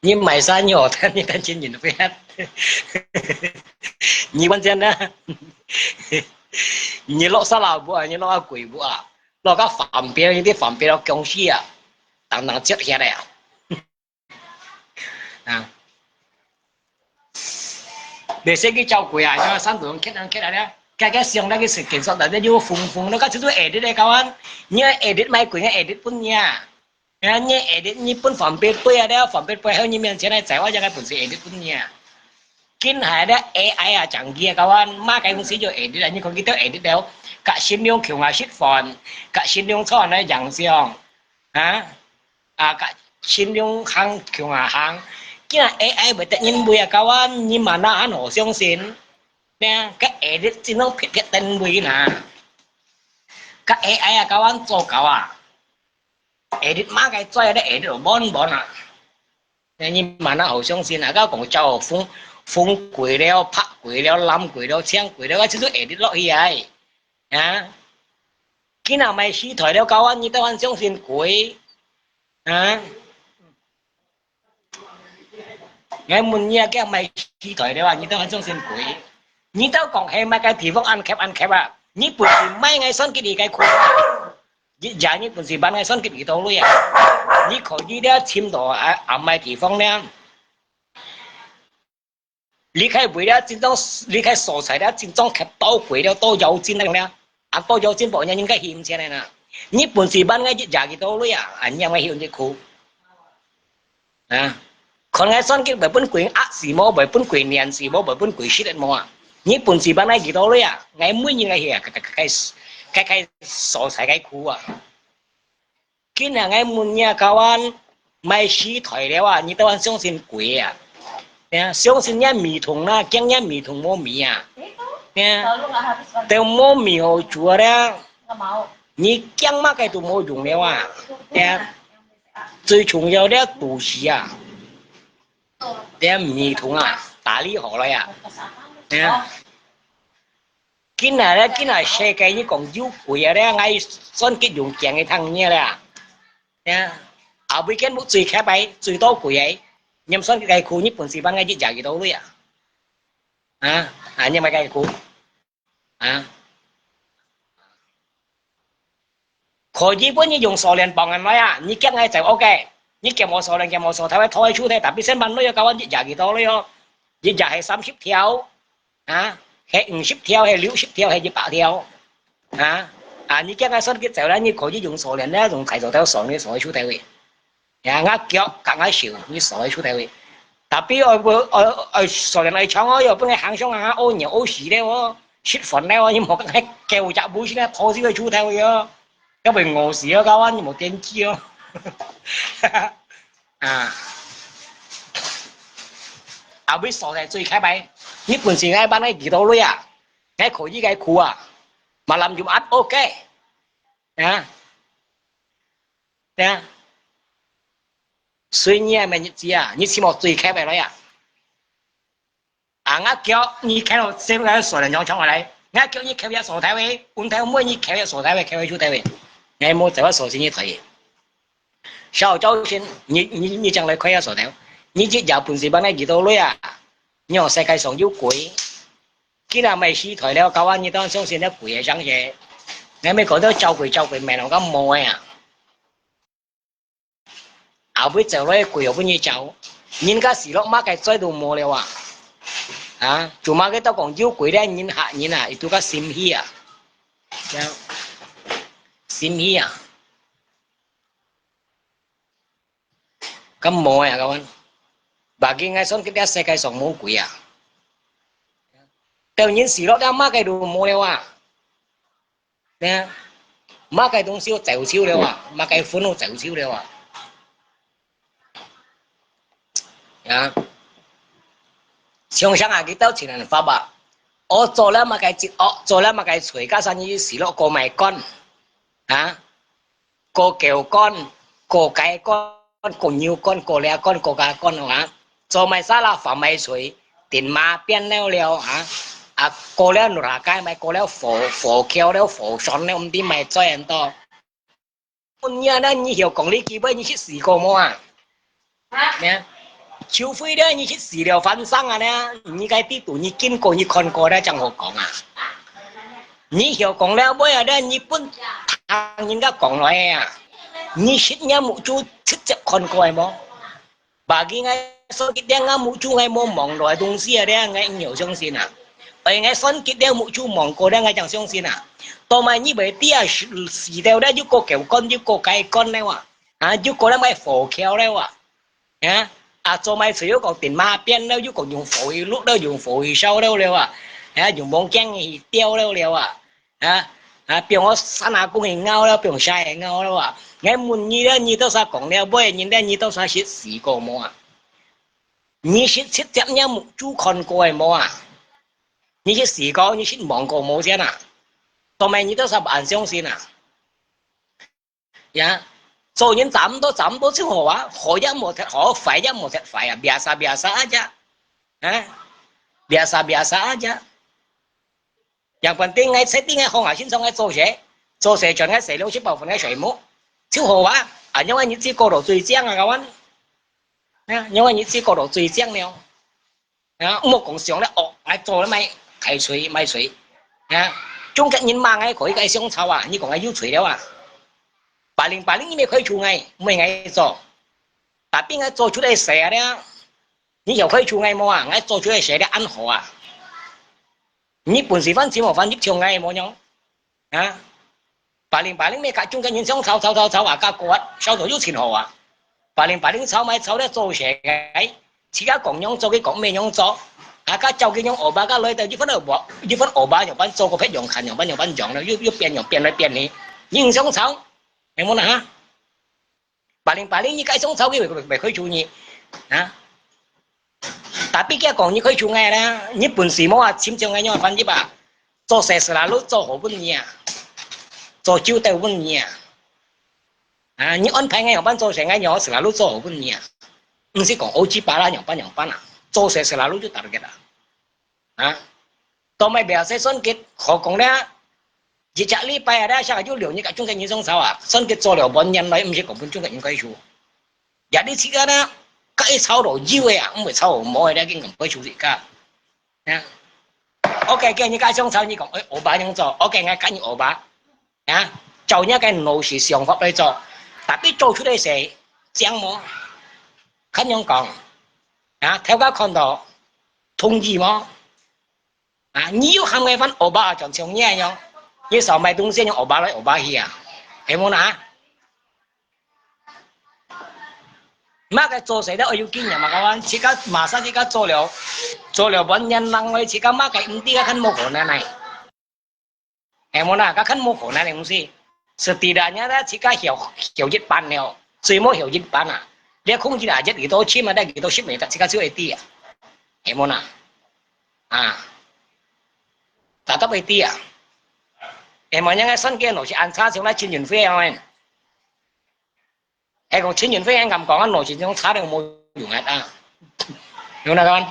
你買衫要等你等錢人會，你問真啊？你落沙拉布啊，你落啊鬼布啊，落个方便，你啲方便落公司啊，等等接下來啊。啊，你先去找鬼啊，像山東人看人看人家，該个想那个事情上，大家又疯疯，那个就是edit的，kawan，你要edit買鬼，要edit分你啊。 啊，你edit你分方便背啊，了方便背後你面前來在我這个本事edit分你啊。今下了AI啊，講佢啊，kawan，麼个東西就edit啊，你看佢都edit了，甲新娘共下食飯，甲新娘坐來影相，啊，啊，甲新娘行共下行，今下AI會得人尾啊，kawan，你嘛哪還好相信？呢，个edit真正撇撇等尾啦，个AI啊，kawan做狗啊。 edit麼个嘴咧edit到滿滿啊！你嘛哪好相信啊？佢講照風，風過了，拍過了，淋過了，青過了，啊，就係edit落去啊！啊！今下買四台了，kawan，你都還相信鬼？啊！ 𠊎問你啊，佢買四台了啊，你都還相信鬼？你都講係麼个地方恁cap恁cap啊？你本事買𠊎算佢个鬼？你呀，你本事買𠊎算佢幾多鐳啊？你可以了，尋到啊，啊，買地方了。離開位了，真正離開所在了，真正cap到鬼了，到妖精了，啊，到妖精，無人應該嫌錢的啦。日本時分𠊎一夜幾多鐳啊？啊，你有無曉得苦？啊，看𠊎算計會分鬼壓死無？會分鬼撿死無？會分鬼食忒無啊？日本時分𠊎幾多鐳啊？𠊎每日𠊎曉啊，該該該該該所在个苦啊！ 今日𠊎問若教官，莫時代了啊，你都還相信鬼啊？呀，相信若米桶啦，驚若米桶無米啊？呀，都無米好煮啊咧。你驚麼个都無用了啊？呀，最重要了肚屎啊！這米桶啊，打理好了呀。呀。 今日咧，今日世界你講有鬼啊咧，𠊎算計用驚个聽你咧。呀，後尾間屋最開擺，最多鬼个，你算計該苦，日本時分𠊎一夜幾多鐳啊？啊，啊，你買該苦？啊？ 可以分你用鎖鏈綁恁耐啊，你驚𠊎走屋个，你驚無鎖鏈，驚無鎖頭，會拖佢出去，tapi先問你要教官一夜幾多鐳哦？一夜係三十條，啊，係五十條，係六十條，係一百條，啊，啊，你驚𠊎算計走了，你可以用鎖鏈咧，用大鎖頭鎖你鎖佢出去喂。 呀，𠊎腳佮𠊎手，你鎖佢出去喂。Tapi愛愛愛鎖鏈愛長哦，又分佢行上行下屙尿屙屎了哦，食飯了哦，你莫講係狗隻尾先啊，拖死佢出去喂哦，要會餓死哦，教官你無電器哦。啊，後尾鎖在最開擺，日本時𠊎分𠊎幾多鐳啊？𠊎可以該苦啊，malam Jumat OK，啊。 對啊，隨你个日子啊，你起碼最開胃了呀。啊，𠊎叫你開到這個鎖鏈長長來，𠊎叫你開一鎖頭位，運頭尾你開一鎖頭位，開位出頭位，𠊎無走到鎖匙你頭位。小朝晨，你你你將來開一鎖頭，你一夜本事幫𠊎幾多鐳啊？你講世界上有鬼？既然毋係時代了，教官你當相信了鬼个上去，𠊎咪講到招鬼招鬼，毋係人講無个啊。 後尾走落去鬼又分你招，人家死落麼个災都無了啊！啊，做麼个都講有鬼咧，人嚇人啊，佢都較心虛啊，心虛啊，敢無啊，教官？Bagi𠊎算佢這世界上無鬼啊，到人死落了麼个都無了啊！ 呢，麼个東西都走臭了啊，麼个魂都走臭了啊。啊，想想啊，佢兜前人法啊，惡做了麼个節惡，做了麼个罪，加上你死落過賣官，啊，過狗官，過雞官， 過牛官，過掠官，過家官啊，做麼个沙拉飯麼个水，電馬變了了啊，啊，過了路下街，麼个過了火，火橋了，火船了，毋知麼个災難到。你啊，你曉講你幾擺你去死過無啊？啊？呢？除非了你去死了翻生啊呢，你該地圖你經過你看過了，正好講啊。你曉講了尾啊呢，你分聽人家講來啊。 你實若目珠直接看過个無？Bagi𠊎所以點𠊎目珠𠊎無望來東西啊，這𠊎毋曉相信啊。哎，𠊎算佢了目珠望過了，𠊎正相信啊。到麼你會知啊，死死掉了，又過狗官，又過雞官了啊，啊，又過了麼火橋了啊。 啊，啊，做麼个水又講電馬變了，又講用火去熝了，用火去燒了了啊，啊，用望鏡去吊了了啊，啊，啊，放我山下公去咬了，放沙去咬了啊。𠊎問你了，你到啥講了尾，人了你到啥識死過無啊？你識直接若目珠看過个無啊？你識死過，你識望過無先啊？做麼你到啥毋相信啊？ 呀，做人差毋多，差毋多就好啊，好也無忒好，壞也無忒壞啊，biasa-biasa aja，啊，biasa-biasa aja。Yang penting𠊎在定个方向上𠊎做事，做事賺个細路食飽飯个水母，就好啊，啊，因為日子過到最靚啊，教官，啊，因為日子過到最靚了。 啊，莫講想了，哦，𠊎做了買大錘，買錘。啊，中間人罵𠊎可以該相吵啊，你講𠊎有罪了啊？Paling-paling你乜可以處𠊎，毋係𠊎做。Tapi𠊎做出來事啊了，你又可以處𠊎無啊？𠊎做出來事了恁好啊？你本事翻錢無翻入場𠊎無樣？啊？ Ba零吧零乜甲中間人想吵吵吵吵啊，甲過啊，小組又盡好啊。Ba零吧零吵乜吵得做事个，自家講樣做，佢講乜樣做，啊，甲照佢樣學吧，甲來到一分學吧，一分學吧，樣般做个別樣看，樣般樣般樣了，又又變樣變來變去，你毋想吵，係無啦哈？Ba零吧零，你該想吵佢，袂袂開除你啊。Tapi佢講你開除𠊎啦，你本事無啊，親像𠊎樣翻譯啊，做事selalu做好分你啊，做久到分你啊。啊，你安排𠊎樣般做事，𠊎樣selalu做好分你啊。毋使講O G八啦，樣般樣般啊，做事selalu就target啊。啊，都毋係表示算計好講啦，一隻禮拜啊，啦，下就兩日甲中間人相吵啊，算計做了半年來，毋使講分中間人開除。也你自家啦，甲佢吵到有个啊，毋會吵到無个，你緊講開除自家。啊，OK，今日甲相吵，你講，哎，學吧樣做，OK，𠊎甲你學吧。啊，照你个腦屎想法來做，tapi做出來事，正無？看樣講，啊，頭家看到，同意無？啊，你又喊𠊎翻學吧，像像你樣，你少買東西，用學吧來學吧去啊，係無啦？麼个做事都愛有經驗嘛，kawan，自家masa自家做了，做了半年人來，自家麼个毋知，該看無可能呢。 係無啦，該看無可能个東西。Setidaknya啦，自家曉曉一半了，最無曉一半啊。你控制啊，一幾多千啊，得幾多十million，自家就會知啊。係無啦？啊，tetap會知啊。係無，人个算計腦屎恁差，像該陳雲輝樣个。係講陳雲輝恁敢講啊，腦屎種差到無用啊，啊。有哪个？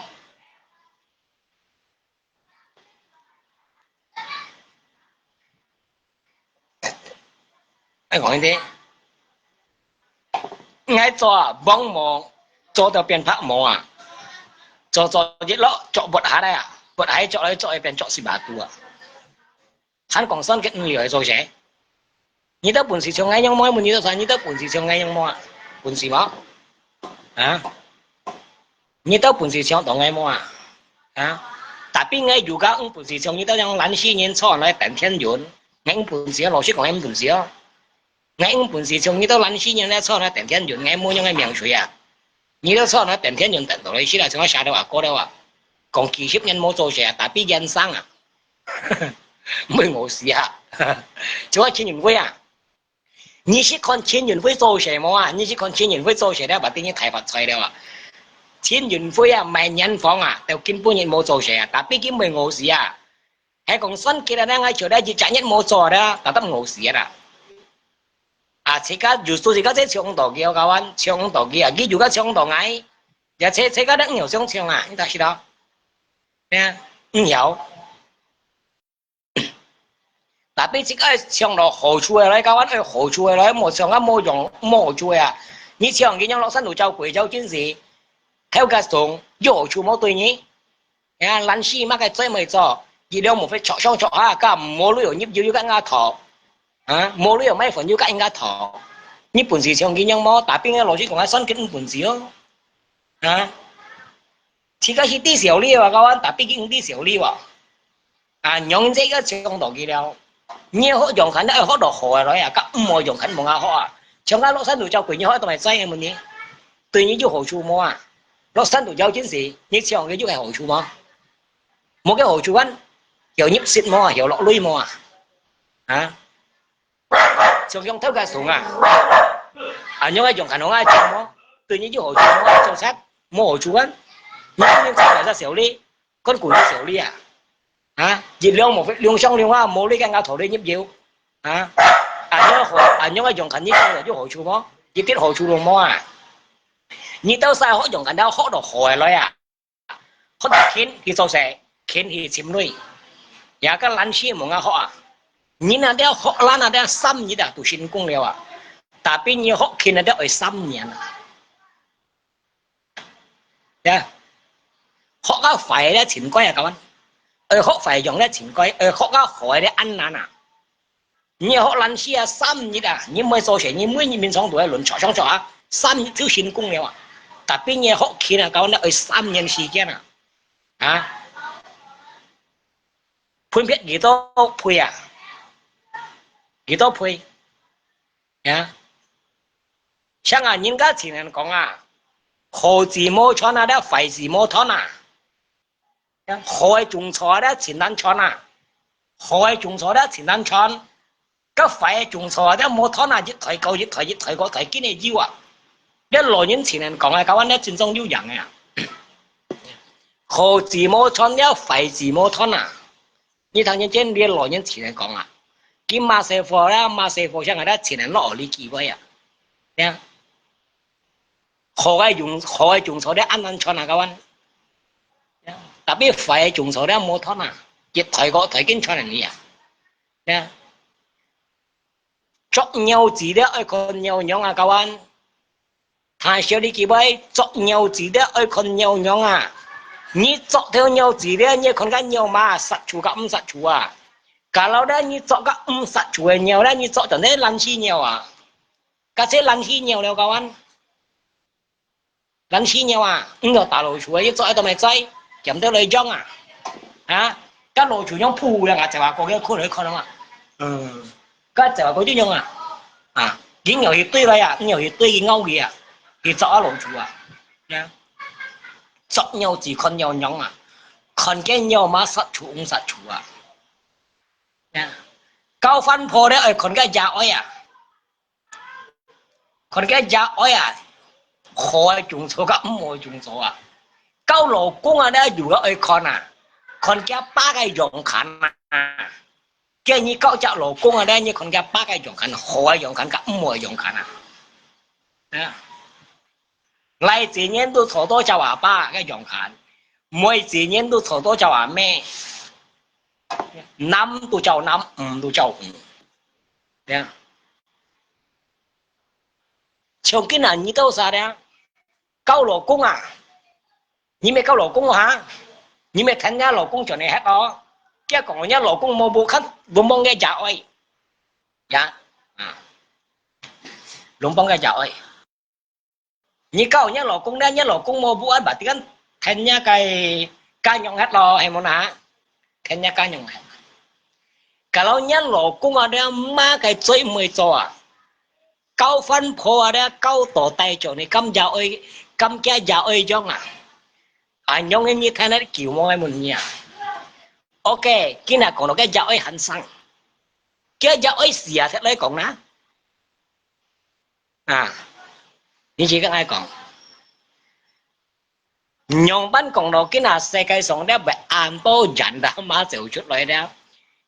愛講一啲，𠊎做啊，幫忙做到變白忙啊，做做一落，做不下來啊，不下做來做去變做四百度啊。還講算計毋了做事，你兜本事像𠊎樣無？問你兜算，你兜本事像𠊎樣無啊？本事無？啊？ 你兜本事像到𠊎無啊？啊？Tapi𠊎有个毋本事像你兜樣懶尸人坐來等天云，𠊎毋本事啊，老實講𠊎毋本事啊。𠊎毋本事像你兜懶尸人來坐來等天云，𠊎無樣个命水啊。你兜坐來等天云等到來死啦，像我寫到啊，過了啊，講幾十年無做事啊，tapi人生啊，毋會餓死啊，像我陳雲輝啊。 你識看陳雲輝做事無啊？你識看陳雲輝做事了，把等於大發財了啊！陳雲輝啊，賣年房啊，到今晡日無做事啊，tapi佢毋會餓死啊。係講算計啊，𠊎就咧一隻月無做啦，tetap餓死啊啦。啊，自家有時自家在唱到佢，kawan，唱到佢啊，佢又个唱到𠊎，也自自家都毋曉唱唱啊，你知道？咩啊？毋曉。 Tapi自家愛唱到好處个來，kawan，愛好處个來，莫唱啊，無用，無好處个啊。你唱佢樣落山路走鬼走真是，頭家送，有好處無對你？呀，懶尸麼个做毋會做，一兩無會著上著下，甲無旅遊業又有个額頭，啊，無旅遊買粉又个額頭。你本事像佢樣無？Tapi𠊎老實講，𠊎算佢毋本事哦，啊。 自家去知小利啊，kawan，tapi佢毋知小利啊。啊，仰這个唱到佢了。你學用看，愛學到好个來啊，甲毋好用看無啊學啊。像𠊎落山路走鬼，你學到咪知个問題。對你有好處無啊？落山路走真是，你唱个有个好處無？無个好處啊，曉入息無啊？曉落鐳無啊？啊？ 像用頭个送啊。啊，用个用看用啊，做麼？對你有好處無？做賊無好處啊？你不能做个小利，跟股民小利啊。啊，一兩無兩雙兩啊，無你个額頭你入油。啊，啊，用个好，啊，用个用看你做有好處無？一滴好處都無啊。你到時學用看，到學到好个來啊。 學勤去做事，勤去尋鐳。也个懶尸無啊學啊。你那條學啦，那條三日啊，都成功了啊。Tapi你學勤那條愛三年啊。呀，學个壞个真怪啊，kawan。愛學壞用个真怪，愛學个好个恁難啊。 你學懶尸啊，三日啊，你毋會做事，你每日眠床都愛輪著上著啊，三日就成功了啊。Tapi你學勤啊，搞到愛三年時間啊，啊，分別幾多倍啊？幾多倍？呀，像啊，人家前人講啊，好子無穿啊，這壞子無斷啊。好个種錯啊，這前人穿啊，好个種錯啊，這前人穿，該壞个種錯啊，這無斷啊，一代過一代，一代過一代，緊个有啊。這老人前人講个，教阮這真正有影个啊。好子無穿，這壞子無斷啊。 你聽見這老人前人講啊，佢麼个貨啦，麼个貨像𠊎兜前人落你機會啊。呀，好个用，好个用錯了，恁難傳啊，教阮。呀，tapi壞个用錯了，無傳啊，一代過代緊傳人啊。呀，捉鳥子了，愛看鳥樣啊，教阮。 聽小你幾位捉鳥子了，愛看鳥樣啊。你捉條鳥子了，你看該鳥嫲，殺處甲毋殺處啊？假如了，你捉甲毋殺處个鳥了，你捉到該爛死鳥啊？該隻爛死鳥了，教阮。爛死鳥啊，毋要打老鼠啊，你捉到麼个罪？ 鹹到來樣啊？啊，該老鼠樣撲了啊，就話過去看來看啊。嗯，該就話過去樣啊？啊，佢要去追來啊，要去追佢咬佢啊，去捉啊老鼠啊。呀，捉鳥子看鳥樣啊，看該鳥嫲殺處毋殺處啊。呀，交番婆了愛看該爺哀啊。 看該爺哀啊，好个種錯甲毋好个種錯啊。交老公啊，這有个愛看啊，看厥爸个樣看啊。該你交隻老公啊，這你看厥爸个樣看，好个樣看，甲毋好个樣看啊。啊，倈仔年都坐到隻阿爸个樣看，妹仔年都坐到隻阿姆，男都照男，女都照女。 呀。像今啊，你兜儕了？交老公啊？你乜交老公哈？你乜跈若老公轉來歇哦？佢講若老公無屋，較攏幫个爺哀。呀，啊，攏幫个爺哀。 你交若老公了，若老公無屋，愛把這个跈若个家娘歇咯，係無哪？跈若家娘歇。Kalau若老公啊，這麼个罪毋會做啊？交番婆啊，這交到大隻呢，敢爺哀，敢厥爺哀樣啊？啊，仰个你跈若救亡个問題啊？OK，今日講到該爺哀還生，該爺哀死啊，才來講啦。 啊，你自家愛講，仰般講到今啊，世界上了會恁多人啦，嘛走出來了，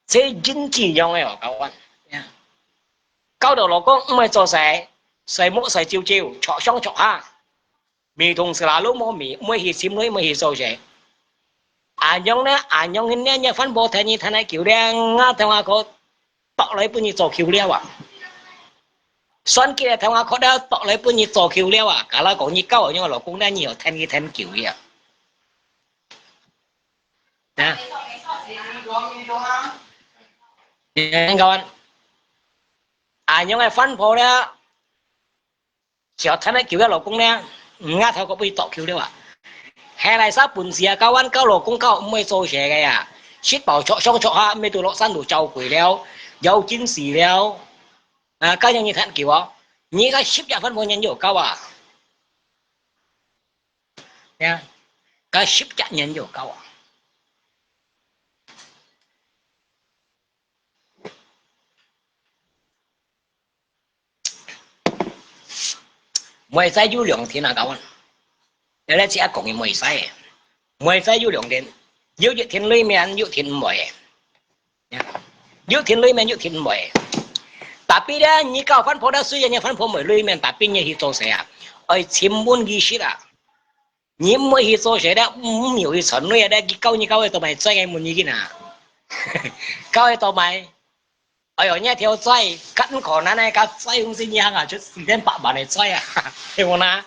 這真正樣个哦，教阮。呀，交到老公毋會做事，睡目睡朝朝，著上著下， 味同selalu無味，毋會去尋女，毋會去做事。恁樣呢，恁樣呢，若番婆跈你跈恁久了，𠊎聽下講，剁來分你做狗了啊。算計來聽下講了，剁來分你做狗了啊。假如講你交恁樣个老公呢，你要跈佢跈久了。啊？你看，恁樣个番婆了， 小貪个救个老公呢，吾頭殼會剁球了啊！係來啥本事啊？教阮交老公交毋會做事个啊！食飽著上著下，毋係都落山都走鬼了，有近視了。啊，該樣你貪救哦？你个十隻番婆人有夠啊？呀，該十隻人有夠啊？ 妹仔有兩天啊，教阮。這個只講个妹仔个，妹仔有兩天，有一天裡面，有一天毋會个。有一天裡面，有一天毋會个。Tapi呢，你交番婆了，雖然你番婆毋會裡面，tapi你去做事啊，愛尋問佢食啊。 你毋會去做事了，毋，毋有去賺鐳啊，了，佢交你交个到買債个問你緊啊。交个到買，哎喲，你條債，更可能个，該債用死你行啊，就四千八萬个債啊，係無啦？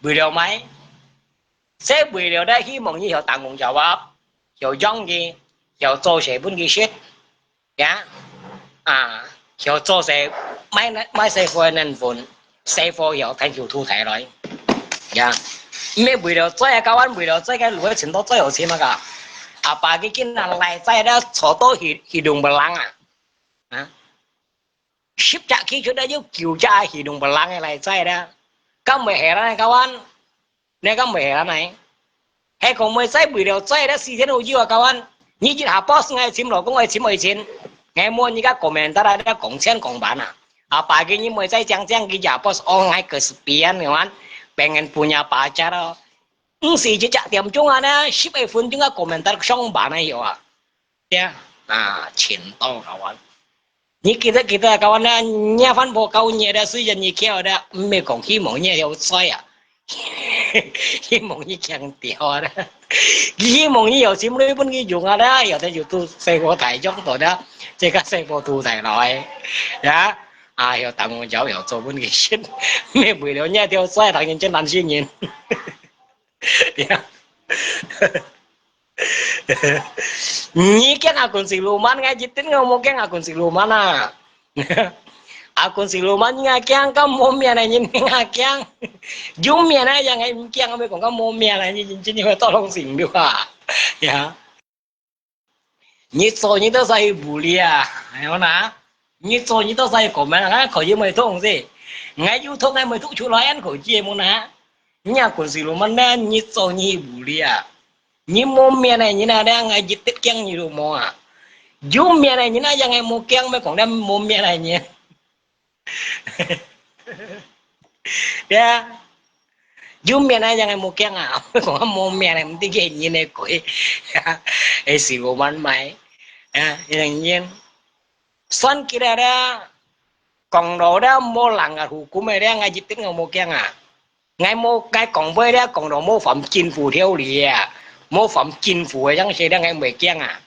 為了買，這為了了，希望你曉打工就啊，曉養佢，曉做事分佢食。 呀，啊，曉做事，買，買細貨能分，細貨曉趁有土地來。呀，毋係為了做个，教阮為了做个，路个尋到最好尋那個。阿爸佢竟然來在那坐到去，去弄不啷啊。啊，十隻寄出來有九隻係攏毋冷个來載啦。敢毋係啦，各位？你敢毋係啦呢？係講毋係載為了載啦，四千五有啊，各位。你一下boss，𠊎尋老公，𠊎尋愛情，𠊎無你个comment啦，你講千講萬啊。啊，把个你毋係載正正，佢也boss，哦，𠊎个是變个，pengen punya pacar咯。毋係一隻點鐘啊，呢，十个分鐘啊，comment上萬啊，有啊。對啊，啊，錢到，各位。 你記得，記得，各位啊，若番婆教你个，雖然你巧个，毋係講希望你有衰啊，希望你強調啊，希望你有心理分佢用啊啦，有的就都細个大用到啦，這个細个都大來，呀，啊，有當我有有做分佢食，毋係為了你條衰，當然真難信任。呀。 你驚阿君食鱸鰻，𠊎一定𠊎無驚阿君食鱸鰻啊！阿君食鱸鰻，你也驚，敢無命个人你也驚？有命个人𠊎毋驚，𠊎講敢無命个人，真正會到攏成了啊！呀，你做你都使無理啊，哎喲呐，你做你都使講咩？啊，可以沒通是？𠊎有通，𠊎沒通出來，恁可以無呐？你阿君食鱸鰻呢，你做你無理啊！ 你無命个人啊，你𠊎一滴驚你都無啊！有命个人啊，𠊎無驚，毋好講你無命个人。對啊，有命个人𠊎無驚啊，講無命个，毋知个人个鬼，會死無滿埋，啊，人人，算起來咧，講到咧，無人啊，hukum个咧，𠊎一滴𠊎無驚啊。 𠊎無，𠊎講話咧，講到無犯政府條例啊，無犯政府个樣式咧，𠊎毋會驚啊。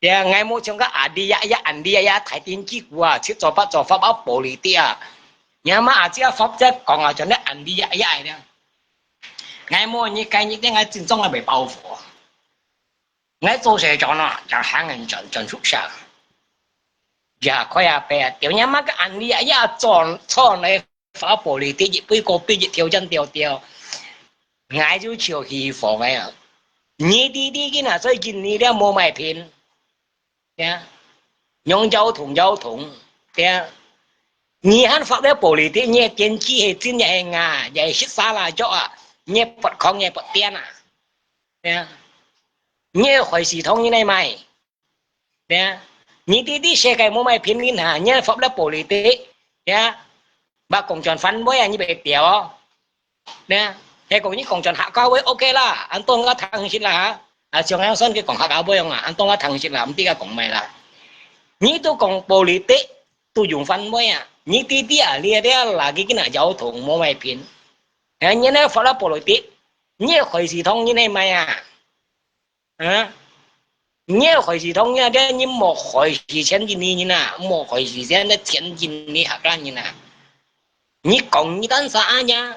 對啊，𠊎無像个阿弟呀呀，阿弟呀呀，大電機股啊，七做八做法啊，暴力啲啊。你阿媽阿姐法則講啊，像那阿弟呀呀个咧。𠊎無，你該日咧，𠊎真正𠊎袂包袱。𠊎做事轉啊，就行人轉，轉出聲。 呀，開啊，白啊，掉你媽个阿弟呀呀，做，做你發暴力，第一杯果杯一條針掉掉，𠊎就笑起火个啊！你弟弟个啊，最近你了無買品，呀，用交通交通，呀，你還發了暴力，你个電機係真个係啊，也係沙拉咗啊，你不抗也不癲啊，呀，你个壞系統你來買。 呀，你弟弟世界無買平民哈，你發了暴力的，呀，把共產反對啊，你別掉哦。呀，係講你共產客家話OK啦，恁多我聽識啦哈，啊，像樣算佢講客家話啊，恁多我聽識啦，毋知佢講咩啦。你都講暴力的，都用反對啊，你弟弟啊，你啊，你啊，lagi kena交通無買平，哎，你呢發了暴力的，你害死同人係咪啊？ 啊？你害死同人，你莫害死千金个人啊，莫害死千千金个客家人啊！你講你單啥啊呀？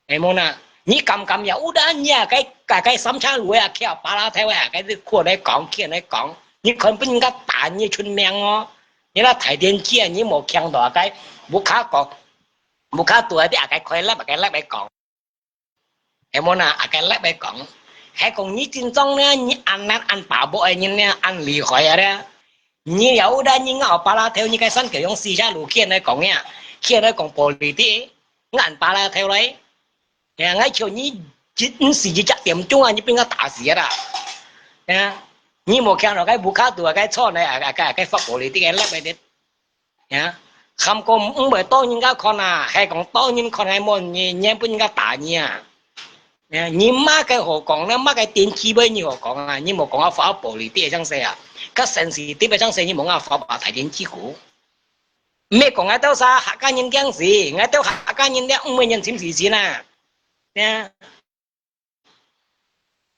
哎，無啦，你敢敢呀？有得你啊，該該該三岔路啊，徛巴拉頭啊，該你過來講，徛來講，你看分人家打你出名哦！你那台電機啊，你莫強到該，無卡講，無卡對啊，該開laptop，該laptop講。 係無啦，啊，該laptop講，係講你真正呢，你恁難恁巴薄个人呢，恁厲害啊咧！你了得你咬巴拉頭，你該三個用四下路見來講呀，見來講暴力的，恁巴拉頭嘞！呀，𠊎求你，一，毋係一隻點鐘啊，你分𠊎打死啦！呀，你莫看到該無卡度啊，該錯呢，啊，該該發暴力的，該laptop的。 呀，喊講毋會當人家看啊，係講當人看係無你，你分人家打你啊。呀，你麼个好講呢？麼个電機會你好講啊？你莫講啊，發暴力啲个相勢啊，較sensitive个相勢，你莫啊發啊大電機股。毋係講啊，到啥客家人驚死，𠊎兜客家人咧，毋會人尋死先啊。呀。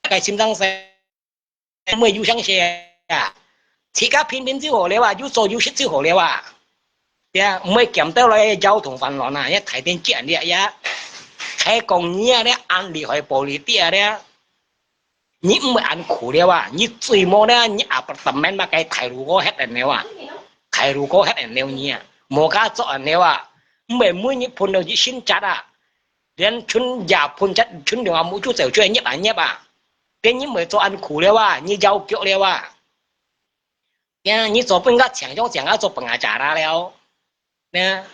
該心臟病，毋會有相勢啊！自家平平就好了啊，有做有食就好了啊！呀，毋會兼到來交通煩惱啊！也大電機啊，也，也，係講你啊，你恁厲害暴力的啊，你，你毋會恁苦了啊！你最無呢，你apartemen嘛，該大路過歇人了啊！大路過歇人了你啊，無家做人了啊！毋會每日碰到一身疾啊！ 連春也碰出，春龍啊，目珠走出來，捏啊捏啊。別人會做恁苦了啊，你要腳了啊。呀，你做分个強強強啊，做分啊假啦了。呢，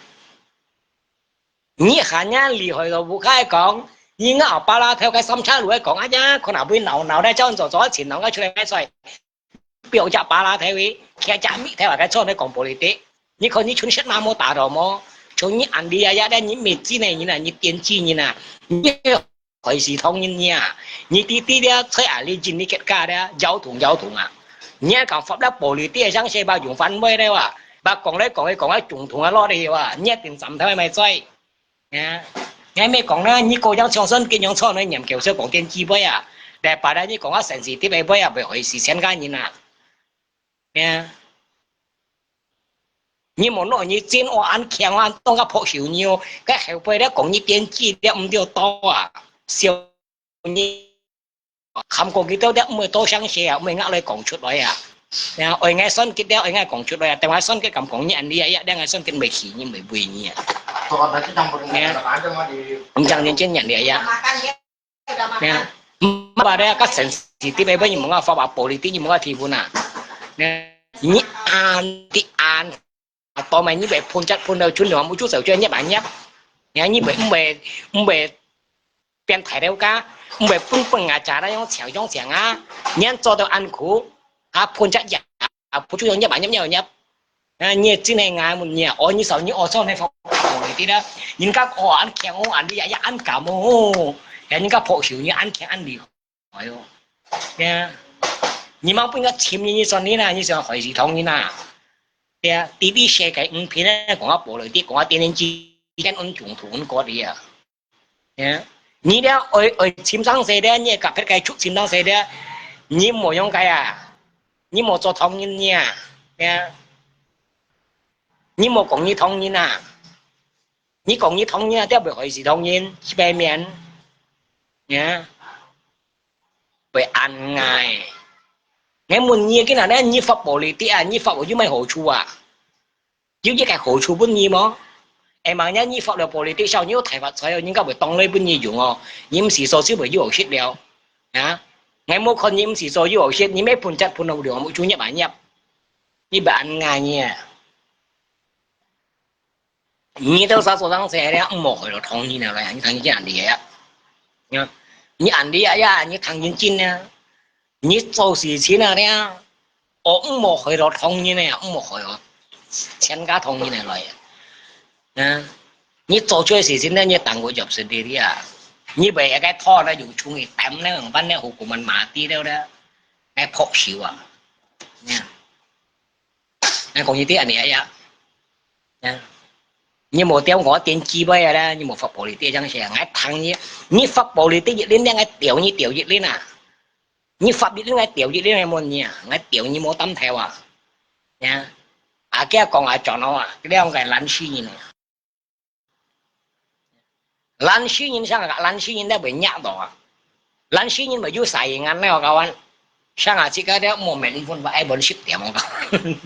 你還呀厲害到不開講，你咬巴拉頭該三叉路來講啊呀，可能會鬧鬧咧，叫人做做前兩個出來買菜，表隻巴拉頭位，徛隻米頭啊，該坐來講politik。你看你全身那麼打到麼？從你安利啊呀，你滅子呢，你啊，你電子人啊，你 開始同人呀，你弟弟了，在阿里經歷結果了，搖動搖動啊。你還敢發了politik，像係把用反背了哇，把講來講去講來總統啊落去哇，你一定站頭咪在。呀，你還沒講呢，你個樣像算跟樣錯呢，念教授講電子杯啊，來把來你講啊sensitive杯啊，袂害死全家人啊。呀。 你莫拿你真惡恁強恁當个破手牛，該後背咧講你電子咧毋對多啊，笑你。看過佢兜咧毋會多詳細啊，毋會額來講出來啊。呀，愛𠊎算計了，愛𠊎講出來啊，等𠊎算計敢講你恁厲害呀，等𠊎算計袂起你，袂背你啊。你講認真人厲害呀。 呢，毋係咧，較sensitive个，你莫講發話politik，你莫講提分啊。呢，你安的安，啊，到尾你會噴隻噴到出來，目珠就像捏啊捏。呢，你會，毋會，毋會變大了家，毋會笨笨啊，假那樣強強強啊，你做到安苦，啊，噴隻藥，啊，目珠就捏啊捏捏捏。 啊，你真係𠊎問你啊，哦，你少你哦，少你放politik啦，人家哦恁強哦，恁厲害呀，恁敢哦，呀，人家拍手你恁強恁厲害哦，呀，你莫分个尋你，你算你啦，你想害死同人啊，對啊，弟弟世界五片咧，講啊politik，講啊電影機，跟安總統安國的啊。 呀，你了愛愛尋生死了，你个別个出尋生死了，你莫用个啊，你莫做唐人呀，呀，你莫講你唐人啊，你講你唐人啊，掉會害死唐人，一百面，呀，會恁𠊎。𠊎問你，今日呢，你發politik啊，你發有麼个好處啊？ 有一個好處分你無？下晡日你發了politik，小人有大發財哦，人家會當來分你用哦。你毋使做就會有好食了。啊？𠊎無看你毋使做有好食，你乜噴隻噴到流目珠捏啊捏，你會恁𠊎呢？你兜啥做生事了，毋好害到唐人啊來，你唐人恁厲害啊！你恁厲害呀，你唐人精啊！ 你做事情啊，你啊，哦，毋好害到唐人呢，毋好害到全家唐人呢來啊。啊，你做出个事情呢，你耽誤入水里啊。你為一個拖呢，用衝去抌呢，用翻呢，hukuman mati了呢，該拍手啊。你啊，你講一啲恁樣呀，啊，你無掉我電子杯啊啦，你無發politik樣式啊，𠊎聽你，你發politik一輪呢，𠊎掉你掉一輪啊。 你發一輪，𠊎掉一輪，𠊎問你啊，𠊎掉你無擔頭啊？呀，啊，佢講啊，轉哦啊，佢兩個懶尸人啊。懶尸人，像个懶尸人，你會惹到啊？懶尸人會有晒眼呢，𠊎講。像啊，自家都無免分，愛分十點，𠊎講。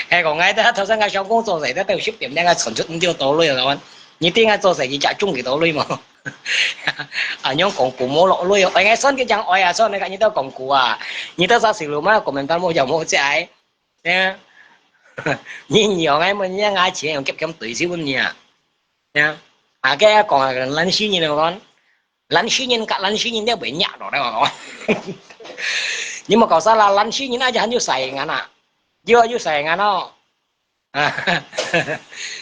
係講，𠊎兜頭先个小工做事，都到十點鐘，𠊎存出毋少多鐳，𠊎講，你知𠊎做事，你只中幾多鐳無？啊，恁樣講古無落鐳哦，哎，算佢講愛啊，算你講你兜講古啊，你兜啥時路嘛，komentar無就無在，呀，你用个麼个錢用夾夾對手問你啊，呀，啊，佢講啊，懶尸人來講， 懶尸人甲懶尸人，你會惹到咧，𠊎講。你莫搞啥啦，懶尸人啊，就還有晒眼啊，有啊，有晒眼哦。啊，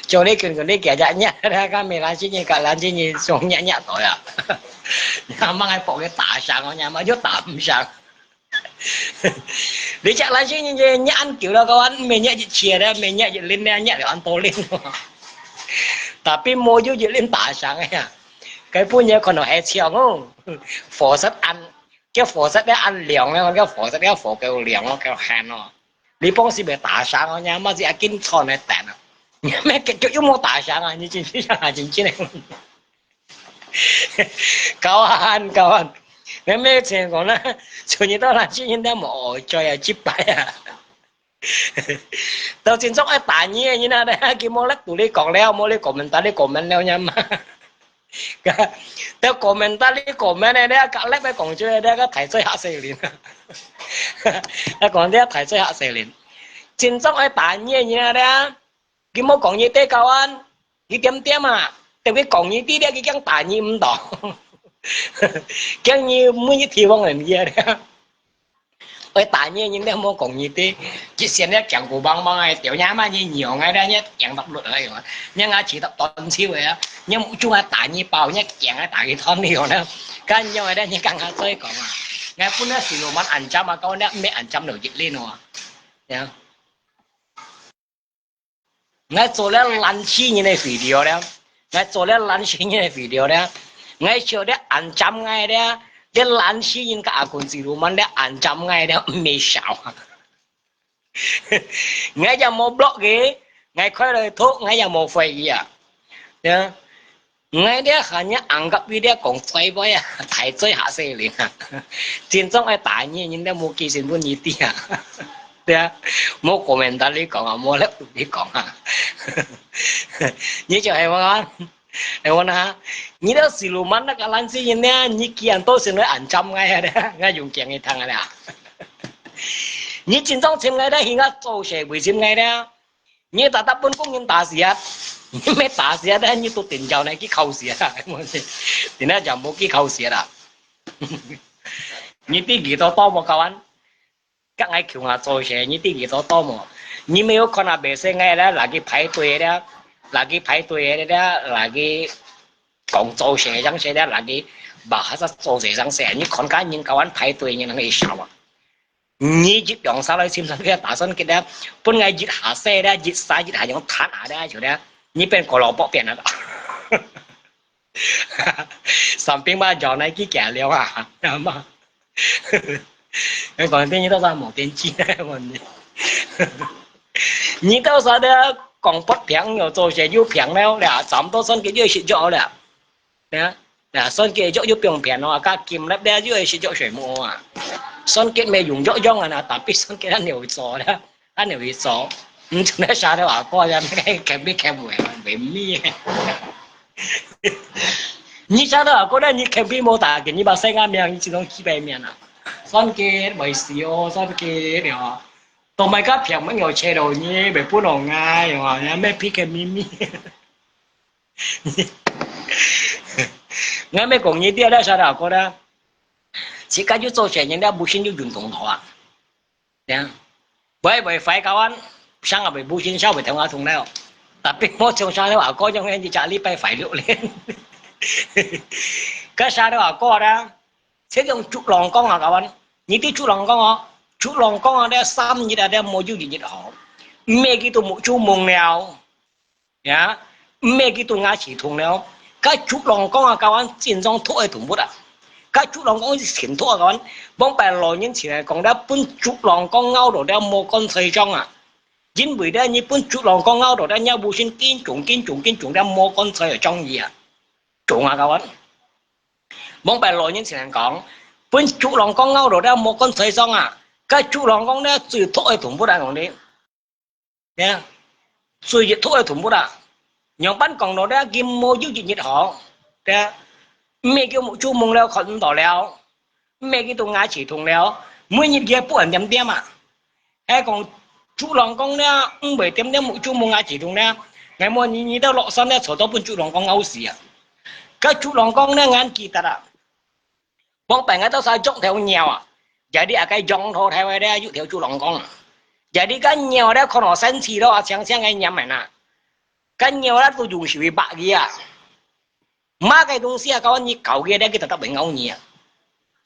叫你跟跟你姐姐惹，你看没懶尸人甲懶尸人相惹惹到呀。你阿媽還幫佢打賞哦，你阿媽就打毋上。 你隻懶尸人，你，你恁久了，个話，每日一次了，每日一輪了，日了恁多輪。Tapi無有一輪打上个呀，該本日可能還強哦。火石恁，叫火石个恁涼了，叫火石个火夠涼哦，夠寒哦。你幫時袂打上哦，你阿媽只要緊穿个等啊，你咩結局又無打上啊？你真正啊，真正个。 Kawan, kawan，你咩情況呢？像你兜懶尸人都無愛追啊，失敗啊！到今朝愛打你个人啊，佢無力同你講了，無你comment，你comment了，你嘛。到comment，你comment个，你隔壁个講出來，你个大嘴嚇死人啊！啊，講這大嘴客細人，真正愛打你个人啊，佢無講你得教啊，佢點點啊，特別講你知了，佢驚打你毋到，驚你每日地方人去啊。 會打你，人家無講你知，一線咧強古梆梆个，掉你媽你娘个咧，你贏得落來个，你牙齒都斷手个啊，你目珠還打你爆，你贏還打佢斷了呢，該樣个咧，你敢敢再講啊？𠊎本來是羅曼安針啊，講你毋係安針了一輪哦，呀。 𠊎做了爛死人个video了，𠊎做了爛死人个video了，𠊎笑了安針𠊎了，這爛死人个阿公子路滿了安針𠊎了，毋係笑。𠊎也無block佢，𠊎開來讀，𠊎也無回佢啊。呀， 𠊎這下你硬甲佢這講衰話啊，大嘴客細人啊，真正愛打你，人家無寄信分你知啊，對啊，無comment你講啊，無留言你講啊，你就係我啊，係我啊，你這死路滿那個爛死人呢，你既然都是來安針𠊎啊，𠊎用驚你聽啊啦，你真正尋𠊎咧，去𠊎做事為尋𠊎咧。 你特特分工人打死啊！你毋係打死啊，但你都定著呢，去考試啊！真个就無去考試啦。你知幾多多無教案？甲𠊎求下做事，你知幾多多無？你沒有看啊，白色个咧，拿去排隊咧，拿去排隊咧，拿去講做事，像事咧，拿去把下做事，像事，你看甲人教案排隊，你能夠笑啊？ 你一樣下來深山个打算結咧，本來一下細咧，一下一下用彈下咧，就咧，你變過勞波變了。三兵嘛，叫你去行了啊，那麼，你講電影到啥無電视，問你，你到啥的講不平又做些又平了啦，差不多算結又是就好了。 呀，呀，算計著又放平咯，甲金粒咧又係食著水母啊。算計咩用著用啊，tapi算計咱有做咧，咱有去做。毋像咧啥都話過咧，咩欠不欠不，袂咩。你啥都話過咧，你欠不無打緊，你把生个命，你只能幾百命啊。算計袂死哦，算計了。都買个平，没有车了，你袂不弄啊，有啊，你咩皮给咪咪。 𠊎乜講你知啦，啥都過啦。自家就做生意了，無心就運動頭啊。呀，會會壞个話，想啊會無心，稍微頭下痛了。Tapi無像啥都話過，用一隻禮拜壞六日。該啥都話過啦，這種竹籠講啊，个話，你知竹籠講哦，竹籠講啊，這三日啊，這無有一日好，毋係佢都目珠蒙了。 呀，毋係佢都牙齒痛了。該竹籠講啊，教人真正毒个動物啊。該竹籠講係真毒啊，教人。往擺老人前來講了，分竹籠講咬到了無乾脆狀啊。因為了，你分竹籠講咬到了，你無心緊種緊種緊種了無乾脆个狀意啊。種啊，教人。往擺老人前來講，分竹籠講咬到了無乾脆狀啊。該竹籠講了最毒个動物啊，講你。 呀，所以毒个動物啊，樣般講到咧，佢無有一日好，對啊，毋係佢目珠蒙了看毋到了，毋係佢都牙齒痛了，每日佢不安點點啊。還講竹籠講咧，毋會點點目珠蒙牙齒痛咧，𠊎無日日都落山咧，坐到分竹籠講咬死啊。該竹籠講咧，𠊎記得啊。 往擺𠊎到時捉條貓啊，jadi啊該羊肚頭个咧有條竹籠講，jadi該貓咧看到生氣咯，啊，強強个黏人啊，該貓咧都用手去拔佢啊。麼个東西啊，搞你搞佢咧，佢特特會咬你啊。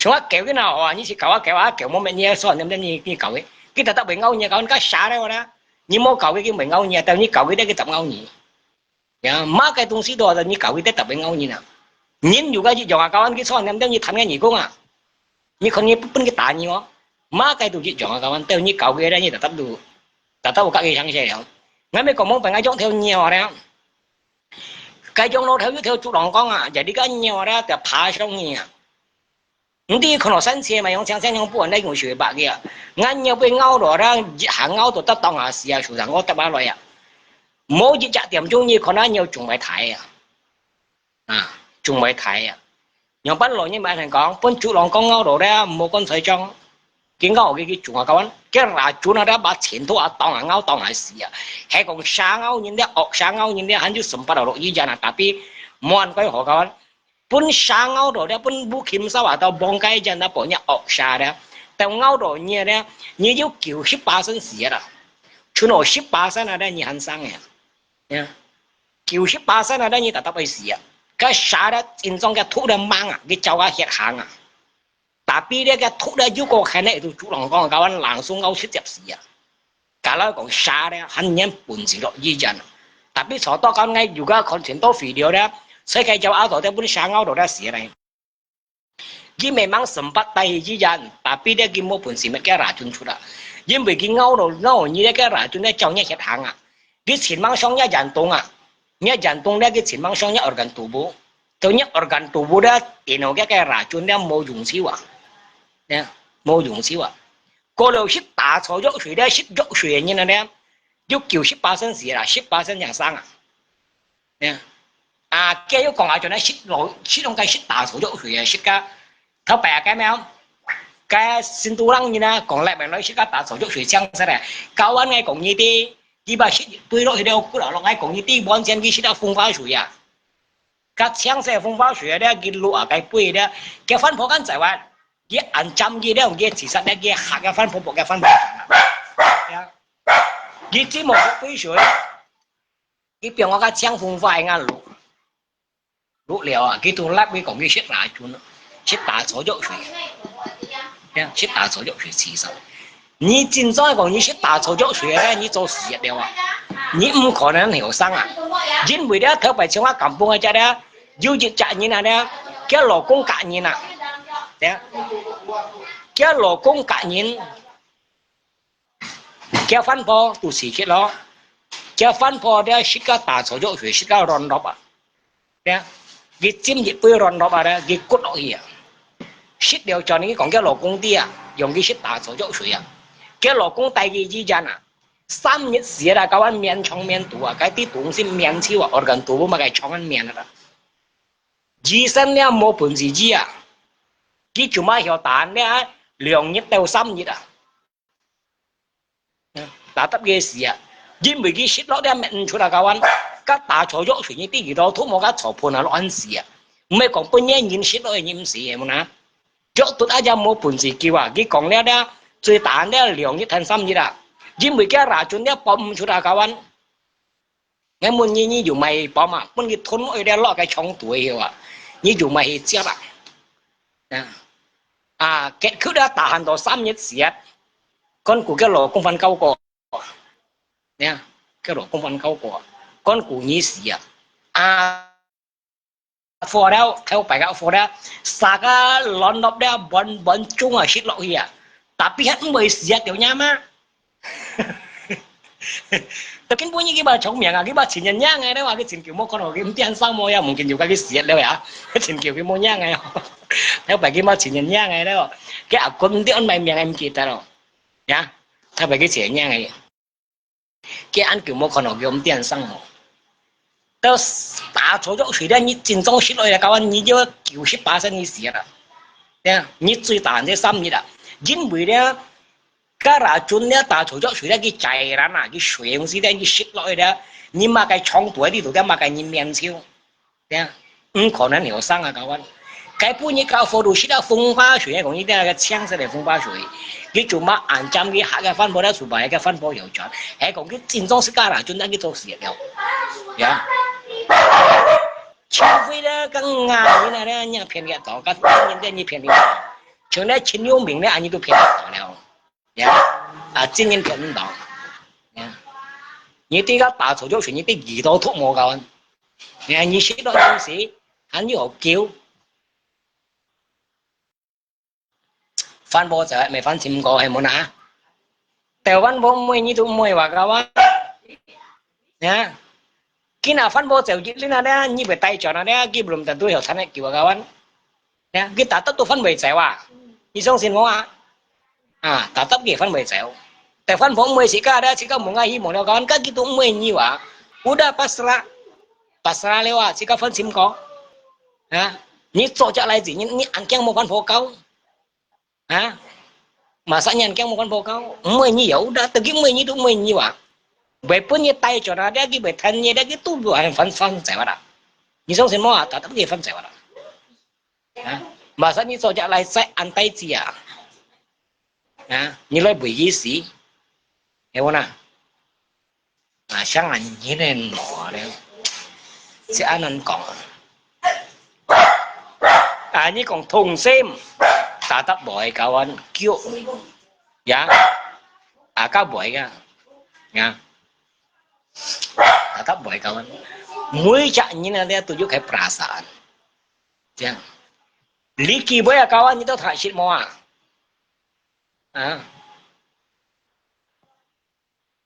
像啊狗个哪好啊，你去搞啊狗啊，狗無乜你手黏黏你你搞佢，佢特特會咬你啊，搞你該蛇咧啦，你無搞佢，佢會咬你啊，但你搞佢咧，佢特咬你。 呀，麼个東西都係你教佢得特別咬人啊。人如果一樣啊，教人佢錯念，等你貪个耳公啊，你看你分佢打你哦，麼个都一樣啊，教人等你教佢咧，你特特都，特特有教佢相勢了。𠊎咪講冇分𠊎養條貓咧，該養老頭有條竹籠講啊，jadi該貓咧，就爬上去啊。 毋知看到生車嘛，用青青用不穩來用水白个啊。𠊎尿被咬到啦，一下咬到得當下死啊，受傷我得下來啊。無一隻點鐘，你看下尿仲會大啊，啊，仲會大啊。樣般老人嘛係講，分竹籠講咬到咧，無講才講。佢咬佢，佢中啊，kawan，佢racun啊，這把錢都啊，當啊，咬當啊死啊。係講蛇咬人咧，惡蛇咬人咧，還有sempat落醫院啊，tapi無論該何，kawan，分蛇咬到咧，分bukim sawah到bongkai jan到pokoknya惡蛇咧，到咬到你咧，你有九十巴仙死啊啦，剩下十巴仙啊咧，你還生个。呀，九十巴仙啊咧，你tetap會死啊。該蛇咧，真正佢毒咧猛啊，佢走啊血行啊。 Tapi咧，佢毒咧，又過還咧，itu主人講，kawan，langsung咬直接死啊。Kalau講蛇咧，還有本事落醫院啊。Tapi坐到講，𠊎又个看全到肥料咧，所以佢就拗到咧，分蛇咬到咧死咧。佢memang sempat帶去醫院，tapi咧，佢無本事，乜佢racun出啊。因為佢咬到，咬你咧，佢racun咧，照你血行啊。佢全網上一人動啊。 你jantung咧，佢全網上一organ tubuh，到一organ tubuh咧，電腦个个racun咧無用處啊，呀，無用處啊。過了食打草藥水咧，食藥水个人啊咧，有九十巴仙死啦，十巴仙正生啊。呀，啊，佢又講啊，就係食老，食用个食打草藥水个，食个頭擺个咩？該新都人人啊，講來面來食个打草藥水正生咧，kawan，𠊎講你知，佢把食對落去了，骨啊，落，𠊎講你知，完全佢食个風化水啊。 該青色風化水咧，佢落啊，該杯咧，佢番婆間在外，佢恁針佢咧，佢自殺咧，佢嚇个番婆，婆个番婆。呀，佢只無一杯水，佢變我个青風化个落，落了啊，佢都拉佢講佢食哪種，食打草藥水。 呀，食打草藥水自殺。你真正講你食打草藥水个，你早死了啊！你毋可能後生啊！因為咧，頭擺像啊，kampung个隻咧，有一隻人啊咧，佢老公嫁人啊，呀，佢老公嫁人，佢番婆都死去咯，佢番婆咧食个打草藥水，食个亂落啊。 呀，佢浸一杯亂落啊咧，佢骨落去啊。食了轉，佢講佢老公知啊，用佢食打草藥水啊。佢老公帶佢醫院啊，三日時啦，kawan，面長面肚啊，該啲東西面臭啊，organ tubuh嘛，該長面啊。醫生咧無本事醫啊，佢就嘛曉打咧，兩日到三日啊。 打得个死啊，因為佢食落了乜毋出啊，kawan，該打草藥水你知幾多毒無，該草噴啊，落恁死啊，毋係講分人人食落去，你毋死个，無哪？藥毒啊，也無本事救啊，佢講了了，最打了兩日還三日啊，因為佢racun了，爆毋出啊，kawan。 𠊎問你，你有買去包嘛？分佢吞落去了，落該腸肚个啊，你有買去食啊？啊，啊，結果了，tahan到三日時啊，看顧佢老公還搞過，呀，佢老公還搞過，看顧你死啊，啊，火了，頭擺个火了，殺个亂落了，半半盅啊，食落去啊，tapi還毋會死啊，條命嘛。 到今晡日佢嘛長命啊，佢嘛千年命个咧，話佢千久無看到佢毋知生無呀，mungkin juga佢死了呀，千久佢無命个哦。頭擺佢嘛千年命个咧，佢阿公毋知安麼名个毋記得咯，呀，頭擺佢千年命个，佢恁久無看到佢毋知生無。到打草藥水咧，你真正食落去，kawan，你就九十巴仙你死了，呀，你最打這三日啊，因為咧， 該racun咧，打草藥水咧，佢cairan啊，佢水東西咧，佢食落去咧，你嘛該腸肚个裡肚，嘛該人面臭，對啊，毋可能後生啊，kawan。該本日搞火都食到風化水，講你這個青色个風化水，佢就嘛恁針佢下个番婆咧，就把个番婆搖轉，還講佢真正係該racun，佢做死了，呀。除非咧，講啊，你那咧，你騙佢到，該真人咧，你騙佢到，像咧，陳友明咧，恁樣都騙佢到了。 呀，啊，真人騙毋到。呀，你對該打草藥水，你對幾多毒無，kawan？呀，你食到東西，還有救。番婆就係毋係番尋過，係無哪？台灣婆毋會，你都毋會話，kawan。 呀，今下番婆走一輪啊咧，你會帶轉啊咧，佢belum tentu有產業救啊，kawan。呀，佢tetap都番會走啊，你相信我啊？啊，tetap佢番會走。但番婆毋會自家咧，自家無愛希望了，kawan，該佢都毋會要啊。Udah pasrah，pasrah了啊，自家番尋過。啊，你做隻倈仔，你，你恁驚無番婆教？ 啊？ Masa nyan kiang mo kan bokau, mui ni yau da, tegi mui ni tu mui ni wa. Bai pun ni tai chona dia ki bai than ni dia ki tu bu an fan fan zai wa da. Ni song sin mo a, ta ta ki fan zai wa da. Ha? Masa ni so ja lai sai an tai ji a. Ha? Ni lai bui yi si. He wo na. Ah, siang an yin en no le. Si an an kong. Ah, ni kong thong sem. Ta ta boi kawan kyo. Ya. Aka boi ka. Ya. Ta ta boi kawan. Mui ja ni na le tu yu kai perasaan. Ya. Liki boi kawan ni to thak sit mo a. Ah.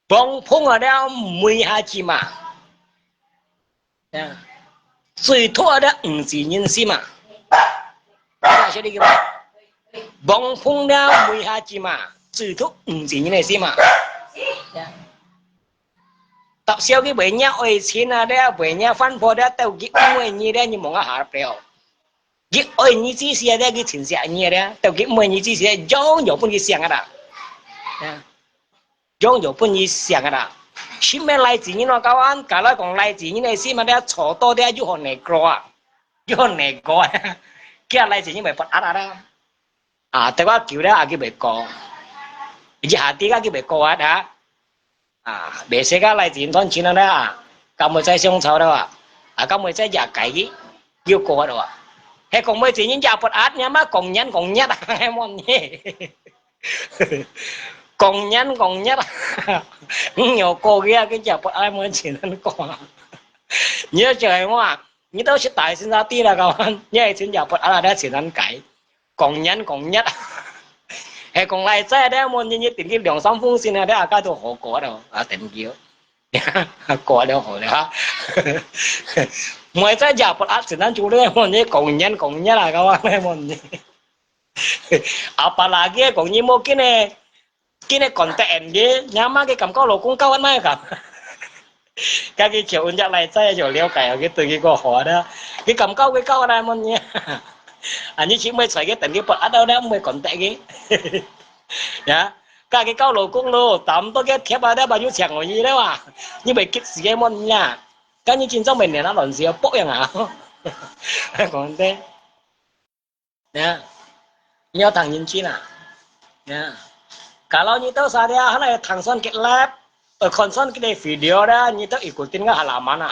Bong phung a dia mui ha ji ma. Ya. Zui thuk a dia ng zi nyin si ma. Ya, sio di ki ma. Bong phung dia mui ha ji ma. Zui thuk ng zi nyin si ma. Ya. Tap sio ki bai nya oi chin a dia, bai nya fan pho dia, tau ki mui ni dia, ni mong a ha peo. Ki oi ni ji sia dia, ki chin sia ni dia, tau ki mui ni ji sia, jong yo pun ki siang a da. Ya. Jong yo pun yi siang a da. Shi me lai zi ni no kawan, ka lai kong lai zi ni ne si ma dia cho to dia yu hon ne kro a. Yu hon ne kro a. Kia lai zi ni bai pot at a da. Ah, te wa kiu dia a ki bai ko. Ji ha ti ka ki bai ko a da. Ah, bai se ka lai zi ni thon chin a da. Ka mo zai siong chao da wa. Ah, ka mo zai ya kai ki. Yu ko a da wa. He kong mo zi ni ya pot at nya ma kong nyan kong nyat a. He mon ni. Kong nyan kong nyat. Nyo ko kia ke ja pot ai mo chin an ko. Ni ja ai mo. Ni to sit tai sin sa ti la kawan. Ni ai chin ja pot ala da chin an kai. Kong nyan kong nyat. He kong lai zai da mo ni ni tin ki liang sam fung sin a da ka to ho ko da. A ten kiu. Ko da ho da. Mo zai ja pot a chin an chu le mo ni kong nyan kong nyat la kawan mo ni. Apalagi kong ni mo kini, kini kontak en ki, nyama ki kam kau lo kong kau an mai kam. Ka ki chiu un jak lai zai chiu liu kai ki tu ki ko ho da. Ki kam kau ki kau da mon ni. Ani chi mui choi ki ten ki pot at da mui kontak ki. Ya, ka ki kau lo kong lo, tam to ki thiap a da ba yu chiang lo yi da wa. Ni bai kit si ki mon ni a. Ka ni chin zong bai nian a lon si a pok yang a. Kong te. Ya. Nyo tang yin chin a. Ya. Kalau ni to sa dia, hana tang son kit lap. Ơ, kon son kit video da, ni to ikutin nga halaman a.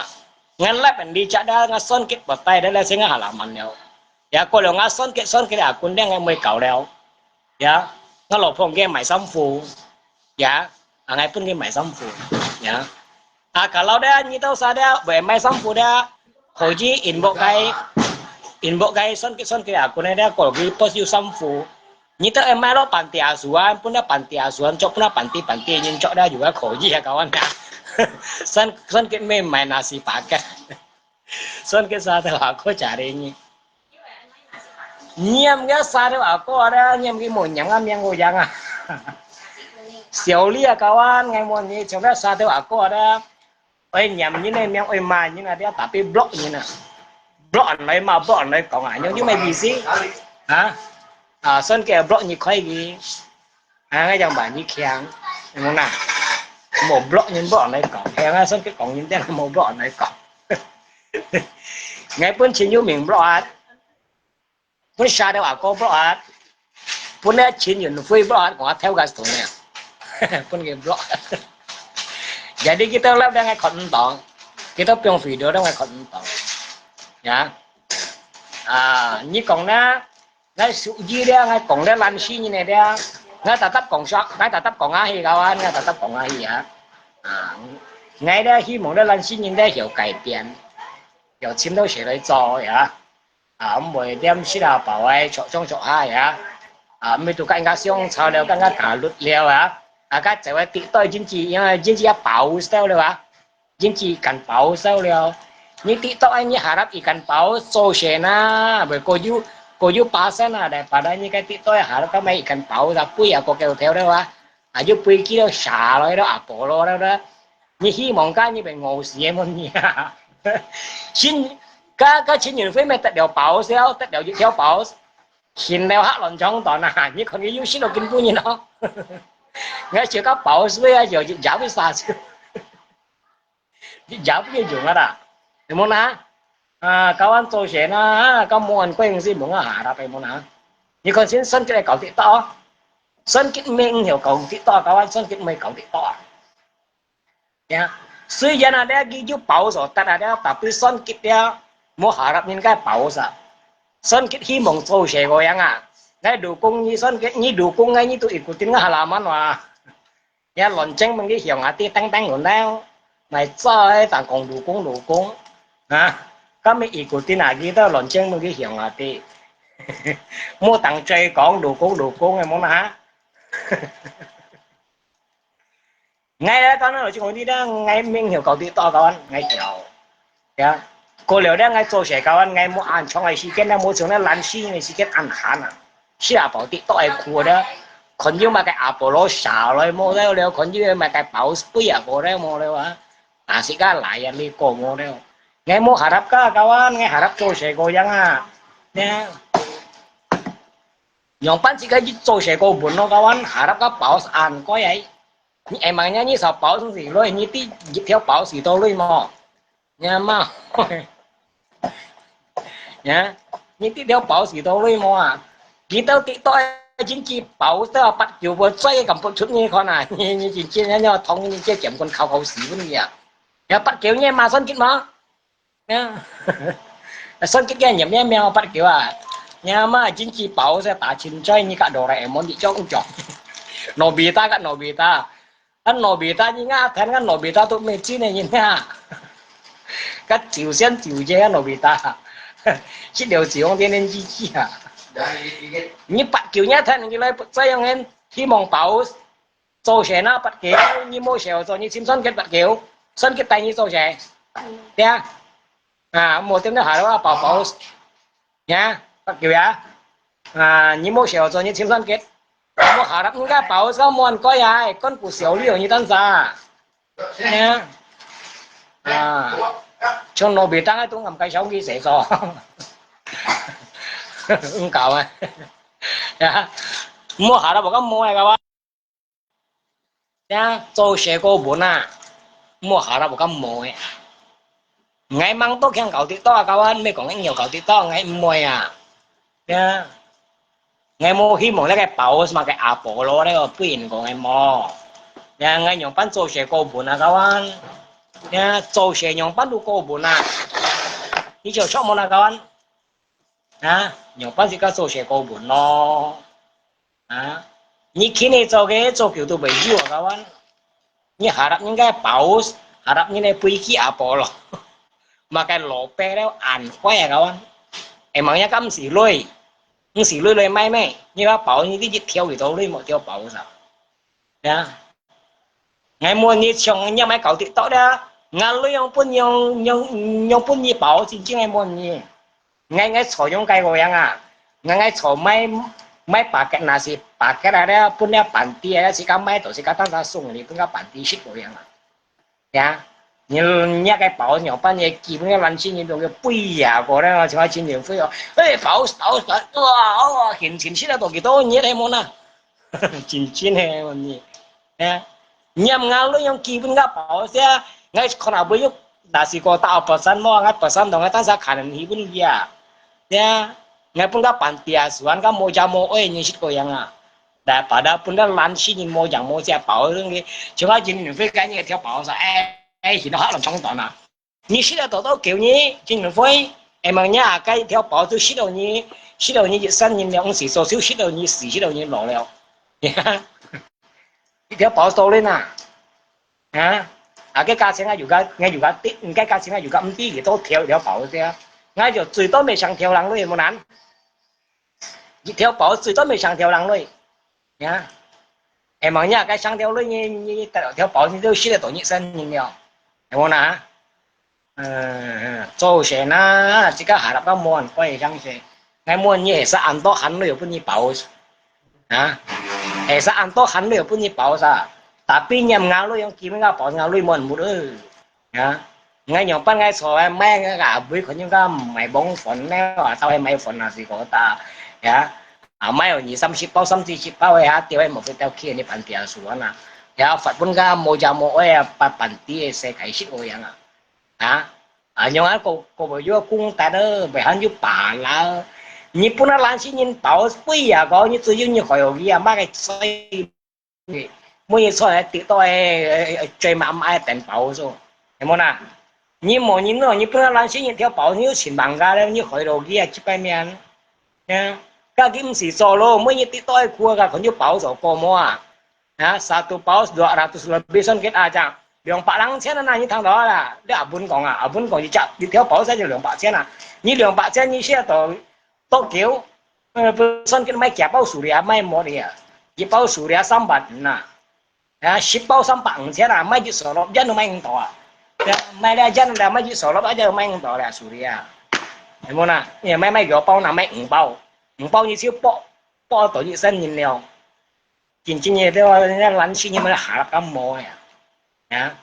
Ngan lap en li cha da, nga son kit batai da, la se nga halaman liao. Ya, ko liao nga son kit, son kit a kun da nga mui kau liao. Ya. Nga lo phong ke mai sam fu. Ya. A ngai pun ke mai sam fu. Ya. 啊，kalau dia，你到時候dia，會買衫褲dia，可以inbox佢，inbox佢，算佢，算佢啊，可能dia，過去post有衫褲。你到會買落panti asuhan，分到panti asuhan，著分到panti，panti人著dia juga可以啊，kawan啊。算，算佢買，買nasi pakai。算佢啥都好，過家的呢。 Ngiam ke satu ako ada ngiam ke mo ngiam a miang ko yang a. Siau li a kawan ngai mo ni coba satu ako ada. Oi ngiam ni ne miang oi ma ni na dia tapi blok ni na. Blok an lai ma blok an lai kong a ngiam ni mai bisi. Ha? A son ke blok ni khoi gi. 啊，𠊎講話你強，有無啦？無blok人blok來講，係啊，算佢講人哋無blok來講。𠊎本身有名blok啊，本沙頭阿哥blok啊，本來陳雲輝blok啊，我跳个時候呢，本佢blok。Jadi kita live dengan kon entong, kita piong video dengan kon entong, ya. Ah, 你講啦。 𠊎屬於咧，𠊎講咧爛死人个咧，𠊎特特講說，𠊎特特講下去，kawan，𠊎特特講下去啊。啊，𠊎咧希望咧爛死人咧有改變，有尋到誰來做呀？啊，毋會點食啊飽个，著上著下呀。啊，毋係都更加想吵了，更加加律了啊。啊，該這位敵對經濟，因為經濟要保守了啊。 經濟ikan paus了。你TikTok ai你harap ikan paus做先啊，會過有過有巴仙啊，來把你个TikTok ai harap ka mai ikan paus啊，飛啊過橋頭了啊，啊又飛去了沙了，了阿婆了了。你希望ka你會餓死个麼你啊？新，ka ka陳雲輝咪得了paus了，得了一條paus。現在客亂長短啊，你看佢又識到今晡日咯。𠊎笑到飽死啊，就一夜會殺死，一夜會用啊啦，有無啦？啊，kawan做事啦，啊，kamu an kuing si mung ah harap有無啦？你看先算計來搞得到，算計命有搞得到，kawan算計毋會搞得到啊。 Ya,雖然啊，這佢有飽所得啊，這tapi算計這無harap人个飽sa。算計希望做事个樣啊，𠊎老公你算計，你老公个你都ikutin nga halaman哇。Ya，亂精問佢鄉下地等等人了，買早个當講老公老公啊，今日ikutin啊，佢都亂精問佢鄉下地，莫當嘴講老公老公个，無啦。 𠊎來講呢，就講你呢，𠊎命有搞得到，kawan，𠊎曉。Ya，過了呢，𠊎做事，kawan，𠊎無恁長个時間，𠊎無像那懶尸个時間恁閒啊。是啊，飽得到个苦呢，看有麼个阿婆羅啥來無了了，看有麼个飽死啊，過了無了啊。啊，自家來啊，你過無了。𠊎無harap个，kawan，𠊎harap做事个樣啊。Ya。 樣般自家一做事个穩咯，kawan，harap个飽死恁該哎。你emangnya你少飽死來，你知一條飽死到來無？你嘛，呀，你知條飽死到來無啊？佢到底到真正飽到八九分，再也講不出你看啊！你你真正要同你這劍棍考考死分你啊！要八九年嘛算計嘛？ Ya. Son kit kan nyam nyam nyam apat kiwa. Nyama jinci pau sa ta cin coy ni ka Doraemon di cong cong. Nobita ka Nobita. Kan Nobita ni nga than kan Nobita tu mecin ni na. Ka ciu sian ciu je kan Nobita. Sit liu ciu ong tien tien ji ji ha. Ni pat kiu nya than ni lai put sa yong en. Hi mong paus. 做事那八九，你無事做，你尋算計八九，算計帶你做事，對啊？啊，無點到下頭啊，包包，呀，八九呀，啊，你無事做，你尋算計，無下頭應該包到滿蓋啊，跟不小了，你等啥？呀，啊，像Nobita啊，都咁介紹佢寫作，毋搞啊，呀，無下頭無咁無个哇。 呀，做事个本啊，莫harap个無个。𠊎吂到強搞得到啊，kawan，莫講應有搞得到，𠊎毋會啊。呀，𠊎無希望這个包什麼个阿婆咯，這个不應該个無。呀，𠊎樣般做事个本啊，kawan。呀，做事樣般都个本啊。你就說無啦，kawan。 啊，樣般自家做事个本咯。啊，你今日做个做久都袂有啊，kawan。你harap人个包，harap人个飛機阿婆咯。麼个老伯了，恁壞啊，kawan。Emangnya ka毋使鐳，毋使鐳來買咩？你話包你一條一條鐳，無條包啥？呀。 𠊎問你，像你買搞TikTok了，𠊎鐳樣分樣樣樣分你包，真正个問你。𠊎𠊎坐樣个个樣啊，𠊎𠊎坐買買paket nasi paket啊，了分了panti啊，自家買到自家當下送你，分个panti食个樣啊。呀，你你个包樣般个基本个lanci你都个贵呀，个了，像个真正贵哦。哎，包包包，哇哇，很很现在都几多年了么呢？真真个问你，哎。 Nyam ngau lu yang kibun ka pau sia, ngai khon abu yuk dasi kota apa san mo, ngai pesan dong ngai tansa kanan hibun dia. Ya, ngai pun ka panti asuhan ka mo jamo oi nyi sit ko yang a. Da pada pun da lan si nyi mo jamo sia pau lung ki, cuma jin ni fei ka nyi theo pau sa, eh, eh, hino ha lam chong ton a. 你食了多多久呢？真會。Emangnya該條包就食到你，食到你一生人了，毋係做少食到你死，食到你老了。一條包到你哪？啊？啊，該價錢啊，有個，應該有個，應該價錢啊，有個毋知幾多條一條包个啊。𠊎就最多咪上條零鐳，無難。一條包最多咪上條零鐳。 呀，emangnya該上條鐳你你條條包你都食得到一生人了，係無哪？嗯，做事哪，自家harap到無人怪相信。𠊎問你係安到行鐳分你包，啊？係安到行鐳分你包啥？Tapi nyam ngau lu yang kimi ngau pau ngau lu mon mut ơi. Ya, ngai nyong pan ngai so ai mai ngai ka bui ko nyong ka mai bong phone ne wa tao ai mai phone na si ko ta. Ya, 啊，買有二三十包、三四十包个啊，吊个無法度去你辦事啊，算啊。也罰款个無家無愛啊，辦，辦事个世界失去樣啊。啊，啊，樣啊，个，个無有公德啊，袂喊有把啦。日本啊，懶死人包飛啊，講你只有你害佢啊，麼个衰，每日出來跌倒个，最慢慢个等包數，有無啦？你無人咯，日本啊，懶死人條包，你有千萬个咧，你害到佢啊，幾百萬。 呀，該佢毋使做咯，每日跌倒个苦啊，佢就包做過無啊？啊，satu paus dua ratus lebih son kita啊，兩百零錢啊，你聽到啦？你阿文講啊，阿文講一隻一條包就兩百錢啊，你兩百錢你寫到多久？呃，不算給買幾包數了，買無了，一包數了三百五啊。 啊，十包三百五千啊，買一手咯，一都買毋到啊。啊，買了一啦，買一手咯，一都買毋到了，所以啊，係無啦？你買買幾包呢？買五包，五包你就包，包到一身人了。真正个，對吧？人家懶死人，你們還敢摸呀？啊，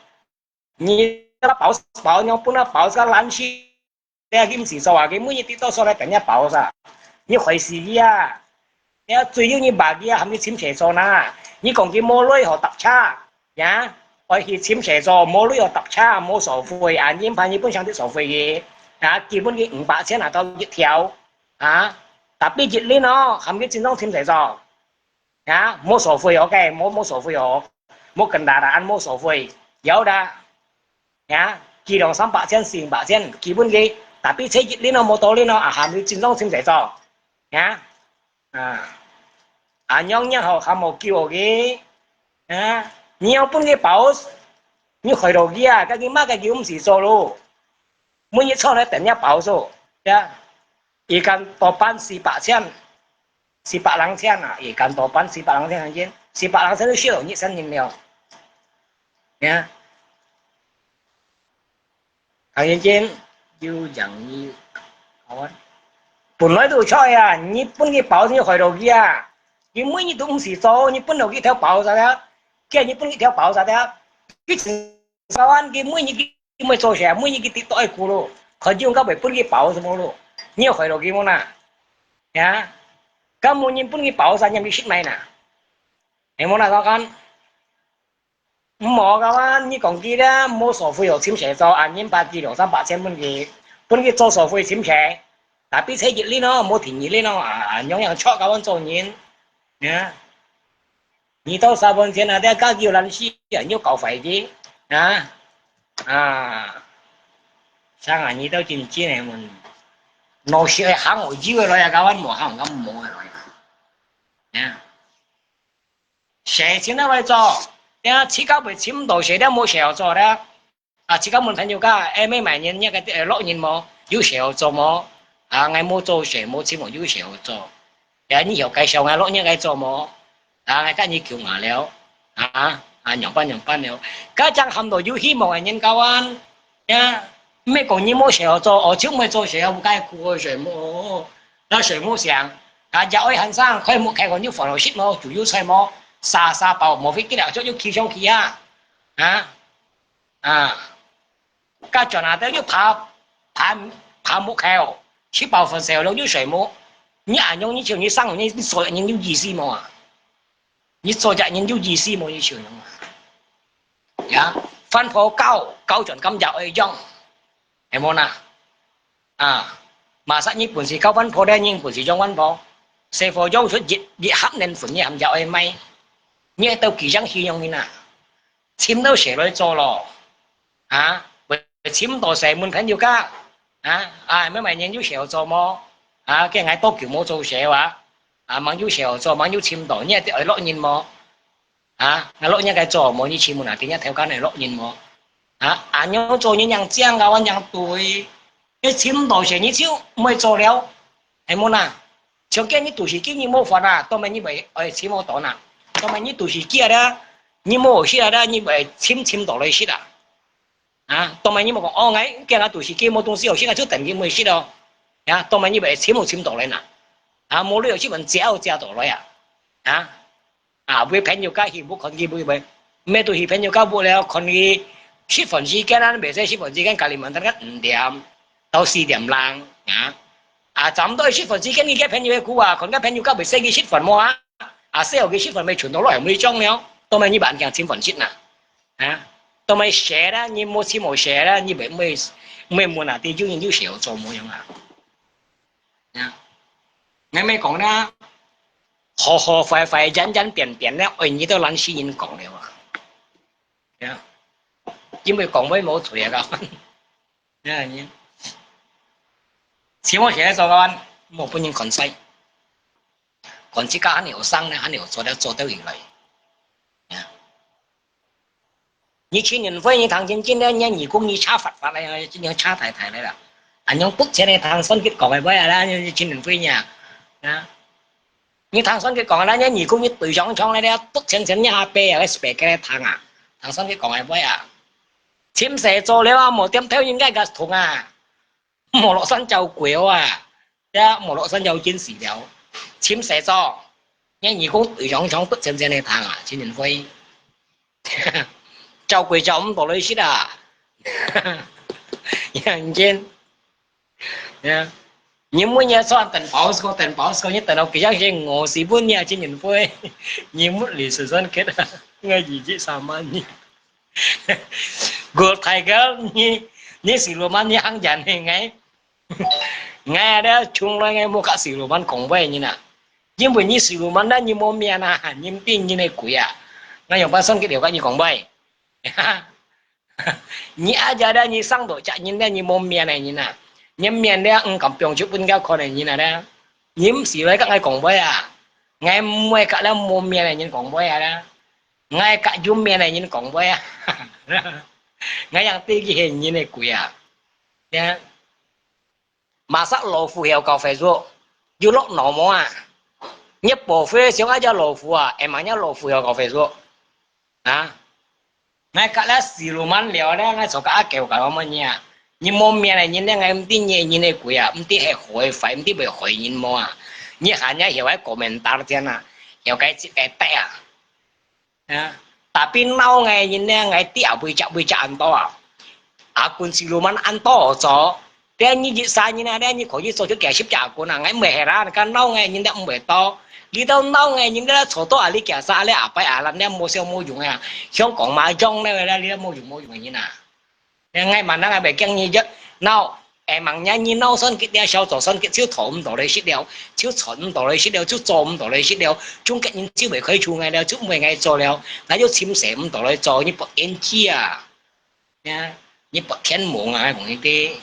你那包，包，你不能包這懶死 你啊，佢毋使做啊，佢每日跌倒數來等你包啥？你害死佢啊！你啊，最後你罵佢啊，喊佢尋事做哪？你講佢無鐳好搭車，呀？愛去尋事做，無鐳好搭車，無所費啊，人怕日本上帝所費个，啊，基本佢五百千啊到一條，啊，tapi一日哦，喊佢正常尋事做。 啊，無所費，OK，無，無所費哦，無跟大大安無所費，有啦。啊，佢兩三百千、四五百千，基本个，tapi車一輪哦，無多輪哦，啊，還有正常尋事做。啊，啊，啊，樣樣好，還無救个。啊，你要分佢包，你害到佢啊，該佢麼个佢毋使做咯。每日坐來等人包數，呀，一間多半四百千。 四百零千啊，一間多半四百零千，四百零千都少一千人了。呀，唐人間有贏你，好啊。本來都有菜啊，你分佢包，你害到佢啊，你每日都毋使做，你分到佢條包啥了？叫你分佢條包啥了？佢 三萬佢每日佢，佢毋會做事，每日佢跌倒愛苦咯，佢就應該會分佢包什麼咯？你有害到佢無啦？呀，該無人分佢包三萬，佢食麼个啦？係無啦，老闆？毋好个話，你講佢啦，無所費哦，尋事做，啊，人把佢兩三百千分佢，分佢做所費尋事，tapi車一輪哦，無停一輪哦，啊，啊，樣樣錯，該樣做人，呀。 你到三分錢啊，這家己有懶尸啊，你搞壞个，啊？啊，生啊，你到真正个問，老實个行哦，有个來啊，甲阮無行，甲無个來啊。啊，事情哪會做？這自家會尋到事，這無事好做了。 啊，自家問朋友家，哎，買買人，你个，呃，落人無？有事好做無？啊，𠊎無做事，無尋無，有事好做。呀，你有介紹𠊎落人个做無？啊，𠊎甲你求𠊎了。啊，啊，仰般仰般了。該正喊到有希望个人交往。呀，毋係講你無事好做，哦，就毋會做事，毋該苦个事無，那事無想。啊，也愛喊聲，開目開口，有飯好食無？煮有菜無？沙沙包無飛機了，就有起上去啊。啊， 啊，該轉啊，等於爬，爬，爬木口，食飽飯睡了就睡目。你恁樣，你像你生，你，你做人有意思無啊？你做隻人有意思無？你像樣啊？呀，番婆教，教轉今日愛用，係無啦？啊，嘛煞你本事教番婆咧，你本事用番婆，細伙用出一，一盒奶粉，你還要愛買，你愛到幾張去用呢？尋到事來做咯。 啊，會尋到事問朋友家，啊，啊，買買人有事好做無？啊，叫𠊎多久無做事啊？啊，吂有事好做，吂有尋到，你係愛落人無？啊，𠊎落人个做，無你尋問啊，今日頭家來落人無？啊，恁樣做人樣正啊，恁樣對。你尋到事你就毋會做了。 係無啦？像今日肚屎飢你無飯啊，當然你會愛尋好多啦。當然你肚屎飢啊，你無好食啊，你會尋，尋到來食啊。啊，當然你無講，哦，𠊎今日肚屎飢無東西好食啊，就等佢無食咯。啊，當然你會尋好尋到來啦。啊，無你好食，問借好借到來啊。啊， 啊，會朋友家去屋看佢會，會，毋係都去朋友家屋了，看佢食飯時間啊，袂使食飯時間，Kalimantan个五點到四點零，啊，啊，差毋多食飯時間，你个朋友个久啊，看个朋友較袂使去食飯無啊？啊，細个食飯咪傳到落來，毋會中了，都毋係你辦法尋飯食呐。啊，都毋係寫啦，你無尋無寫啦，你袂，毋會，毋會問啊，地主人有寫有做無用啊？啊，你咪講啦，好好壞壞，演演變變咧，愛你都懶死人講了啊。啊，因為講話無罪啊，你。 你看你，起碼現在做个，莫分人看衰，看自家還有生呢，還有做了做得起來。啊，你青年會，你聽真真的，你耳公你差發發了，今天差太太了啦。恁樣不前的聽選舉講个話啊，你青年會呀，啊，你聽選舉講啦，你耳公你對上上來了，不前前你阿伯啊，个spek个聽啊，聽選舉講个話啊，尋事做了啊，無點頭應該个痛啊。 無落山走過啊，呀，無落山走見死了。尋事做，你耳公對上上不前前个聽啊，青年會。走過走毋到來食啊。認真。呀，你每日算等包子，等包子，你等到幾時先餓死本你啊，青年會。你每日算算看啊，我一日三萬二。 Good Tiger，你，你Siluman，你行遠个，𠊎，𠊎啊，這從來𠊎無佮Siluman講話个人啊，因為你Siluman啦，你無面啊，你毋知人个鬼啊，𠊎樣般算去了解你講話？你啊，這咧，你生到隻人咧，你無面个人啊，你面咧，毋敢放出分人家看个人啊咧，你毋使來佮𠊎講話啊，𠊎毋會佮這無面个人講話啊咧。 𠊎佮有面个人講話啊，𠊎樣知佢係人个鬼啊。呀，麼儕老虎曉搞Facebook，有落腦無啊？你寶貝想愛隻老虎啊，會嘛隻老虎曉搞Facebook？啊？𠊎佮這Siluman聊咧，𠊎坐佮阿狗搞麼个啊？你無面个人咧，𠊎毋知你係人个鬼啊，毋知係害壞，毋知會害人無啊？你還愛曉愛komentar添啊，曉該接該答啊？ 啊，tapi鬧𠊎个人呢，𠊎知啊，會隻會隻恁多啊。啊，kun Siluman恁多好做，這你一儕人啊，這你可以做出幾十隻kun啊，𠊎毋會係啦，你看鬧𠊎个人都毋會多。你兜鬧𠊎个人，你坐到啊，你幾儕，你阿伯阿蘭，你無笑無用啊，像講麻將呢，你無用無用个人啊。 𠊎嘛，𠊎袂驚你一鬧，會吂，你鬧選舉了，小組選舉就討毋到來食了，就賺毋到來食了，就做毋到來食了，中國人就袂開除𠊎了，就毋會𠊎做了，𠊎就尋事毋到來做，你發癲啊！呀，你發天夢啊！𠊎講你知，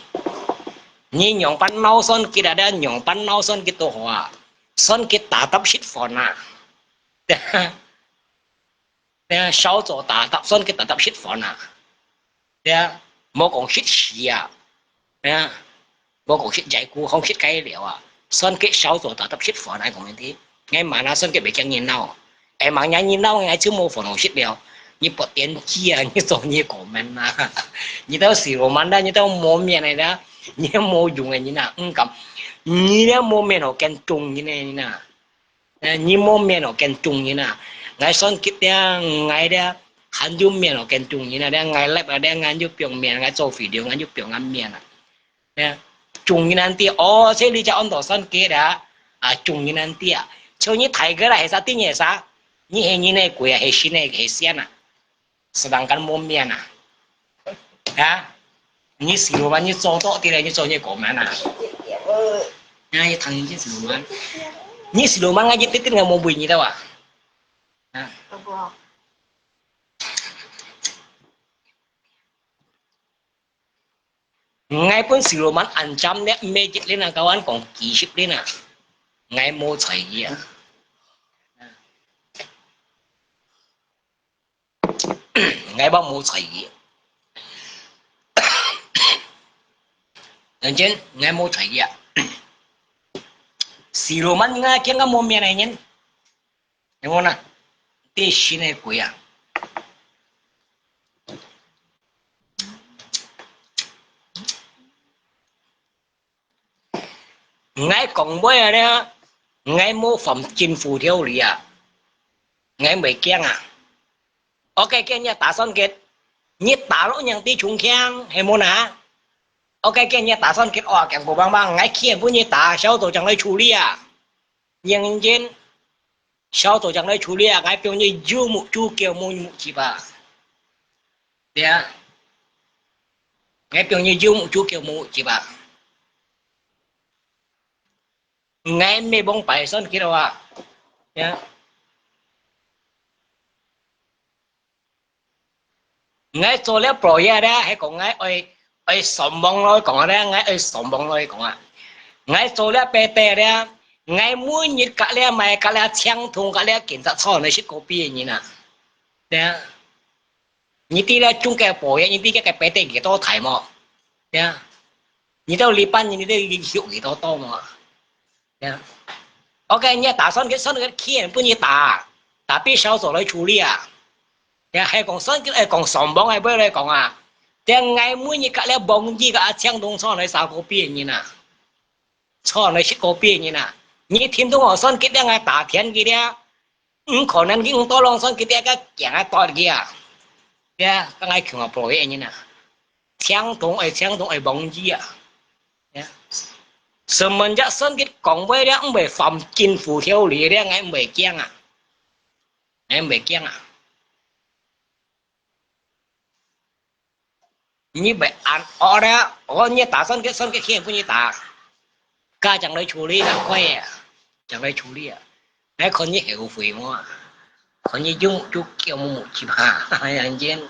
你仰般鬧選舉啊？你仰般鬧選舉都好啊，選舉tetap食飯啊！ 啊，小組tetap，選舉tetap食飯啊！對啊，無講食屎啊！對啊，無講食齋牯，好食雞寮啊！選舉小組tetap食飯啊！講你知，𠊎嘛那選舉袂驚你鬧，會吂，你鬧𠊎就無飯好食了。你發癲啊！你做你个comment啊！你兜Siluman啦，你兜無面个啦，你無用个人啊！毋敢，你兜無面好見眾人个人啊！ 呃，你無面哦，見眾人啊！𠊎選舉了，𠊎了，還有面哦，見眾人啊！了，𠊎live啊，了，𠊎有放面，𠊎做video，𠊎有放𠊎面啊！了，眾人恁知，哦，這你就安到選舉啊！啊，眾人恁知啊！像你大哥啦，係啥？知你係啥？你係人个鬼啊，係神个，係仙啊！ Sedangkan無面啊！啊？你Siluman，你做到底了，你做你个comment啊？啊，你聽你Siluman，你Siluman，𠊎一滴滴𠊎無為你兜啊！啊！𠊎分Siluman ancam了，毋係一輪啊，kawan，講幾十輪啊！𠊎無睬佢啊！ 𠊎無無睬佢。認真，𠊎無睬佢啊！Siluman，𠊎見个無面个人，有無呢？知神个鬼啊！𠊎講話啊，𠊎無犯政府條例啊！𠊎毋會驚啊！ OK，今日打選舉，你打落人知重慶，係無哪？ OK，今日打算给我讲过棒棒，我看不你打，小组长来处理啊。认真，小组长来处理啊，我表你有目珠叫目目鸡巴。对啊，我表你有目珠叫目鸡巴。 𠊎乜望擺上去了啊。呀。𠊎做了project咧，係講𠊎愛，愛上網來講咧，𠊎愛上網來講啊。𠊎做了PT咧，𠊎每日隔了買，隔了青銅，隔了警察坐來食kopi个人啊。呀。 你知咧中國project，你知該个PT幾多大無？呀，你知禮拜日你知佢休幾多多無？呀，OK，你打算个，算个錢分你打，tapi小組來處理啊。呀，係講算个，係講上網个，不要來講啊。這𠊎每日隔了網頁个啊，青銅坐來食kopi个人啊，坐來食kopi个人啊。你聽到𠊎算个，這𠊎打電佢咧， 毋可能去到啷上去，佢个驚啊到去啊。呀，剛才講啊，project人啊，青銅愛青銅愛忘記啊。呀，semenjak上去講話了，毋會犯政府條例了，𠊎毋會驚啊，𠊎毋會驚啊。 你會恁惡咧，我你打算个，算个錢分你打，家長來處理啦，快啊，講來處理啊。來看你後悔無？看你用，用叫我去吧，眼睛。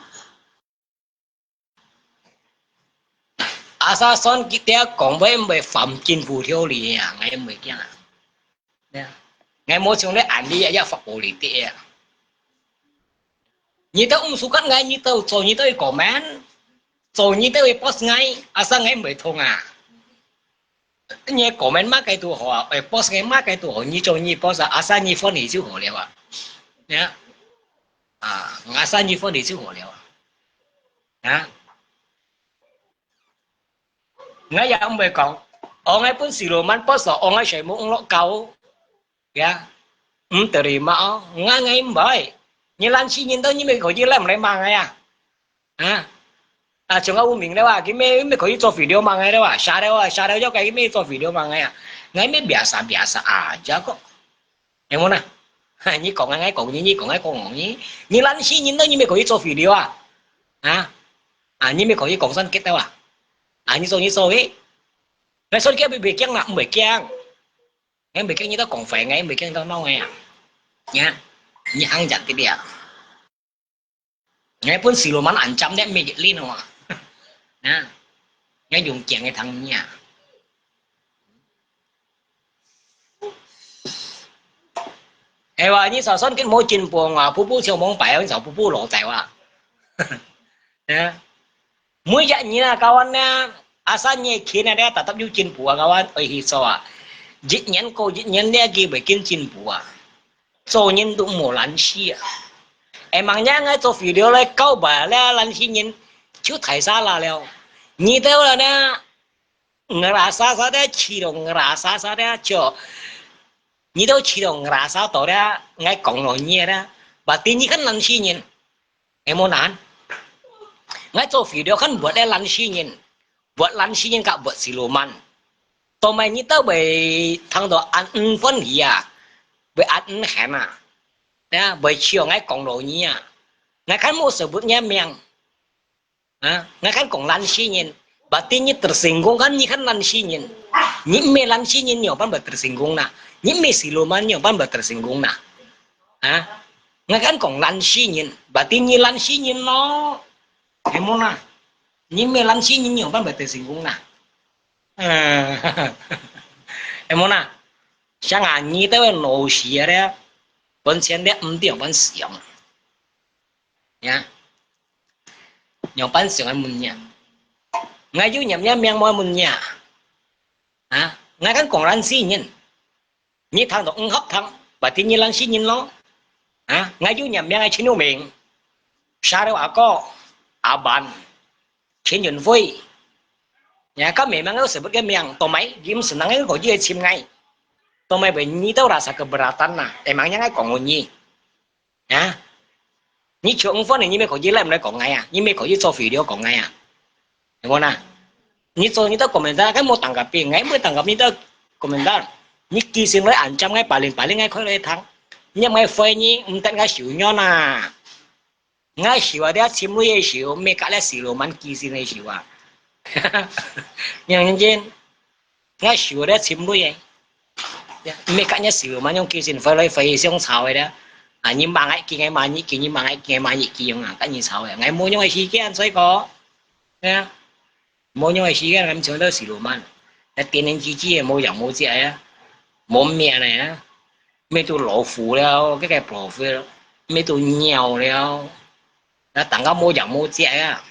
Asal算佢兜講話毋會犯政府條例啊，𠊎毋會驚啊。呀，𠊎無像你恁樣啊，也發布你兜啊。 你兜毋suka𠊎，你兜做你兜个comment，做你兜个post𠊎，asal𠊎毋會痛啊。你comment麼个都好啊，哎，post𠊎麼个都好，你做你post啊，asal你歡喜就好了啊。呀，啊，asal你歡喜就好了啊。啊。 𠊎也毋會講，哦，𠊎分Siluman post，哦，𠊎全部落狗，呀，毋得了嘛，哦，𠊎，𠊎毋會。你懶尸人到你乜可以來，毋來罵𠊎啊？啊？啊，像𠊎有名了哇，佢乜，乜可以做video罵𠊎了哇，下了哇，下了了，佢乜做video罵𠊎啊？𠊎乜biasa-biasa aja kok。 係無吶？你講啊，𠊎講你，你講啊，𠊎講你。你懶尸人到你乜可以做video啊？啊？啊，你乜可以講算結到啊？啊，你做你做个。𠊎算結會，會驚啦，毋會驚。𠊎毋會驚你兜講話，𠊎毋會驚你兜鬧𠊎啊。呀，你行遠點啊。 𠊎分Siluman恁尖咧，乜一輪哦。啊，𠊎用驚个聽你啊。哎哇，你早算跟無進步啊，步步像蒙白，你早步步老仔哇。啊，每隻人啊，kawan啊，asal你勤啊，tetap有進步啊，kawan，愛去做啊。一年過一年，你佢會跟進步啊。 做人都莫懶尸啊。Emangnya𠊎做video來告白了，懶尸人就大salah了。你兜了呢，ngerasa salah，去到ngerasa salah，就你兜去到ngerasa到了，𠊎講了你了，berarti你kan懶尸人。 係無吶？𠊎做video kan buat咧懶尸人，buat懶尸人ka buat Siluman。Tao mai你兜會聽到恁毋歡喜啊，會恁毋喊啊，呀，會笑𠊎講到你啊。𠊎kan無sebut你名，啊，𠊎kan講懶尸人，berarti你tersinggung kan，你kan懶尸人。你毋係懶尸人，你仰般會tersinggung吶？你毋係Siluman，你仰般會tersinggung吶？ 啊，𠊎kan講懶尸人，berarti你懶尸人咯。係無吶？你毋係懶尸人，你仰般會tersinggung吶？嗯，係無吶？像啊，你兜个老師咧，本身咧毋知仰般想。呀，仰般想个問你啊？𠊎有念你名無問你啊？啊，𠊎kan講懶尸人。 你聽到毋合聽，berarti你懶尸人咯。啊，𠊎有念名个陳玉明、沙溜阿哥、阿凡、陳雲輝。Ya，該memang𠊎sebut个名，tao mai佢毋senang，佢可以尋𠊎。Tao mai會你兜rasa keberatan吶，emangnya𠊎講你。 啊，你就毋歡喜，你乜可以來毋來講𠊎啊？你乜可以做video講𠊎啊？係無吶？你做你兜komentar，該無tanggapi，𠊎無tanggapi你兜komentar。你寄信來恁尖，𠊎paling-paling𠊎開來聽。你毋係會議，毋得𠊎手軟啊！𠊎手啊，這尋鐳个手，毋係隔這siluman寄信个手啊！認真，𠊎手啊，這尋鐳个。毋係隔這siluman用寄信飛來飛去相吵个咧。啊，你罵𠊎寄，𠊎罵你寄，你罵𠊎寄，𠊎罵你寄樣啊，隔你吵个。𠊎無樣个時間，所以講，係啊。 無樣个時間，𠊎毋像兜siluman，該點點滴滴个無影無跡啊，無命个啊，咩都老虎了，該个profil，咩都鳥了，那等下無影無跡啊。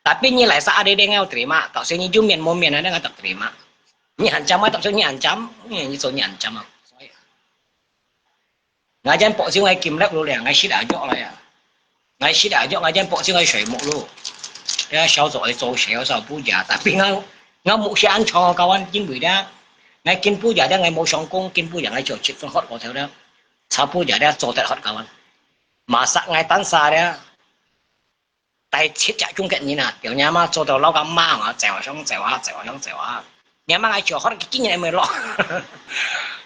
Tapi你來sa ada dengan terima，到時你有面無面啊，那个tak terima。你很尖啊，到時你很尖，你做你很尖啊。所以 𠊎正保證𠊎金額咯咧，𠊎食啊藥來啊。𠊎食啊藥，𠊎正保證𠊎睡目咯。這小組愛做事，有時候不假，tapi𠊎，𠊎目前安全哦，kawan，因為咧，𠊎今晡日咧，𠊎無上工，今晡日𠊎就七分喝過頭咧，差不多咧，做得喝，kawan。Masak𠊎單儕咧， 帶七隻中國人啊，條娘媽做到老甲媽啊，走啊想走啊，走啊想走啊。娘媽，𠊎就喝，今日毋會落。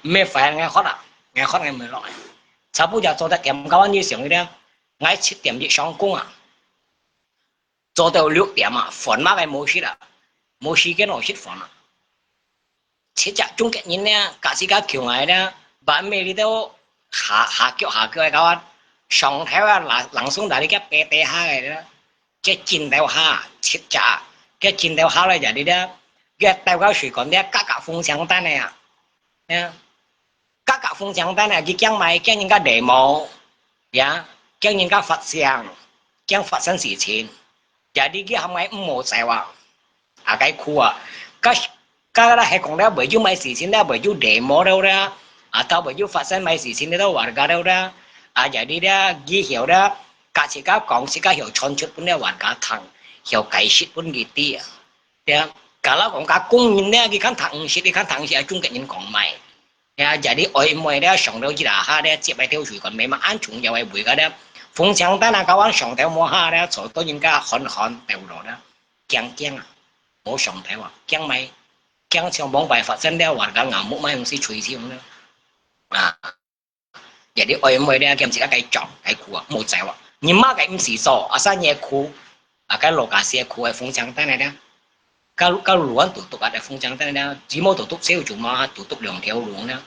毋係煩，𠊎喝啊，𠊎喝𠊎毋會落。差不多做得點，kawan，你想一下，𠊎七點一上工啊，做到六點啊，飯嘛𠊎無食啊，無時間好食飯啊。 七隻中國人咧，加時加叫𠊎咧，半夜裡頭下，下腳下腳个，kawan，上頭啊，langsung dari該爬底下个咧，該盡頭下，七隻啊，該盡頭下咧，jadi咧，該兜个水管咧，格格風向單个啊，呀，格格風向單啊，佢驚麼个，驚人家demo，呀，驚人家發聲，驚發生事情。 Jadi佢喊𠊎毋好走啊。啊，該苦啊。該，該啦，係講了，會有麼个事情了，會有demo了啦，啊，到會有發生麼个事情了，warga了啦。啊，jadi咧，佢曉啦，甲自家講，自家曉傳出分了warga聽，曉解釋分佢知啊。對啊，kalau講甲工人咧，佢看聽毋識，佢看聽毋識，啊，中國人講麼个。 呀，jadi愛妹咧，上到一下下咧，接个條水管，memang恁重要个位个咧。風向單啊，kawan，上頭無下咧，坐到人家寒寒掉落咧，驚驚啊，無上頭啊，驚麼个，驚像往擺發生了，warga ngamuk麼个東西吹響咧。啊，jadi愛妹咧，兼自家該撞，該苦啊，無走啊。你麼个毋使做，asal你苦，啊，該lokasi苦个風向單來咧。 Kal-, kaluan tutup ada風向單咧，只無tutup少，就嘛tutup兩條路咧，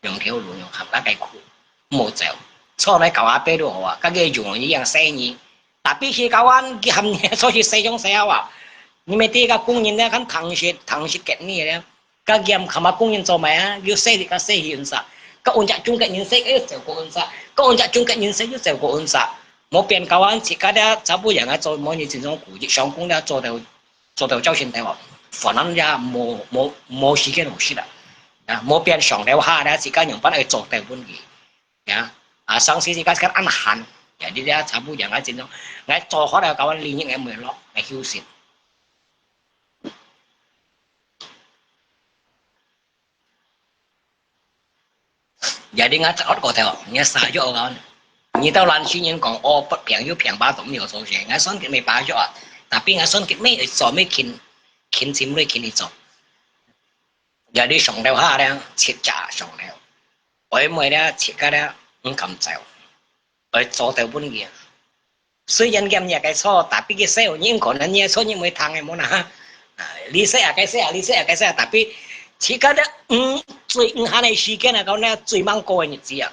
兩條路用合甲該苦，無走。坐來搞阿伯都好啊，該个用一樣生意。Tapi佢kawan，佢喊你出去使用使啊，你咪知个工人咧，看堂食，堂食get你咧，該佢喊嘛工人做咩啊？又洗你个洗去運煞，該運隻中國人洗，又走過運煞，該運隻中國人洗，又走過運煞。無變kawan，自家咧，差不多人啊做，無你正常苦，上工咧做到 做到朝晨頭啊，飯也無，無，無時間好食啊。啊，無變上頭下咧，自家樣般愛做到分佢。啊，啊，上時自家kan恁閒，ya，你這差不多人啊，正常，𠊎做好了，kawan，利益𠊎毋會落，𠊎休息。 Jadi ngacak hot ko tengok, nya sayok kawan. Nyi tau lan sinin kong, oh, pet piang yu piang ba tom yo so se. Ngai son kit me ba yo ah. Tapi ngai son kit me so me kin, kin sim lui kin iso. Jadi song teo ha dia, chit cha song teo. Oi moi dia, chit ka dia, ng kam zai. Oi so teo pun gia. 雖然佢毋係个錯，tapi佢細人可能佢个錯，你毋會聽个，無啦。啊，你細啊，該細啊，你細啊，該細啊，tapi自家个，嗯，最，嗯，閒个時間啊，講那最吂過个日子啊。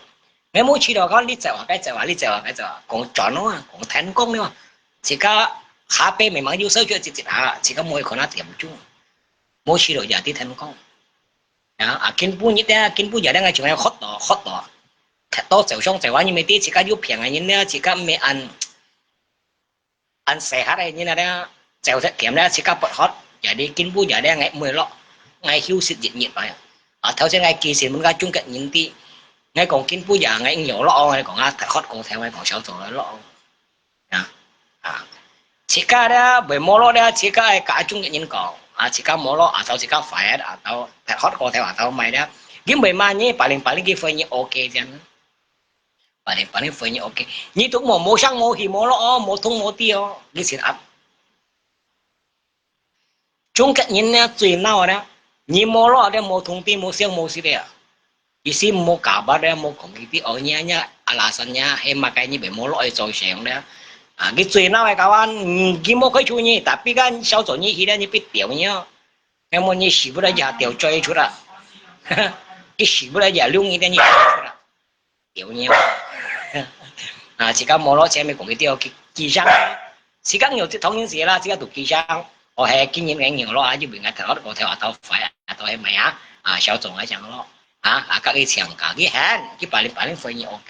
你無去到講，你走啊，該走啊，你走啊，該走啊，講轉咯啊，講天光咯啊。自家下背慢慢有少少一一下，自家無可能點鐘。無去到也得天光。啊，啊，今晡日咧，今晡日咧，𠊎就係hot到，hot到。踢到走上走啊，你毋知自家有病个人咧，自家毋係恁，恁細客个人啊咧，走忒點咧，自家不hot，也你今晡日咧，𠊎毋會落，𠊎休息一日來啊。啊，頭先𠊎寄信問个中國人知，𠊎講今晡日𠊎應有落，𠊎講啊，踢hot過頭，𠊎講小組來落。 啊，啊，自家咧，會無落咧，自家愛甲中國人講，啊，自家無落，啊，到自家快啊，啊，到，太hot過頭啊，到賣咧，佢會罵你，paling-paling佢回你OK這樣。把你，把你分你OK，你都無，無聲無氣，無落哦，無通無知哦，你先啊。中國人呢，最惱呢，你無落的，無通知，無聲無息的啊。意思無搞巴的，無講佢知哦，你，你，alasannya，係麼个你別無落去做事情的。啊，佢最惱个搞啊，嗯，佢無開除你，tapi kan小組你去了，你被丟你哦。那麼你死不了，就掉追出來。你死不了，就留你的，你出來。 丟尿。啊，自家無落錢，咪講佢丟，佢，佢傷。自家有這通人事啦，自家都佢傷。哦，係，今年个牛肉啊，就毋愛頭，我頭啊，頭壞啊，頭係咩啊？啊，小眾啊，講咯。啊，啊，佢請假，佢喊，佢把你，把你分你OK。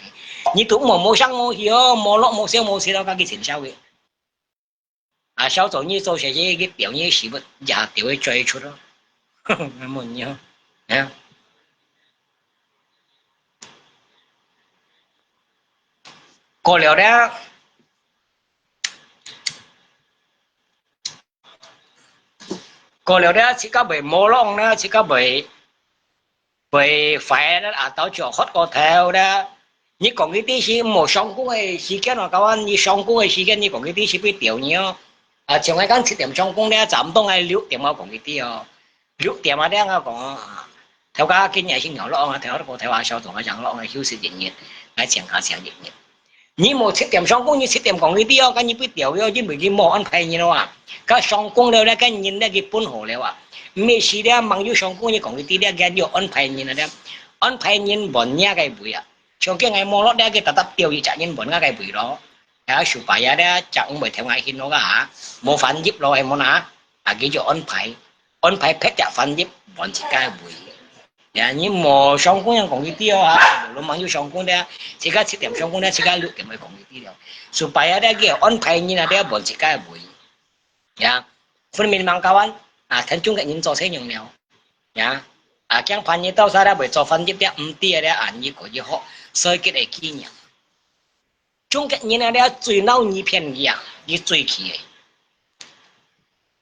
你都無，無聲無氣哦，無落無聲無息咯，佢請消費。 啊，小組你做事情，佢表演時不也就會追出咯。無你啊，啊。過了咧，過了咧，自家會無浪咧，自家會 會壞啦，啊，到最後喝過頭啦。你講佢知係無上工个時間哦，搞完你上工个時間，你講佢知係會丟你哦。啊，像𠊎講七點上工咧，差毋多𠊎六點𠊎講佢知哦。六點啊，這樣𠊎講啊，頭家今日先牛肉啊，頭家過頭啊，小眾啊，羊肉啊，休息一日，𠊎請假請一日。 你無七點上工，你七點講佢知哦，該你不掉哦，因為佢無安排人哦啊。該上工了咧，該人咧佢分好了啊。毋係時咧，吂有上工，你講佢知咧，佢有安排人啊咧。安排人分若个位啊。像今𠊎無落咧，佢特特調一隻人分𠊎个位咯。啊，supaya咧，正毋會跳𠊎去咯啊，無翻譯咯，係無啦？啊，佢就安排，安排別隻翻譯分自家个位。 呀，你無上工人講佢知哦，哈，無吂有上工的，自家七點上工的，自家六點會講佢知了。supaya咧，佢安排人啊，這分自家个位。呀，分明吂搞完，啊，聽中國人做生意了。呀，啊，驚怕你到時咧會做翻譯的，毋知的，啊，你可以學，所以佢个經驗。中國人啊，這最惱你騙佢啊，佢最氣个。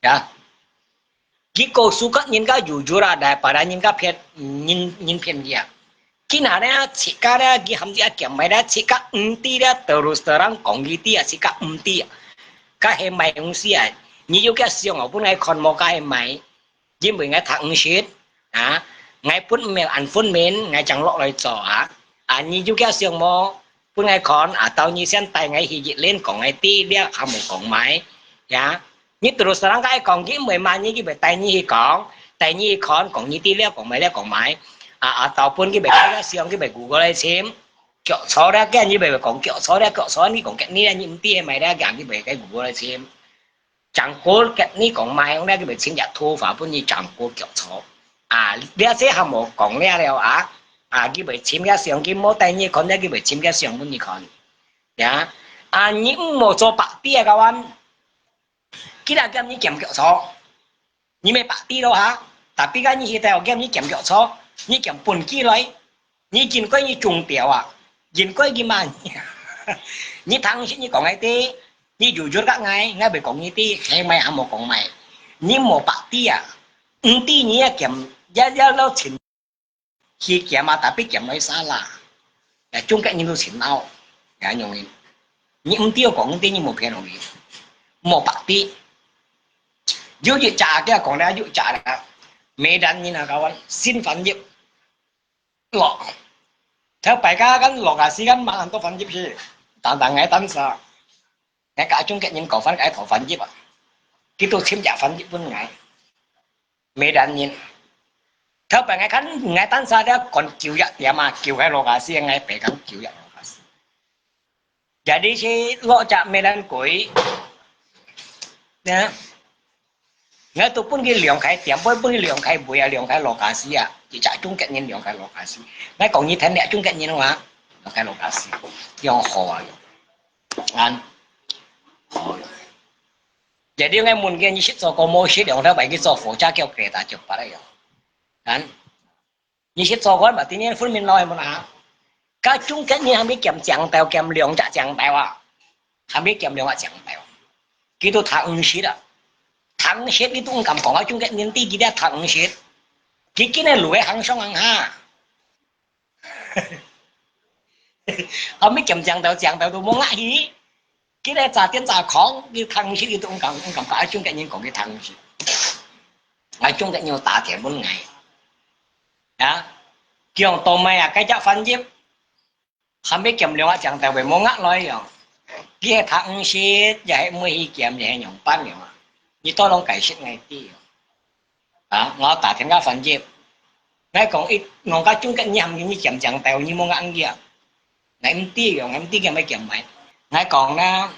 呀， 佢過suka人家jujur啊，daripada人家騙，人，人騙佢啊。佢那咧，自家咧，佢喊自家兼賣咧，自家毋知咧，terus terang講佢知啊，自家毋知啊。該係賣東西啊，你有佢相哦，分𠊎看無，該係賣。因為𠊎讀毋識啊，𠊎分毋明，恁分明，𠊎正落來做啊。啊，你有佢相無？ 分𠊎看，啊，到你先帶𠊎去一輪，講𠊎知了，還無講賣，呀。你terus terang該講，佢毋會罵你，佢會帶你去講，帶你去看，講你知了，講賣了，講賣。啊，啊，到分佢會開个相，佢會Google來尋，腳錯了，佢你會講腳錯了，腳錯，你講你，你毋知係賣了，佢會該Google來尋。 正過佢你講賣，佢會尋隻土法分你正過腳錯。啊，這些還無講了了啊，啊，佢會尋个相，佢無帶你看，佢會尋个相分你看。呀，啊，你毋好做白痴啊，kawan。佢若兼你兼腳錯，你咪白痴咯哈。Tapi kan你去到兼你兼腳錯，你兼分佢來， 你應該你中條啊，應該佢罵你。你聽時你講𠊎知，你jujur佮𠊎，𠊎會講你知，係賣還無講賣。你無白痴啊，毋知你也兼，也，也老千去兼啊，tapi兼來salah。也中國人都千惱，也容易。你毋知講毋知，你無騙容易，無白痴。有一隻佢講了，有一隻了，Medan人啊，kawan，新翻譯。 Lok. Theo bài ca kan lokasi kan mah anto翻譯去. Tang tang ngai tan sa. Ngai ka chung ke nyin ko fan kai tho翻譯啊. Kitu chim ja翻譯pun ngai. Medan nyin. Theo bài ngai kan ngai tan sa dia kon kiu ya dia ma kiu hai lokasi ngai pe kan kiu ya lokasi. Jadi si lo cak Medan kui. Ya. Ngai tu pun ki liong khai tiam, pun pun ki liong khai bui ya, liong khai lokasi ya. Ci cak chung ket nyin liong khai lokasi. Ngai kong nyi then liak chung ket nyin wa. Liong khai lokasi. Liong ho ya. Kan. Ho ya. Jadi ngai mun ki nyi sit so ko mo sit liong khai bai ki so fo cak kiau kereta cepat ya. Kan. Nyi sit so ko ba ti nyi phun min loi mun ha. Ka chung ket nyin ha mi kiam ciang tau kiam liong cak ciang tau wa. Ha mi kiam liong cak ciang tau. Kitu thak ng sit a. Thak ng sit kitu ng kam kong a chung ket nyin ti ki dia thak ng sit. Ki ki ne lu e hang song ang ha. 後尾撿正頭，正頭都無額去。佢來炸電炸狂，佢聽毋識，佢都毋敢，毋敢甲中國人講佢聽毋識。𠊎中國人打電問𠊎，啊，講到尾啊，該隻翻譯，後尾撿兩隻正頭會無額來用。佢係聽毋識，也係毋會去撿，也係仰般樣啊？你多攏解釋𠊎知哦。 啊，𠊎打電話翻譯，𠊎講一，𠊎講中國人喊你撿正頭，你無額去啊？𠊎毋知哦，𠊎毋知佢愛撿麼个。𠊎講啦，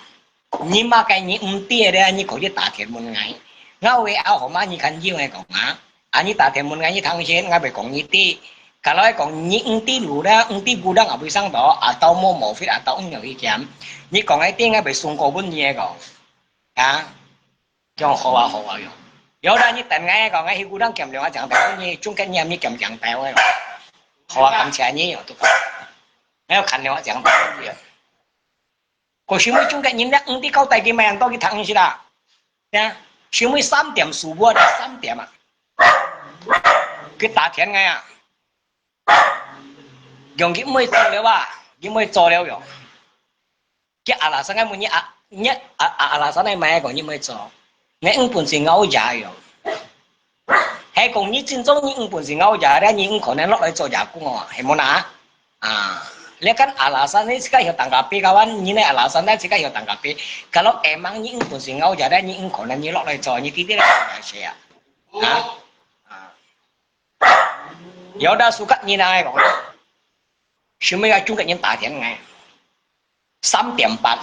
你麼个你毋知个咧，你可以打電問𠊎。𠊎會曉號碼你看有，𠊎講啊。啊，你打電問𠊎，你聽先，𠊎會講你知。Kalau講你毋知路咧，毋知古當啊，會上到啊，到某某位啊，到毋曉去撿。你講个知，𠊎會送過分你个講。啊。 講好啊，好啊，有。有啦，你等𠊎講，𠊎去古當撿兩隻正頭，你中國人你撿正頭个，好啊，感謝你哦，都，𠊎要看兩隻正頭个。可是𠊎中國人咧，毋知交代佢買恁多，佢聽毋識啦。呀，是𠊎三點數目的三點啊，佢打電个啊，用佢毋會做了啊，佢毋會做了用。 佢阿拉山个問你啊，你啊啊阿拉山个買个講你毋會做，你毋本事咬牙喲。係講你真正你毋本事咬牙咧，你毋可能落來做牙工哦，係無啦？啊，你看阿拉山你自家曉打咖啡，kawan，你呢阿拉山你自家曉打咖啡，kalau emang你毋本事咬牙咧，你毋可能你落來做，你直直來做牙師啊，啊，啊，有得suka你哪个講，係毋係中國人打電个？ 三點半。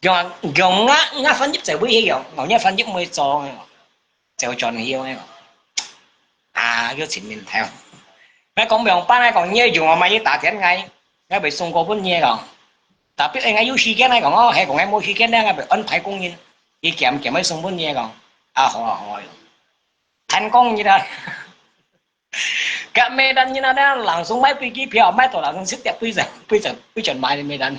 用用啊，啊翻譯就會去用，用啊翻譯毋會做个，就轉去个。啊，又前面頭。𠊎講明白，𠊎講你用啊，買你打電个，𠊎會送過分你个講。Tapi𠊎有時間，𠊎講哦，係講𠊎無時間咧，𠊎會安排工人，佢撿撿去送分你个講。啊，好啊，好啊。聽講你啦。 Kat Medan nyin ada langsung mai pui ki pia, mai to langsung setiap pui jan, pui jan, pui jan mai Medan.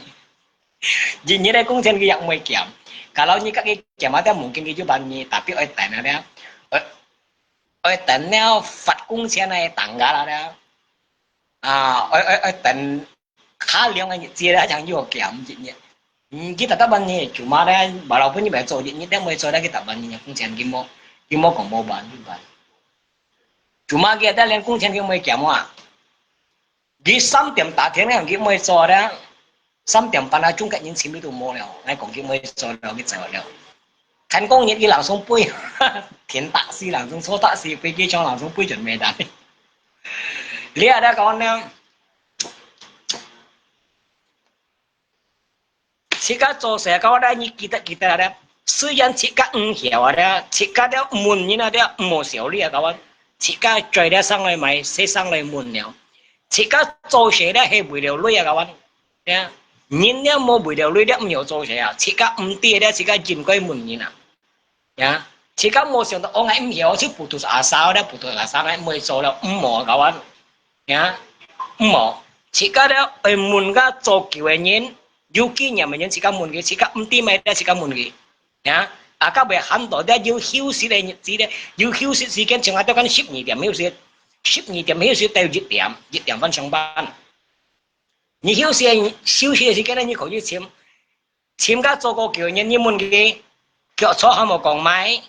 Nyin nyin ada kung chen ki yak mai kiam. Kalau nyi kat ki kiam ada mungkin ki juban nyi, tapi oi tan ada. Oi, oi tan neo fat kung chen ai tanggal ada. Ah, oi oi oi tan 較涼个日子咧，正有行業。嗯，佢逐逐半年，就嘛咧，馬老本你咪做業，你等會做咧，佢逐半年工錢佢無，佢無講無辦，佢辦。就嘛佢等連工錢佢毋會減啊。佢三點打電話，佢毋會做咧，三點半啊，中國人前面都無了，𠊎講佢毋會做了，佢走了。天光日佢langsung飛，天打死langsung，坐打死飛機場langsung飛轉Medan。你啊，你講呢？ 自家做事，kawan，你記得記得啊！雖然自家毋曉啊，自家了問人啊，了毋好笑你啊，kawan。自家嘴了上來買，食上來問了。自家做事了係為了鐳啊，kawan。呀，人了無為了鐳了毋曉做事啊，自家毋知了，自家應該問人啊。 呀，自家無想到，哦，𠊎毋曉，就putus asa了，putus asa，𠊎毋會做了，毋好，kawan。呀，毋好，自家了，愛問个做久个人，有經驗个人，自家問佢，自家毋知麼个，自家問佢。呀，啊，較袂喊到了有休息个日子咧，有休息時間，像𠊎兜講十二點休息，十二點休息到一點，一點半上班。你休息，休息个時間咧，你可以尋 尋个做過久个人，你問佢，腳坐還無講買，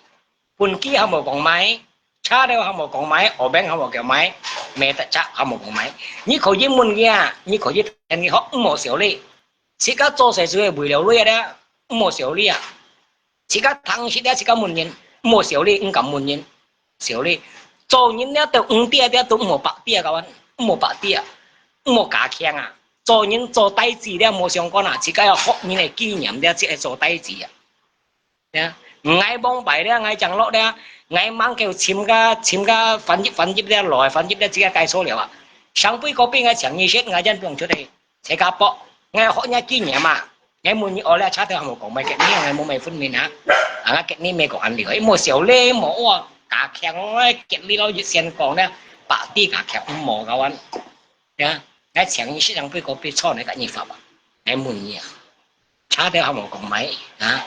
畚箕還無講買，車頭還無講買，學名還無講買，買得車還無講買。你可以問佢啊，你可以同佢學，毋好笑你。自家做事就係為了鐳啊，毋好笑你啊。自家聽識了，自家問人，毋好笑你，毋敢問人。 笑你。做人了都毋知了，都毋好白知啊，kawan，毋好白知啊，毋好加強啊。做人做代誌了無相干啊，自家愛學人个經驗了，才會做代誌啊。呀，𠊎往擺了，𠊎正落了，𠊎吂叫尋个尋个翻譯翻譯了，來翻譯了，自家介紹了啊。上輩个邊个請你識，𠊎正放出去。 自家博，𠊎學若經驗啊，𠊎問你，哦，這車頭還無講買，結你，𠊎無買分明啊。啊，𠊎結你，毋係講恁樣，無笑你，無話，加強𠊎，結你咯，越先講咧，白啲加強，毋好，kawan。呀，𠊎請你食兩杯咖啡，坐你个你發吧。𠊎問你啊，車頭還無講買啊？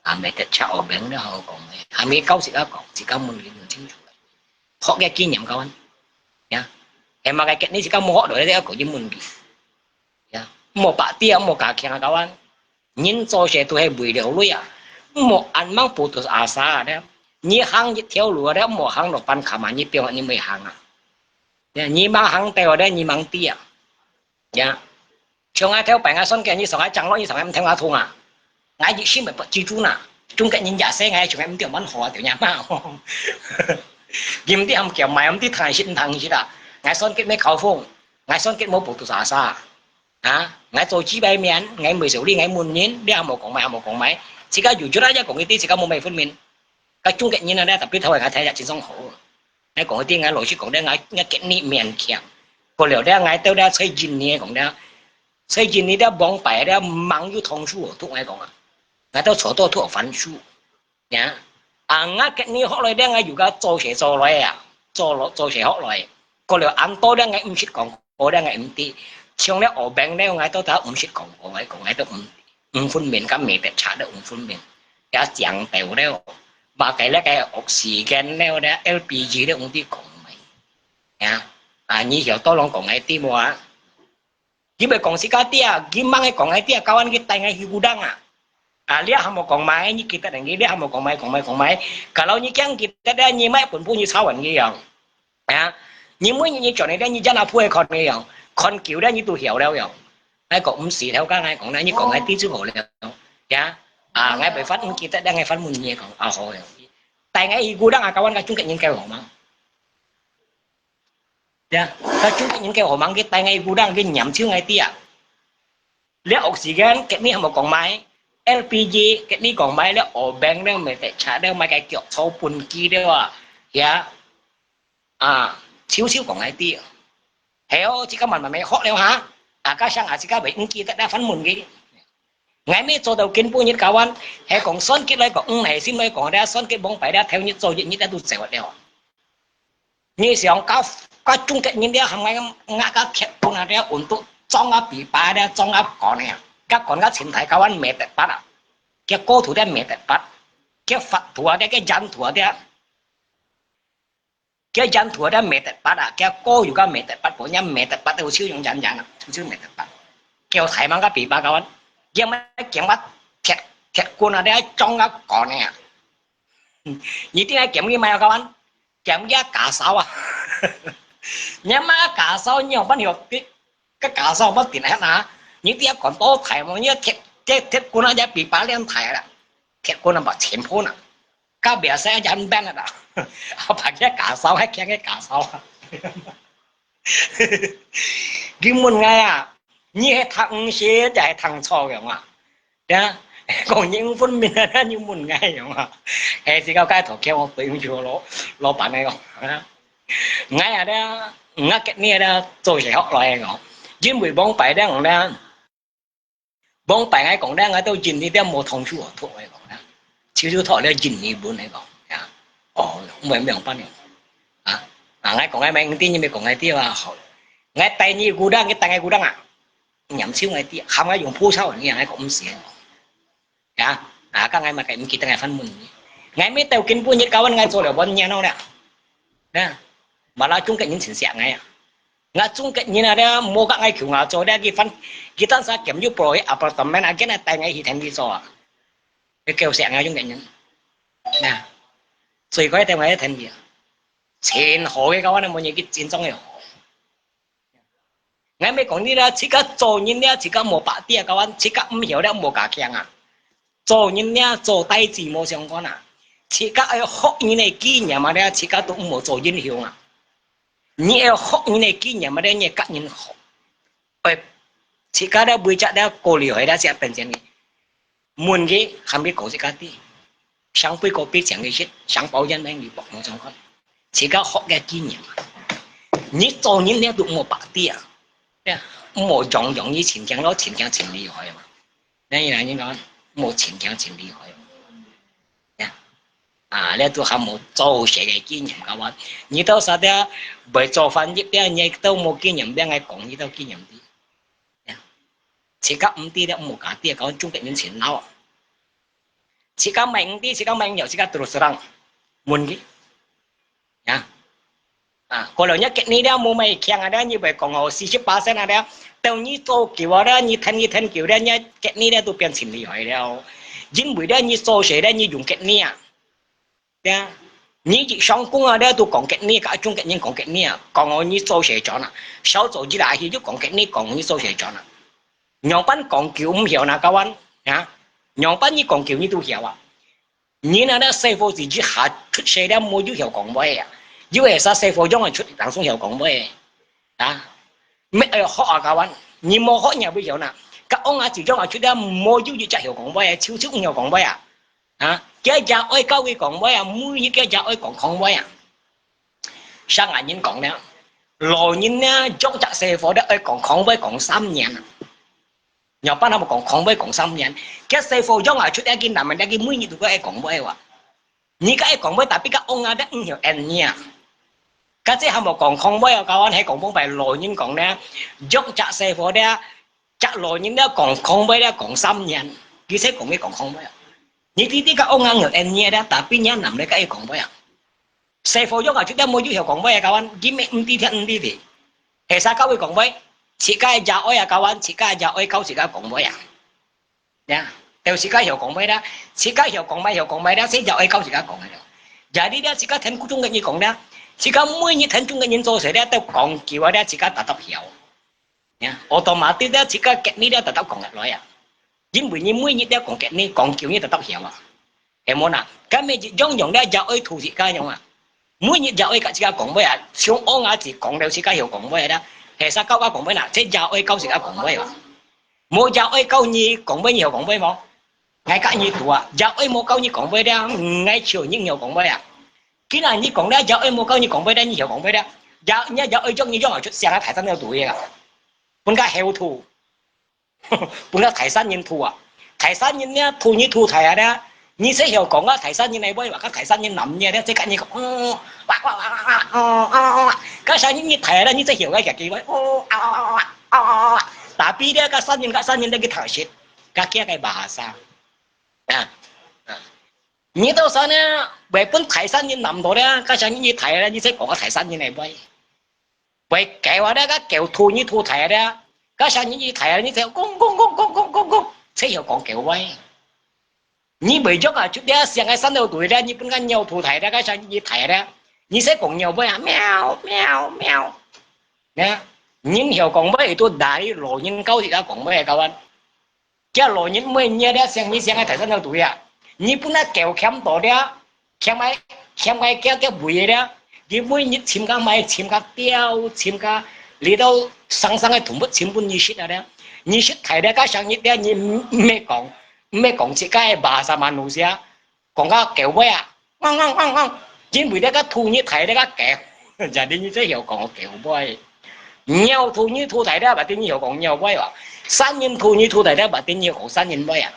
啊，買得車，學名了還無講買，還無教識啊講，自家問你問清楚。 學个經驗，kawan。呀，係麼个結你自家無學到，你愛過去問佢。莫白跌啊，莫加強啊，kawan。人做事都係為了鐳啊，莫恁樣putus asa啊，你行一條路啊，莫行到半坎啊，你變你毋會行啊。你吂行到啊，你吂知啊。呀，像𠊎頭擺𠊎選舉，你上𠊎正路，你上𠊎毋聽𠊎痛啊。𠊎一心會不記住呐，中國人也說𠊎像𠊎毋知滿好啊，對呀嘛。你毋知喊叫賣，毋知聽係毋聽係啦。𠊎選舉無口風，𠊎選舉無putus asa。 啊，𠊎做主擺面，𠊎毋會受理，𠊎問人，你還無講賣，還無講賣，自家有做啦，也講一啲，自家無賣分明。該中國人啊，你特別頭下𠊎睇也真爽好。𠊎講一啲，𠊎老實講咧，𠊎𠊎今日勉強，過了咧，𠊎到咧在印尼講咧，在印尼咧往擺咧，吂有同事哦，同𠊎講啊，𠊎都坐到都有番薯。 呀，啊，𠊎今日學來咧，𠊎有个做事做來啊，做做事學來。過了恁多咧，𠊎毋識講，過了𠊎毋知。像咧學兵咧，𠊎都得毋識講，過𠊎講，𠊎都毋毋分明，甲method差都毋分明。也講到咧，話該咧个oxygen咧，咧LPG咧，毋知講咩。呀，啊，你曉得人講个知無啊？ 佢會講自家知啊，佢吂會講𠊎知啊，kawan佢帶𠊎去gudang啊。啊，你還無講賣，你記得人佢，你還無講賣，講賣，講賣。Kalau你驚記得咧，你買本簿你抄人佢樣。啊，你每日你轉來咧，你真係鋪係看佢樣，看久咧你都曉了樣。𠊎講毋係，頭家𠊎講咧，你講𠊎知就好了。呀，啊，𠊎會發，你記得咧，𠊎發問你講，啊好樣。帶𠊎去gudang啊，kawan，該中國人幾好嘛？ 呀，該中國人个好忙，佢帶𠊎gudang，佢黏手𠊎知啊。這oxygen，佢你還無講賣，LPG，佢你講賣，這obeng，這method差，這買个腳草畚箕，這啊，呀，啊，少少講𠊎知。係哦，自家慢慢慢學了哈，啊，加上啊，自家會毋記得這番問佢。𠊎乜做到今晡日，kawan，係講算計來講，毋係心來講，這算計往擺，這頭日做一日，這都走了。 你想甲甲中國人了，含𠊎𠊎甲鐵棍啊，了運到裝啊枇杷了，裝啊管啊，甲管甲前台，kawan，method八啊，佢高度了method八，佢闊度啊，佢佢長度啊，佢佢長度啊，了method八啊，佢高又甲method八，無人method八都有手用人人啊，有手method八，佢有大網甲枇杷，kawan，佢毋係驚我鐵鐵棍啊，了裝啊管啊。 你定愛檢佢買啊，kawan，檢佢个家嫂啊。你買个家嫂，你有辦法个家嫂乜定係啊？你定愛管多大嘛？你鐵鐵鐵棍啊，也比把兩大啦，鐵棍啊，把全破啦，甲袂使一人搬啦，啊，把佢个家嫂，還驚个家嫂啊。 佢問𠊎啊，你係讀毋識，也係讀錯个嘛？呀，講你毋分明啊，你問𠊎樣啊？係，自家該頭殼我對毋住老老闆个講。𠊎啊咧，𠊎今日咧做事學來个講，因為往擺咧講咧， 往擺𠊎講咧，𠊎到印尼咧無同事哦，同𠊎講咧，就就讀咧印尼文來講，呀，哦，毋會毋會辦了，啊，啊，𠊎講𠊎毋知，你毋講𠊎知啊，好，𠊎帶你gudang，你帶𠊎gudang啊，黏手𠊎知，喊𠊎用普通話，你𠊎講毋識，呀，啊，甲𠊎嘛該毋記得𠊎番問你，𠊎乜到今晡日，kawan，𠊎做了半年了咧，呀，嘛啦中國人真惜𠊎啊。 𠊎中國人啊，這無甲𠊎求𠊎做，這佢番佢單儕兼有部落apartment啊，佢那帶𠊎去田裡做啊。佢夠惜𠊎中國人。那，最快帶𠊎去田裡啊。真好个，甲𠊎那無人去真正个好。𠊎毋講你啦，自家做人了，自家無白底啊，甲𠊎自家毋曉了，無加強啊。做人了，做代誌無相干啊。自家愛學人个經驗啊，了自家都毋好做英雄啊。 你愛學人个經驗，乜你甲人學。哎，自家咧為隻咧過厲害咧，只變成你。問佢，喊佢講自家知。上輩个輩講个識，上包人等你博無相干。自家學个經驗。你做人咧都莫白底啊。呀，莫樣樣你逞強咯，逞強真厲害嘛。 那你人講，無逞強真厲害。呀，啊，你都還無做事个經驗，甲𠊎，你到時仔會做翻譯个，你都無經驗，你愛講你都經驗知。呀，自家毋知咧，無家知，甲𠊎中國人真老。自家毋知，自家毋曉，自家terus terang問佢。呀，啊，過了若結你了無麼強啊了，你會講哦，四十巴仙啊了，到你做久啊了，你聽你聽久了，若結你了都變盡厲害了。因為了你做事了，你用結你啊。對啊，你一上工啊了都講結你，甲中國人講結你啊，講哦你做事轉啊，少做一下去就講結你，講你做事轉啊。仰般講久毋曉那个完啊？仰般你講久你都曉啊？ 人啊，這細伙子一下出世了，無有曉講話啊。有个啥細伙樣啊出，當中曉講話啊？啊，乜愛學啊，个完，你無學你也會曉哪？甲翁啊，自樣啊出了，無有一隻曉講話啊，就就毋曉講話啊。啊，佢也愛教佢講話啊，每日佢也愛講講話啊。像恁人講呢，老人呢，養隻細伙了，愛講講話講三年啊。 仰般還無講講話講三年，佢細伙樣啊出來，佢男人，佢每日都愛講話哇。你个愛講話，tapi个翁啊，你毋曉應你啊。个這還無講講話啊，个完係講講白老人講呢，養隻細伙了，隻老人了講講話了講三年，佢才講佢講講話啊。你弟弟个翁啊曉應你了，tapi你男人个愛講話啊。 細伙樣啊，就點無有曉講話啊，个完，佢乜毋知聽毋知理。係啥教佢講話？自家个爺哀啊，个完，自家个爺哀教自家講話啊。呀，到自家曉講話啦，自家曉講話，曉講話啦，先爺哀教自家講个了。Jadi了，自家聽古種个人講啦，自家每日聽種个人做事了，都講久啊了，自家tetap曉。呀，otomatis了，自家get你了，tetap講得來啊。因為你每日了講get你，講久你tetap曉啊。 係無哪？該乜一樣樣咧，爺哀渡自家樣啊。每日爺哀甲自家講話啊，像翁啊子講了自家曉講話啦，係啥教啊講話啦，這爺哀教自家講話啊。無爺哀教你講話，你曉講話無？𠊎甲你賭啊，爺哀無教你講話了，𠊎笑你曉講話啊。今日你講了，爺哀無教你講話了，你曉講話了。爺，你爺哀將你養啊出聲啊，大聲了賭个啊，分个曉賭。 分个大山人渡啊。大山人呢，渡你渡大啊咧，你識曉講啊，大山人來喂話，甲大山人男呢，咧，即甲你講，哦，哇哇哇哇哇，哦哦哦，甲山人你大啊咧，你識曉个佢話，哦啊啊啊啊啊啊。Tapi咧，甲山人甲山人咧，佢頭識，甲佢个bahasa啊啊。你到時呢，會分大山人男到咧，甲山人你大啊咧，你識講个大山人來喂。 會狗啊，你个狗渡你渡大啊，个聲音一大啊，你就講講講講講講講，這曉講狗話。你袂弱啊，就這聲个山頭對咧，你分个鳥渡大咧，个聲音一大咧，你使講鳥話啊，喵喵喵。呢，人曉講話，都大老人教自家講話个，个話。 佢老人每日咧，想你想个大山頭對啊，你本來狗欠到咧，欠个欠个叫叫肥个咧，佢每日尋个買，尋个鳥，尋个，你到生生个動物尋分你食啊咧，你食大咧，个生日咧，你毋毋係講，毋係講自家个bahasa manusia，講个狗話啊，汪汪汪汪，因為這个土你大這个狗，jadi你這曉講狗話。鳥土你土大這，berarti你曉講鳥話啊。山人土你土大這，berarti你曉講山人話啊。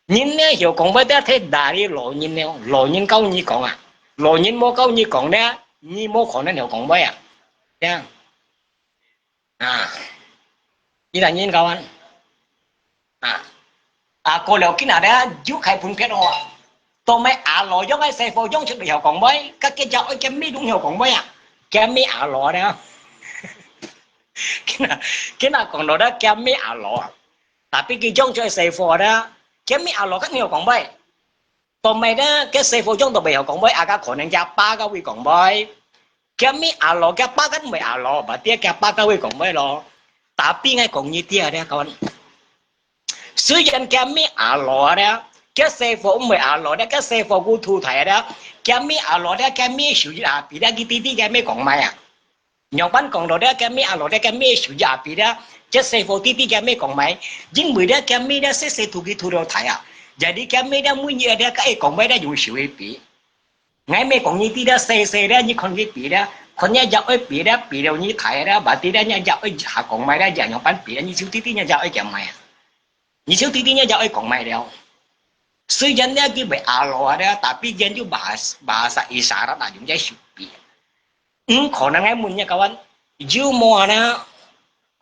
人呢曉講話，這太大个老人呢，老人教你講啊，老人無教你講呢，你無可能曉講話啊。這樣。 啊，你等人教啊。啊，啊，過了今日咧，又開分別哦。到尾阿羅養个細伙養出來曉講話，甲佢隻愛佢姆都曉講話啊，佢姆阿羅咧。今日今日講到咧，佢姆阿羅啊，tapi佢養出个細伙咧，佢姆阿羅甲你曉講話。 到尾咧，該細伙樣都袂曉講話，啊，該可能佢爸教佢講話。佢姆阿羅，佢爸根本阿羅，berarti佢爸教佢講話咯。Tapi𠊎講你知啊，這講，雖然佢姆阿羅咧，該細伙毋會阿羅咧，該細伙古土大咧，佢姆阿羅咧，佢姆手一下比咧，佢弟弟佢姆講話啊。 仰般講到咧，佢姆阿羅咧，佢姆手一下比咧，這細伙弟弟佢姆講話，因為咧，佢姆咧，細細土佢土到大啊，jadi佢姆咧，每日咧，佢愛講話咧，用手去比。𠊎姆講你知咧，細細咧，你看佢比咧，看你隻愛比咧，比了你大咧，berarti咧，你隻愛下講話咧，仰般比咧，你手弟弟你隻愛講話啊。 你手弟弟呢，就愛講話了。雖然呢，佢會阿羅啊，tapi佢有bahasa，bahasa isyarat啊，用這手比。毋可能个問你个話，有無啊呢？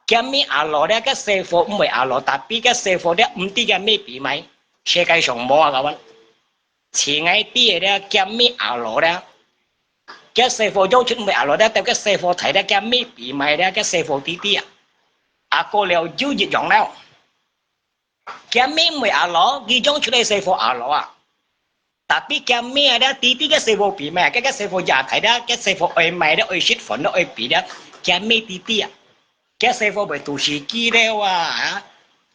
佢姆阿羅咧，該細伙毋會阿羅，tapi該細伙咧，毋知佢姆比麼，世界上無啊，个話。 像𠊎知个咧，佢姆阿羅咧，該細貨仰出妹阿老咧，到該細貨大咧，該妹比賣咧，該細貨弟弟啊。啊，過了又一樣了。該妹妹阿老，佢仰出來細貨阿老啊。Tapi該妹啊，弟弟該細貨比賣，該，該細貨也大咧，該細貨愛賣咧，愛食飯咧，愛比咧，該妹弟弟啊。 該細貨會肚屎飢了啊，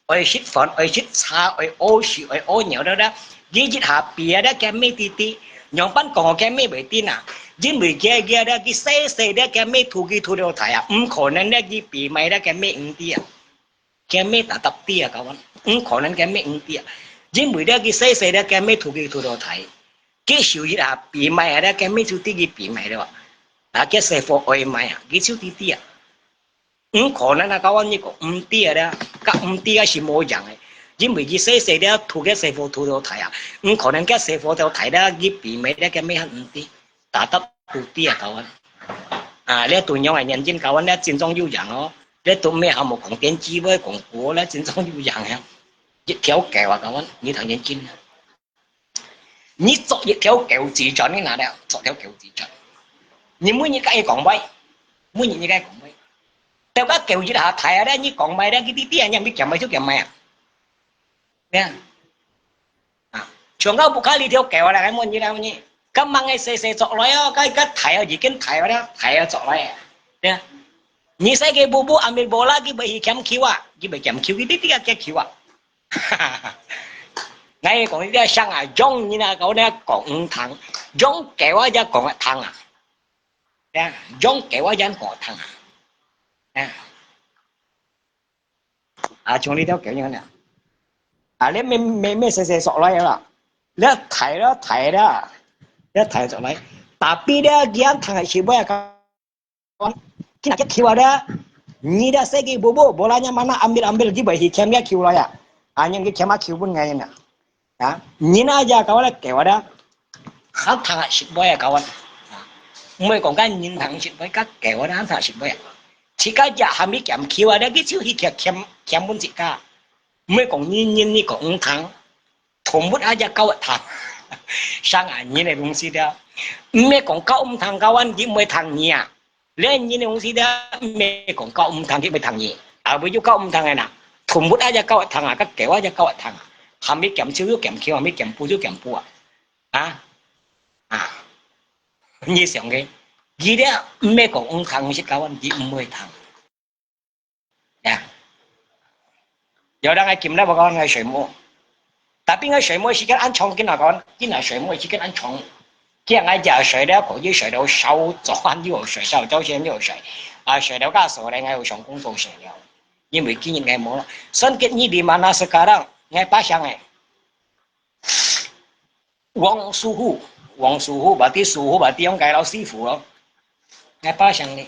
愛食飯，愛食茶，愛屙屎，愛屙尿了啦。佢一下比啊，該妹弟弟，仰般講該妹會知啊？因為佢，佢，佢細細咧，該妹渡佢渡到大啊，毋可能咧，佢比賣咧，該妹毋知啊。該妹tetap知啊，kawan，毋可能該妹毋知啊。因為咧，佢細細咧，該妹渡佢渡到大，佢手一下比賣啊，該妹就知佢比賣了啊。啊，該細貨愛賣啊，佢就知知啊。 毋可能啊，kawan，你講毋知啊，該毋知啊係無樣个，因為佢細細咧，渡該細貨渡到大啊，毋可能該細貨到大咧，佢比賣咧，該妹還毋知，tetap毋知啊，kawan。啊，這都樣个眼睛，kawan，這真正有影哦，這都毋係還無講電視，會講古，這真正有影啊，一條狗啊，kawan，你聽眼睛啊。 你捉一條狗仔轉，你拿了，捉條狗仔轉。你每日甲佢講話，每日你甲佢講話。到該狗一下大啊咧，你講話咧，佢知知啊，你毋係減話就減話啊。對啊。啊，像到屋下裡條狗啊，來問你啦，問你，該吂个細細捉來哦，該，該大啊，已經大啊啦，大啊捉來啊。對啊。你使佢步步ambil bola，佢會去撿球啊，佢會撿球，佢知知啊，撿球啊。 𠊎講你這聲啊，用你那個呢講毋通，用狗啊也講得通啊。呀，用狗啊也講得通啊。呀。啊，像你條狗樣呢。啊，你咩，咩，咩細細索來啦，你抬啦，抬啦，你抬索來，tapi咧，佢通係會啊， 佢拿隻球啊，你這細个寶寶，無啦，你mana ambil-ambil，佢會去撿隻球來啊。啊，你去撿啊球分𠊎啊。啊，你那隻狗咧，狗啊，還通食會啊，狗啊。毋會講該人通食會，該狗啊，還通食會啊。自家隻還未撿球啊，佢就去撿，撿，撿分自家。毋會講人，人，你講毋通。 動物啊，也搞會通。生啊，人个東西了。毋係講搞毋通，搞完佢毋會通你啊。連人个東西了，毋係講搞毋通，佢毋會通你。啊，毋係有搞毋通个啦。動物啊，也搞會通啊，該狗啊，也搞會通啊。還未撿手就撿手，還未撿步就撿步啊。啊？啊。你想个，佢了，毋係講毋通，係搞完佢毋會通。 呀。有人愛撳了，𠊎講𠊎睡目。Tapi𠊎睡目時間恁長，今日講，今日睡目時間恁長。今日𠊎夜睡了，可以睡到朝早又睡，朝早先又睡。啊，睡到較早咧，𠊎又上工作睡了。因為今日𠊎無了。Songket你di mana sekarang？𠊎巴生誒。Wong Suhu，Wong Suhu，berarti Suhu，berarti用該老師傅咯。𠊎巴生呢。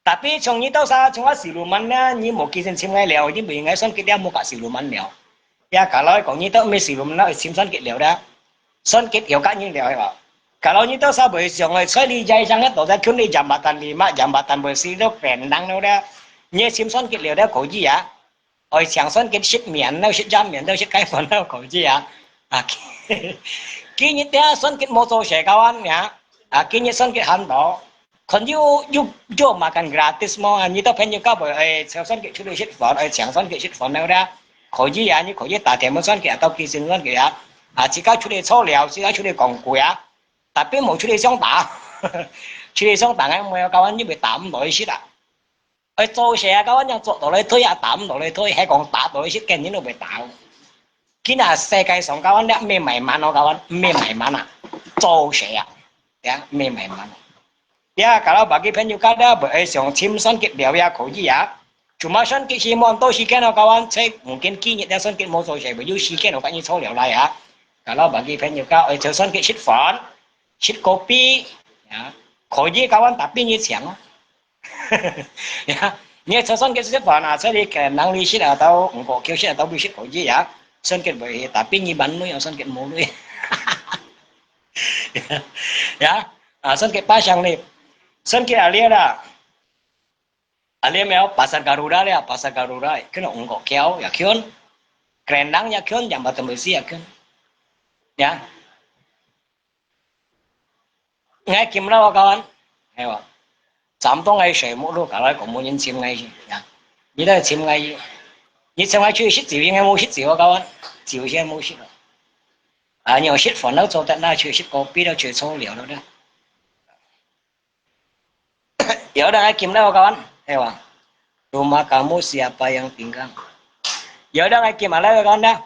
Tapi從你到啥，從啊siluman呢，你無機會尋𠊎聊，因為𠊎Songket了無甲siluman聊。Ya，kalau講你到毋係siluman，愛尋Songket聊啦。Songket有甲人聊係無？Kalau你到啥會想愛在你街上个，到在近你jambatan lima、jambatan besi都便當了啦。你尋Songket聊了可以啊。 愛請Songket食麵，都食炸麵，都食雞飯，都可以啊。啊，今日這Songket無做事，kawan啊。啊，今日Songket很多，看有，有，有makan gratis無啊？你到朋友家會，哎，請Songket出去食飯，哎，請Songket食飯了啦。可以啊，你可以打電話Songket啊，到寄信Songket啊。啊，自家出去坐尞，自家出去講古啊。Tapi無出去相打，出去相打，𠊎毋會，kawan，你會打毋落去食啊。 愛做事啊，kawan，樣做到來退啊，打毋到來退，係講打到來食，根本都毋會打。今日世界上，kawan，這毋係慢慢哦，kawan，毋係慢慢啊，做事啊，ya，毋係慢慢。Ya，kalau bagi朋友家咧，會想尋Songket聊也可以啊。Cuma Songket係無恁多時間哦，kawan，在mungkin今日咧Songket無做事，會有時間哦，甲你坐尞來啊。Kalau bagi朋友家愛請Songket食飯，食kopi，ya，可以，kawan，tapi你請哦。 Ya，你愛請Songket食飯啊，在你个能力食啊，到五個九食啊，到會食可以啊。Songket會，tapi你萬鐳啊，Songket無鐳。Ya，啊，Songket巴生呢，Songket阿列啦，阿列咩？Pasar Garuda咧，Pasar Garuda，可能五個橋也近，Kerendang也近，Jambatan Besi也近，ya。，𠊎今摎𠊎教恁，係無？站到𠊎水木路，搞來講無人尋𠊎去呀。你來尋𠊎去，你尋𠊎出去食酒，應該無食酒啊，教恁，酒先無食了。啊，你有食飯都做得，那出去食咖啡都出去坐了了的。有人愛今摎𠊎教恁，係無？Rumah kamu siapa yang tinggal？有人愛今摎𠊎教恁呢？